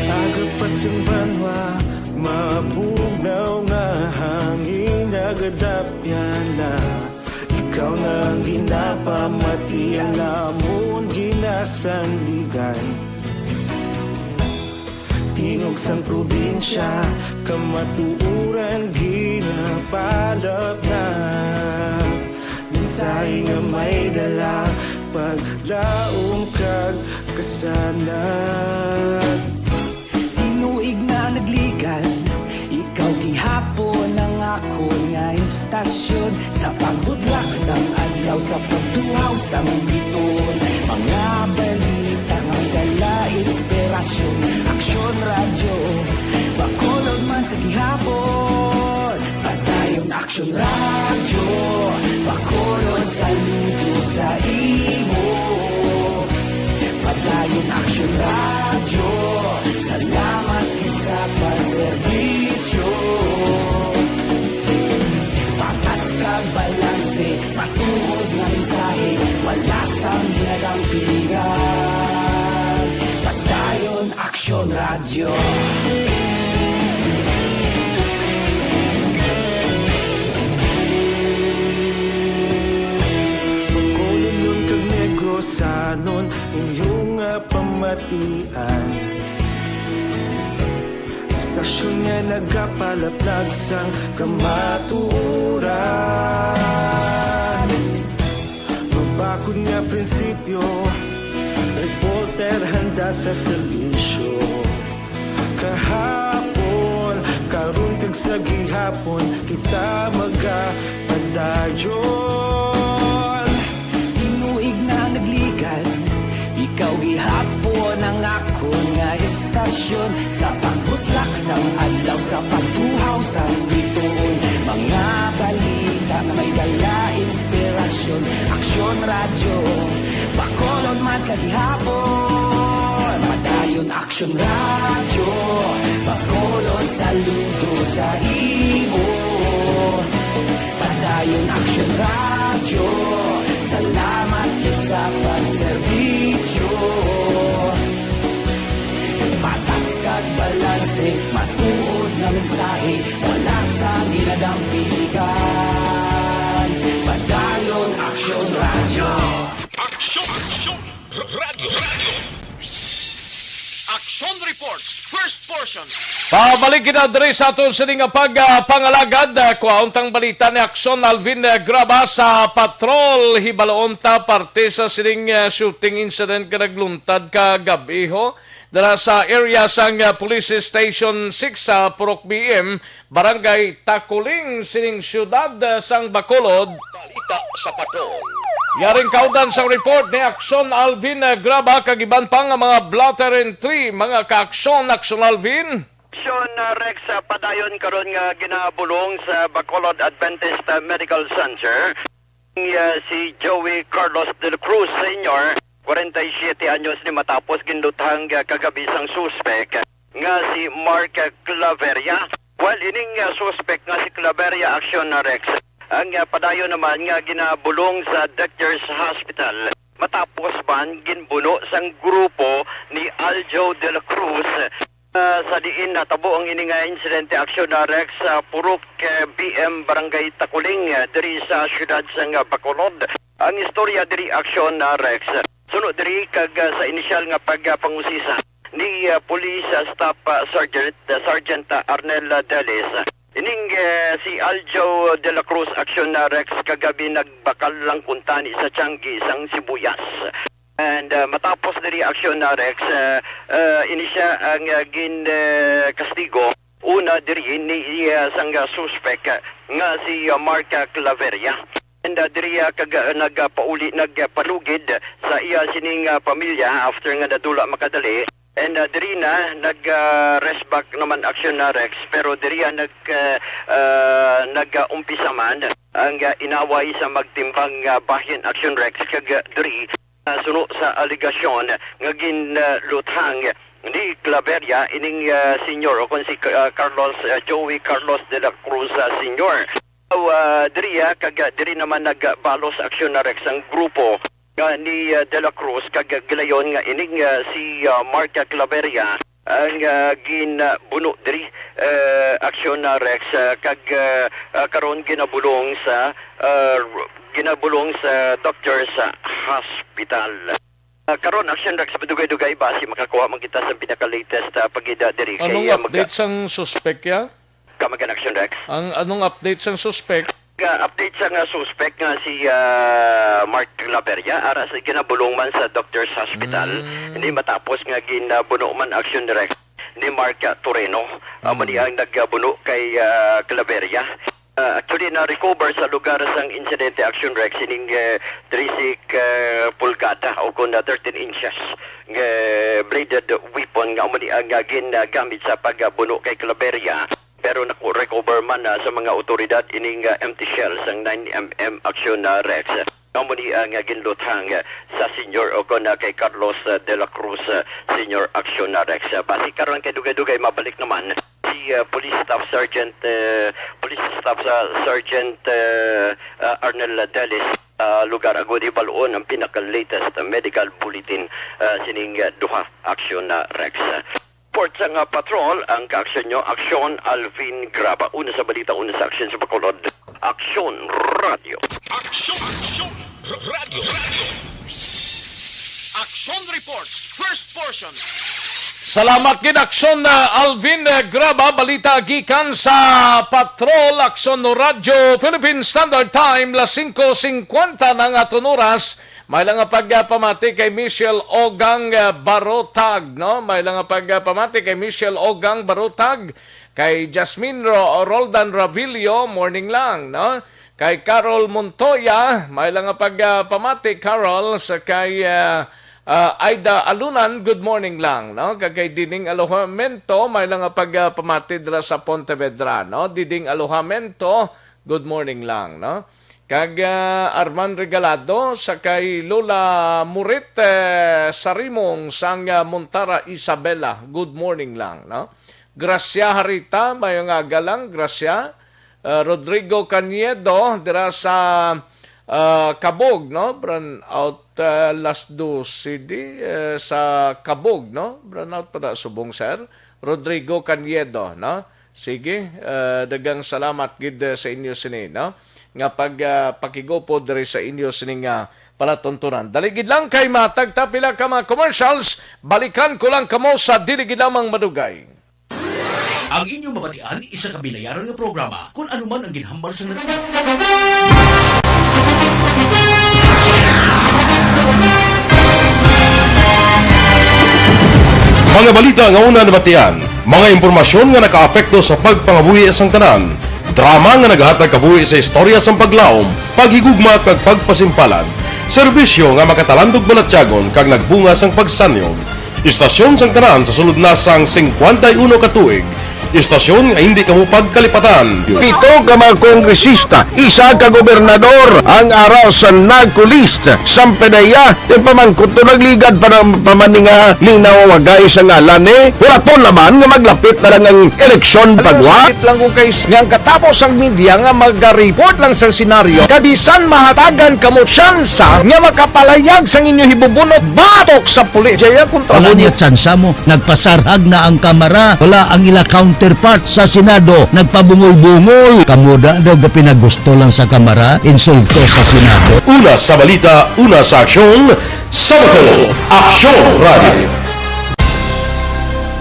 Aga pa sang banwa, mabugnaw nga hangin nagadapyan na. Ikaw na ang ginapamati, ang amon ginasandigan. Tingog sang probinsya, kamatuoran ginapalapnap. Mensahe nga may dala, paglaom kag kasanag. Tinuig na nagligan, ikaw gihapon ang akon nga istasyon. Sa pagbudlak sang adlaw, sa pagtuhaw sang biton, mga balita nga dala inspirasyon. Aksyon Radyo, Bacolod man sa gihapon. Padayon Aksyon Radyo, Bacolod, saludo sa imo. Padayon Aksyon Radyo, salamat gid sa pagserbisyo. Patas kag balanse, matuod nga mensahe, wala sang ginadampigan. Padayon Aksyon Radyo. Bacolod, Union kag Negros, sa Inyo nga pamatian, istasyon nga nagapalaplag sang kamatuoran. Mabakod nga prinsipyo, reporter handa sa serbisyo. Kahapon, karon kag sa gihapon, kita magapadayon. Tinuig na nagligad, ikaw gihapon ang akon nga istasyon. Sa pagbutlak sang adlaw, sa pagtuhaw sang bituon, mga balita nga may dala inspirasyon. Aksyon Radyo, Bacolod man sa gihapon. Padayon Aksyon Radyo, Bacolod, saludo sa imo. Padayon Aksyon Radyo, salamat gid sa pagserbisyo. Patas kag balanse, matuod nga mensahe, wala sang ginadampigan. Padayon Aksyon Radyo. Aksyon! Aksyon! Radyo! Radyo! Action Report, first portion. Pabalik kita diri sa aton sini nga pag, ah, pangalagad. Ah, kuhaon tang balita ni Aksyon Alvin, ah, Graba sa patrol. Hibaloon ta parte sa sining, ah, shooting incident nga nagluntad kagab-i, ho, dira sa area sang, ah, Police Station six sa Purok B M, Barangay Takuling, sining siyudad, ah, sang Bacolod. Balita sa patrol. Yaring kaudan sang report ni Aksyon Alvin, ah, Graba kag iban pa nga mga blotter entry, mga ka-aksyon, Aksyon Alvin. Aksyon, ah, Rex, ah, padayon karon nga ginabulong sa Bacolod Adventist, ah, Medical Center. Iya si Joey Carlos de la Cruz Senior, kwarenta y siyete anyos, ni matapos ginluthang, ah, kagabi sang suspek nga si Mark Claveria. Well, ining, ah, suspek nga si Claveria, Aksyon na Rex, ang, ah, padayon naman nga ginabulong sa Doctors Hospital matapos man ginbuno sang grupo ni Aljo de la Cruz. Ah, sa diin natabo ang ini nga insidente, Aksyon na Rex, sa Purok, eh, B M Barangay Takuling, eh, diri sa siyudad sang, ah, Bacolod. Ang istorya diri, Aksyon na Rex, suno diri kag, ah, sa inisyal nga pagpangusisa ni, ah, Police, ah, Staff, ah, Sergeant, ah, Sergeant, ah, Arnel, ah, Delis, ining, eh, si Aljo de la Cruz, Aksyon na Rex, kagabi nagbakal lang kuntani sa tiyanggi sang sibuyas. And, uh, matapos diri, Aksyon na Rex, uh, uh, ini siya ang, uh, gin, uh, kastigo. Una diri ni, uh, sang, uh, suspek, uh, nga si, uh, Mark, uh, Claveria. And, uh, diri, uh, kag, uh, nagpauli, nagpanugid sa iya sining, uh, pamilya after nga nadula makadali. And, uh, diri na nag, uh, rest back naman, Aksyon na Rex, pero diri, uh, nag, uh, uh, nag, uh, umpisa man ang, uh, inaway sa magtimbang, uh, bahin, Aksyon Rex, kag, uh, diri, uh, suno sa alegasyon nga ginluthang ni Claveria ining, uh, senior o kon si, uh, Carlos, uh, Joey Carlos de la Cruz, uh, Senior. So, uh, diri, uh, kag, uh, diri naman nagbalos, Aksyon na Rex, ang grupo, uh, ni, uh, de la Cruz kag gilayon nga ining, uh, si, uh, Mark Claveria ang, uh, ginbuno diri, uh, Aksyon na Rex, uh, kag, uh, uh, karon ginabulong sa, uh, ginabulong sa doctor sa hospital. Ah, karon, Aksyon Rex, madugay-dugay ba si makakuha man kita sa pinaka-latest, ah, pagida diri? Anong kay, ah, mag- update sang suspek, ya? Kamagan, Aksyon Rex. Ang anong update sang suspek? Nga update sa nga suspek nga si, ah, Mark Claveria, ara sa ginabulong man sa Doctors Hospital. Mm. Hindi matapos nga ginabuno man, Aksyon Rex, ni Mark, ah, Toreno. Amo ni ang nagbuno kay, ah, Claveria. Ah, actually, na-recover sa lugar sang insidente, Aksyon Rex, ining, eh, three six, eh, pulgada o kon, ah, thirteen inches nga bladed weapon nga amo ni ang, ah, ginagamit sa pagbuno kay Claveria. Pero naku-recover man, ah, sa mga otoridad ining, ah, empty shell sang nine M M, Aksyon na Rex. Amo ni ang, ah, ginluthang, ah, sa senior o kon, ah, kay Carlos, ah, de la Cruz, ah, Senior, Aksyon na Rex. Ah, basi karon kay dugay-dugay mabalik naman si, ah, Police Staff Sergeant, eh, Police Staff sa Sergeant, eh, ah, Arnel Delis, ah, lugar agud hibal-on ang pinaka-latest medical bulletin, ah, sining, ah, duha, Aksyon na Rex. Report sa nga patrol, ang kaaksyon nyo, Aksyon Alvin Graba. Una sa balita, una sa aksyon sa Bacolod. Aksyon Radio. Aksyon! Aksyon! Radyo! Radyo! Action Report, first portion. Salamat gid, Action, uh, Alvin, uh, Graba. Balita gikan sa Patrol, Action Radyo Philippine Standard Time, las singko singkwenta na nga aton oras. May lang nga pagpamati kay Michelle Ogang, uh, Barotag, no? May lang nga pagpamati kay Michelle Ogang Barotag, kay Jasmine Ro-, Roldan Ravillo, morning lang, no? Kay Carol Montoya, may lang nga pagpamati, Carol, sa kay, ah, ah, Aida Alunan, good morning lang, no? Kag kay Diding Alojamento, may lang nga pagpamati dira sa Pontevedra, no? Diding Alojamento, good morning lang, no? Kag, ah, Arman Regalado, sa kay Lola Murit, eh, Sarimong, sang, ah, Montara, Isabela, good morning lang, no? Gracia Harita, mayo nga aga lang, Gracia. Ah, Rodrigo Cañedo, dira sa, ah, Cabug, no? Brownout, ah, las dose di, eh, sa Cabug, no? Brownout pa na subong, sir. Rodrigo Cañedo, no? Sige, ah, daghang salamat gid, eh, sa inyo sini, no? Nga pag, ah, pakig-upod diri sa inyo sini nga palatuntunan. Dali gid lang kay matag ta pila ka mga commercials, balikan ko lang kamo sa dili gid lamang madugay. Ang inyo mabatian, isa ka binayaran nga programa, kun ano man ang ginhambal sang nagtulog. Mga balita nga una nabatian, mga impormasyon nga nakaapekto sa pagpangabuhi sang tanan, drama nga nagahatag kabuhi sa istorya sang paglaom, paghigugma kag pagpasimpalan, serbisyo nga makatalandog balatyagon kag nagbunga sang pagsanyog. Istasyon sang tanan sa sulod na sang singkwenta y uno ka tuig. Istasyon nga hindi kamo pagkalipatan. Pito ka mga kongresista, isa ka gobernador ang ara sa NAGCO list. Sampanaya, pamangkot to nagligad pa ng pamaninga ning nawawagay sa ngalan ni. Wala to laman nga maglapit na lang ang eleksyon pagwa. Sakit lang ko kay s-, nga ang katapos ang media nga mag-report lang sa senaryo, kabisan mahatagan kamo tsansa nga makapalayag sang inyo hibubunot batok sa pulis. Jaya kontra Wala mo. Niya tsansa mo. Nagpasarhag na ang kamara. Wala ang ila counterpart sa Senado. Nagpabungol-bungol. Kamo da daw gapinagusto lang sa kamara. Insulto sa Senado. Una sa balita, una sa aksyon, sa Bacolod, Aksyon Radio.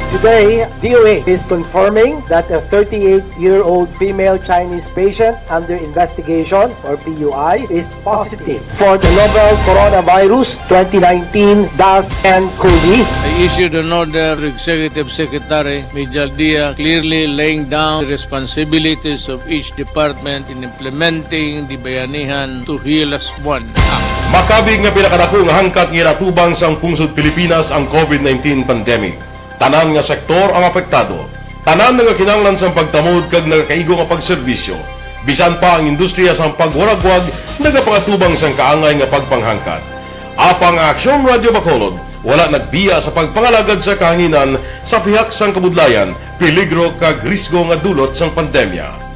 Today, D O A is confirming that a thirty-eight-year-old female Chinese patient under investigation, or P U I, is positive for the novel coronavirus twenty nineteen dash N COVID. I issued an order to Executive Secretary Mijal Dia, clearly laying down the responsibilities of each department in implementing the Bayanihan to Heal Us One Act. Makabig nga pinakadako nga hangkat nga ginatubang sang pungsod Pilipinas ang COVID nineteen pandemic. Tanan nga sektor ang apektado. Tanan nga kinahanglan sang pagtamod kag nagakaigo nga pagserbisyo. Bisan pa ang industriya sang pagwaragwag nagapangatubang sang kaangay nga pagpanghangkat. Apang ang Aksyon Radio Bacolod wala nagbiya sa pagpangalagad sa kahanginan sa pihak sang kabudlayan, peligro kag risgo nga dulot sang pandemya.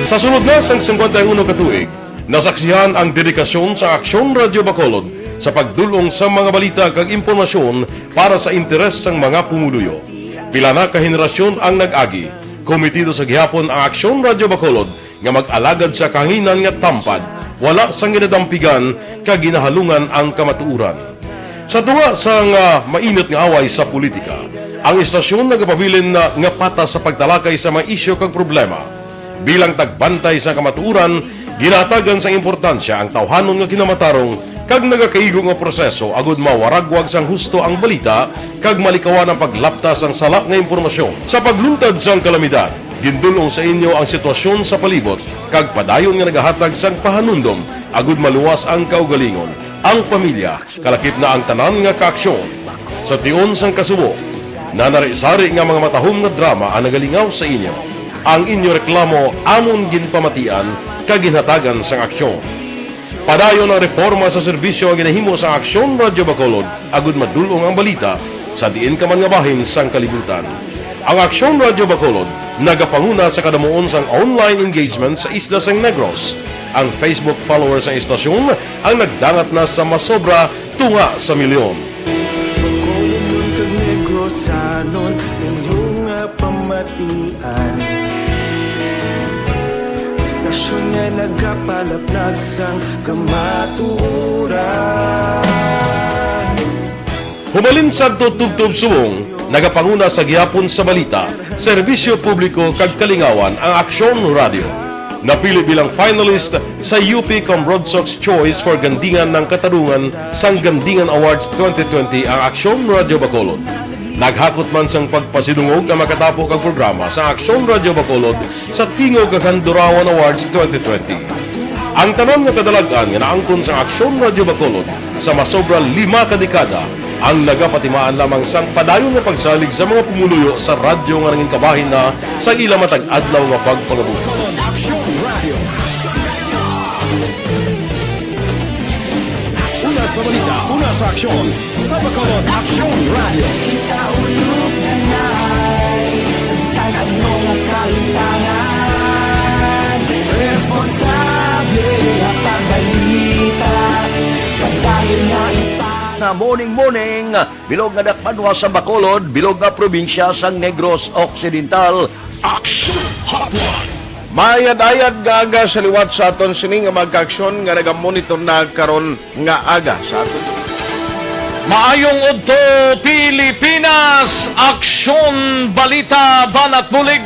Sa sulod na sang singkwenta y uno ka tuig, nasaksihan ang dedikasyon sa Aksyon Radio Bacolod sa pagdul-ong sa mga balita kag impormasyon para sa interes sang mga pumuluyo. Pila na ka henerasyon ang nag-agi. Komitido sa gihapon ang Aksyon Radio Bacolod nga mag-alagad sa kahanginan nga tampad, wala sang ginadampigan kag ginahalungan ang kamatuoran. Sa tunga sang, ah, mainit nga away sa politika, ang istasyon nagapabilin na nga patas sa pagtalakay sa mga isyu kag problema. Bilang tagbantay sa kamatuoran, ginahatagan sang importansya ang tawhanon nga kinamatarong kag nagakaigo nga proseso agud mawaragwag sang husto ang balita kag malikawan ang paglapta sang sala nga impormasyon. Sa pagluntad sang kalamidad, gindul-ong sa inyo ang sitwasyon sa palibot kag padayon nga nagahatag sang pahanumdom agud maluwas ang kaugalingon, ang pamilya, kalakip na ang tanan nga kaaksyon. Sa tion sang kasubo, nanari-sari nga mga matahom nga drama ang nagalingaw sa inyo. Ang inyo reklamo amon ginpamatian kag ginhatagan sang aksyon. Padayon ang reporma sa serbisyo nga ginahimo sang Aksyon Radio Bacolod agud madul-ong ang balita sa diin ka man nga bahin sang kalibutan. Ang Aksyon Radio Bacolod nagapanguna sa kadamuon sang online engagement sa isla sang Negros. Ang Facebook followers sang istasyon ang nagdangat na sa masobra tunga sa milyon. Bacolodnon kag Negrosanon, inyo nga pamat- Ian. Istasyon nga nagapalaplag sang kamatuoran. Humalin sadto tubtob subong, nagapanguna sa gihapon sa balita, serbisyo publiko kag kalingawan ang Aksyon Radio. Napili bilang finalist sa U P Cambronsox Choice for Gandingan ng Katarungan sang Gandingan Awards twenty twenty ang Aksyon Radio Bacolod. Naghakot man sang pagpasidungog ang makatapo kag programa sa Aksyon Radio Bacolod sa Tingog kag Handurawan Awards twenty twenty. Ang tanan nga kadalag-an nga naangkon sa Aksyon Radio Bacolod sa masobra lima ka dekada ang nagapatimaan lamang sang padayon nga pagsalig sa mga pumuluyo sa radyo nga nangin kabahin na sa ila matag adlaw nga pagpangabuhi. Aksyon Radio. Una sa balita, una sa aksyon, sa Bacolod Aksyon Radio. Kita ulog na nai, sa bisan ano nga kalimtangan. Responsable nga pagbalita, padayon nga ipang- Nga morning, morning, bilog nga dakbanwa sa Bacolod, bilog nga probinsya sang Negros Occidental. Action Hotline. Maayad-ayad nga aga sa liwat sa aton sini nga mga kaaksyon nga nagamonitor na karon nga aga sa aton. Maayong udto, Pilipinas! Aksyon Balita Banat Bulig.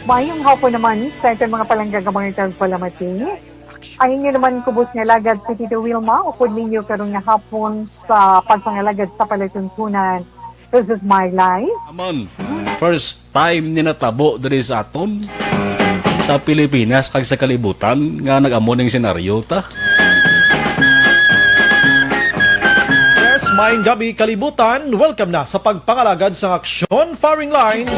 Maayong hapon naman sa aton mga palangga nga mga tagpalamati. Ang inyo naman kubos nga alagad si Tito Wilma, upod ninyo karon nga hapon sa pagpangalagad sa palatuntunan. This is my life. Amon, first time ni natabo diri sa aton, sa Pilipinas kag sa kalibutan, nga nag-amo ning senaryo ta. Yes, maayong gabi, kalibutan. Welcome na sa pagpangalagad sa Aksyon Firing Line.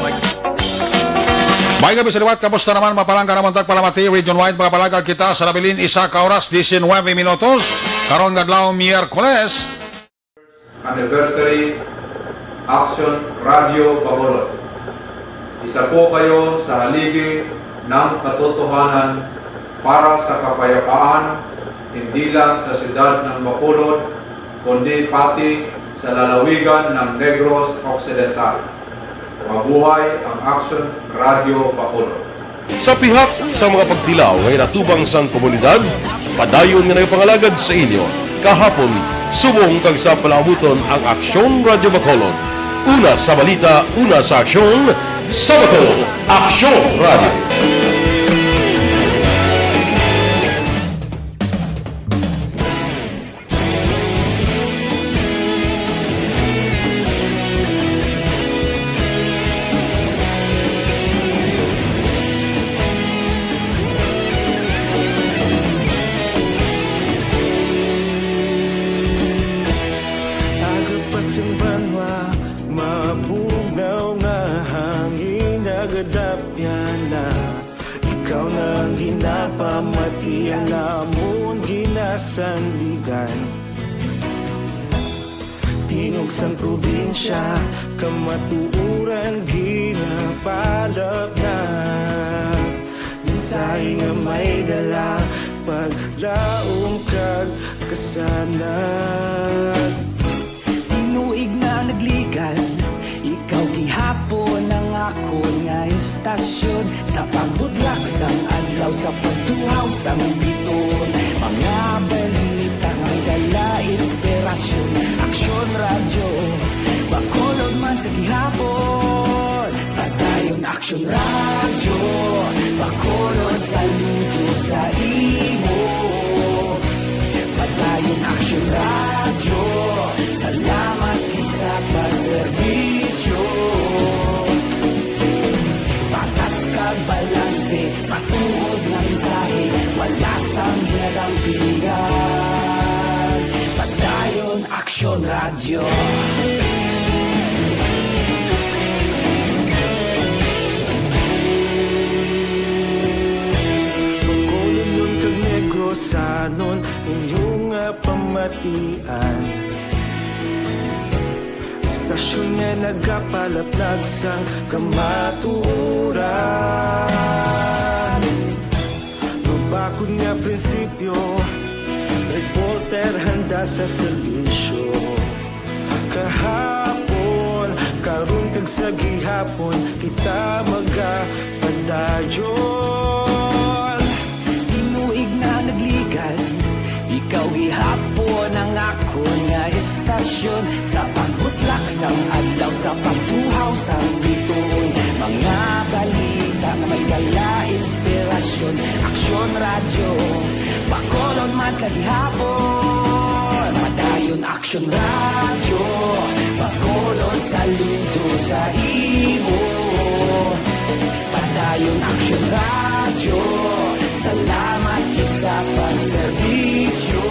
May gabi sa liwat, kamusta naman, mapalangga naman tagpalamati, region-wide, mga palagad kita sa nabilin, isa ka oras, diecinuebe minutos, karon nga adlaw, Miyerkules. Anniversary, Action Radio Bacolod. Isa po kayo sa haligi ng katotohanan para sa kapayapaan, hindi lang sa siyudad ng Bacolod, kundi pati sa lalawigan ng Negros Occidental. Mabuhay ang Action Radio Bacolod. Sa pihak sa mga pagtilaw nga ginatubang sang komunidad, padayon nga nagapangalagad sa inyo kahapon, subong kag sa palaabuton ang Aksyon Radio Bacolod. Una sa balita, una sa aksyon, sa Bacolod, Aksyon Radio. Aga pa sing banwa, mabugnaw nga hangin, nagadapyan na. Ikaw na ang ginapamati, ang amon ginasandigan. Tingog sang probinsya, kamatuoran ginapalaplag. Mensahe nga may dala, paglaom kag kasanag. Tinuig na nagligan, ikaw gihapon ang akon nga istasyon. Sa pagbudlak sang adlaw, sa pagtuhaw sang biton, mga balita nga dala inspirasyon. Aksyon Radyo Bacolod man sa gihapon. Padayon Aksyon Radyo Bacolod, saludo sa imo. Padayon Aksyon Radyo, salamat gid sa pagserbisyo. Patas kag balanse, matuod nga mensahe, wala sang ginadampigan. Padayon Aksyon Radyo. Bacolodnon kag Negrosanon, inyo nga pamatian. Istasyon nga nagapalaplag sang kamatuoran. Mabakod nga prinsipyo, reporter handa sa serbisyo. Kahapon, Karon kag sa gihapon kita magapadayon. Tinuig na nagligad, ikaw gihapon ang akon nga estasyon. Sa pagbutlak sang adlaw, sa pagtuhaw sang bituon, mga balita nga may dala inspirasyon. Aksyon Radyo, Bacolod man sa gihapon. Padayon Aksyon Radyo, Bacolod, saludo sa imo. Padayon Aksyon Radyo, salamat gid sa pagserbisyo.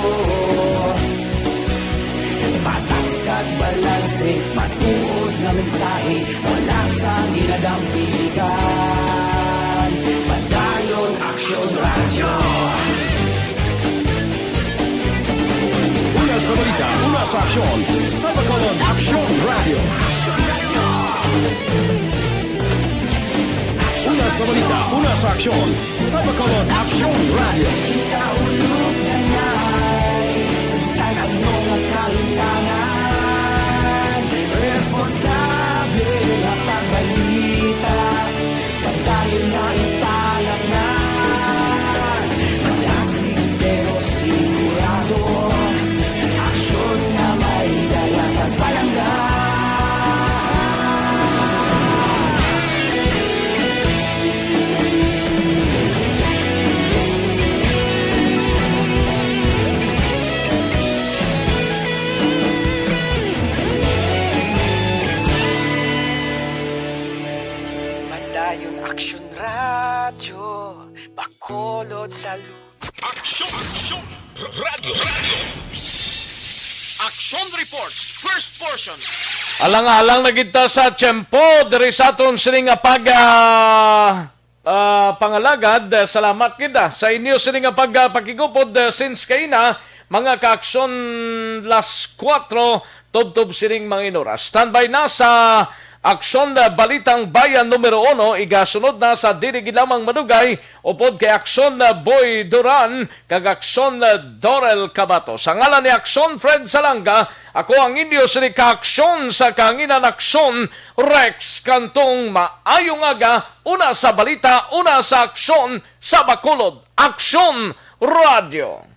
Patas kag balanse, matuod nga mensahe, wala sang ginadampigan. Padayon Aksyon Radyo. Una sa balita, una sa aksyon, sa Bacolod Aksyon Radyo. Una sa balita, una sa aksyon, sa Bacolod Aksyon Radyo. Kita ulog na ngay, sa bisan ano nga kahimtangan, responsable nga pagbalita. Padayon nga ipalatnan, malasig pero sigurado. Aksyon nga may dala kag palangga. Padayon Aksyon Radyo, Bacolod, saludo. Aksyon! Aksyon! Radyo! Radyo! Aksyon Report, first portion. Alang-alang na kita sa tiyempo diri sa aton sini nga pag, ah, ah, pangalagad. Salamat kita sa inyo sini nga pag, ah, pakigupod, ah, since kaina, mga kaaksyon, las kuwatro, tubtob sining mga inuras. Standby na sa Aksyon, ah, Balitang Bayan numero uno, igasunod na sa dili gid lamang madugay, upod kay Aksyon, ah, Boy Duran kag Aksyon, ah, Dorel Cabato. Sa ngalan ni Aksyon Fred Salanga, ako ang inyo sini ka Aksyon sa Kahanginan, Aksyon Rex Cantong. Maayong aga, una sa balita, una sa aksyon, sa Bacolod, Aksyon Radyo.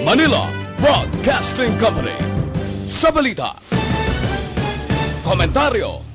Manila Broadcasting Company. Sa balita, komentaryo,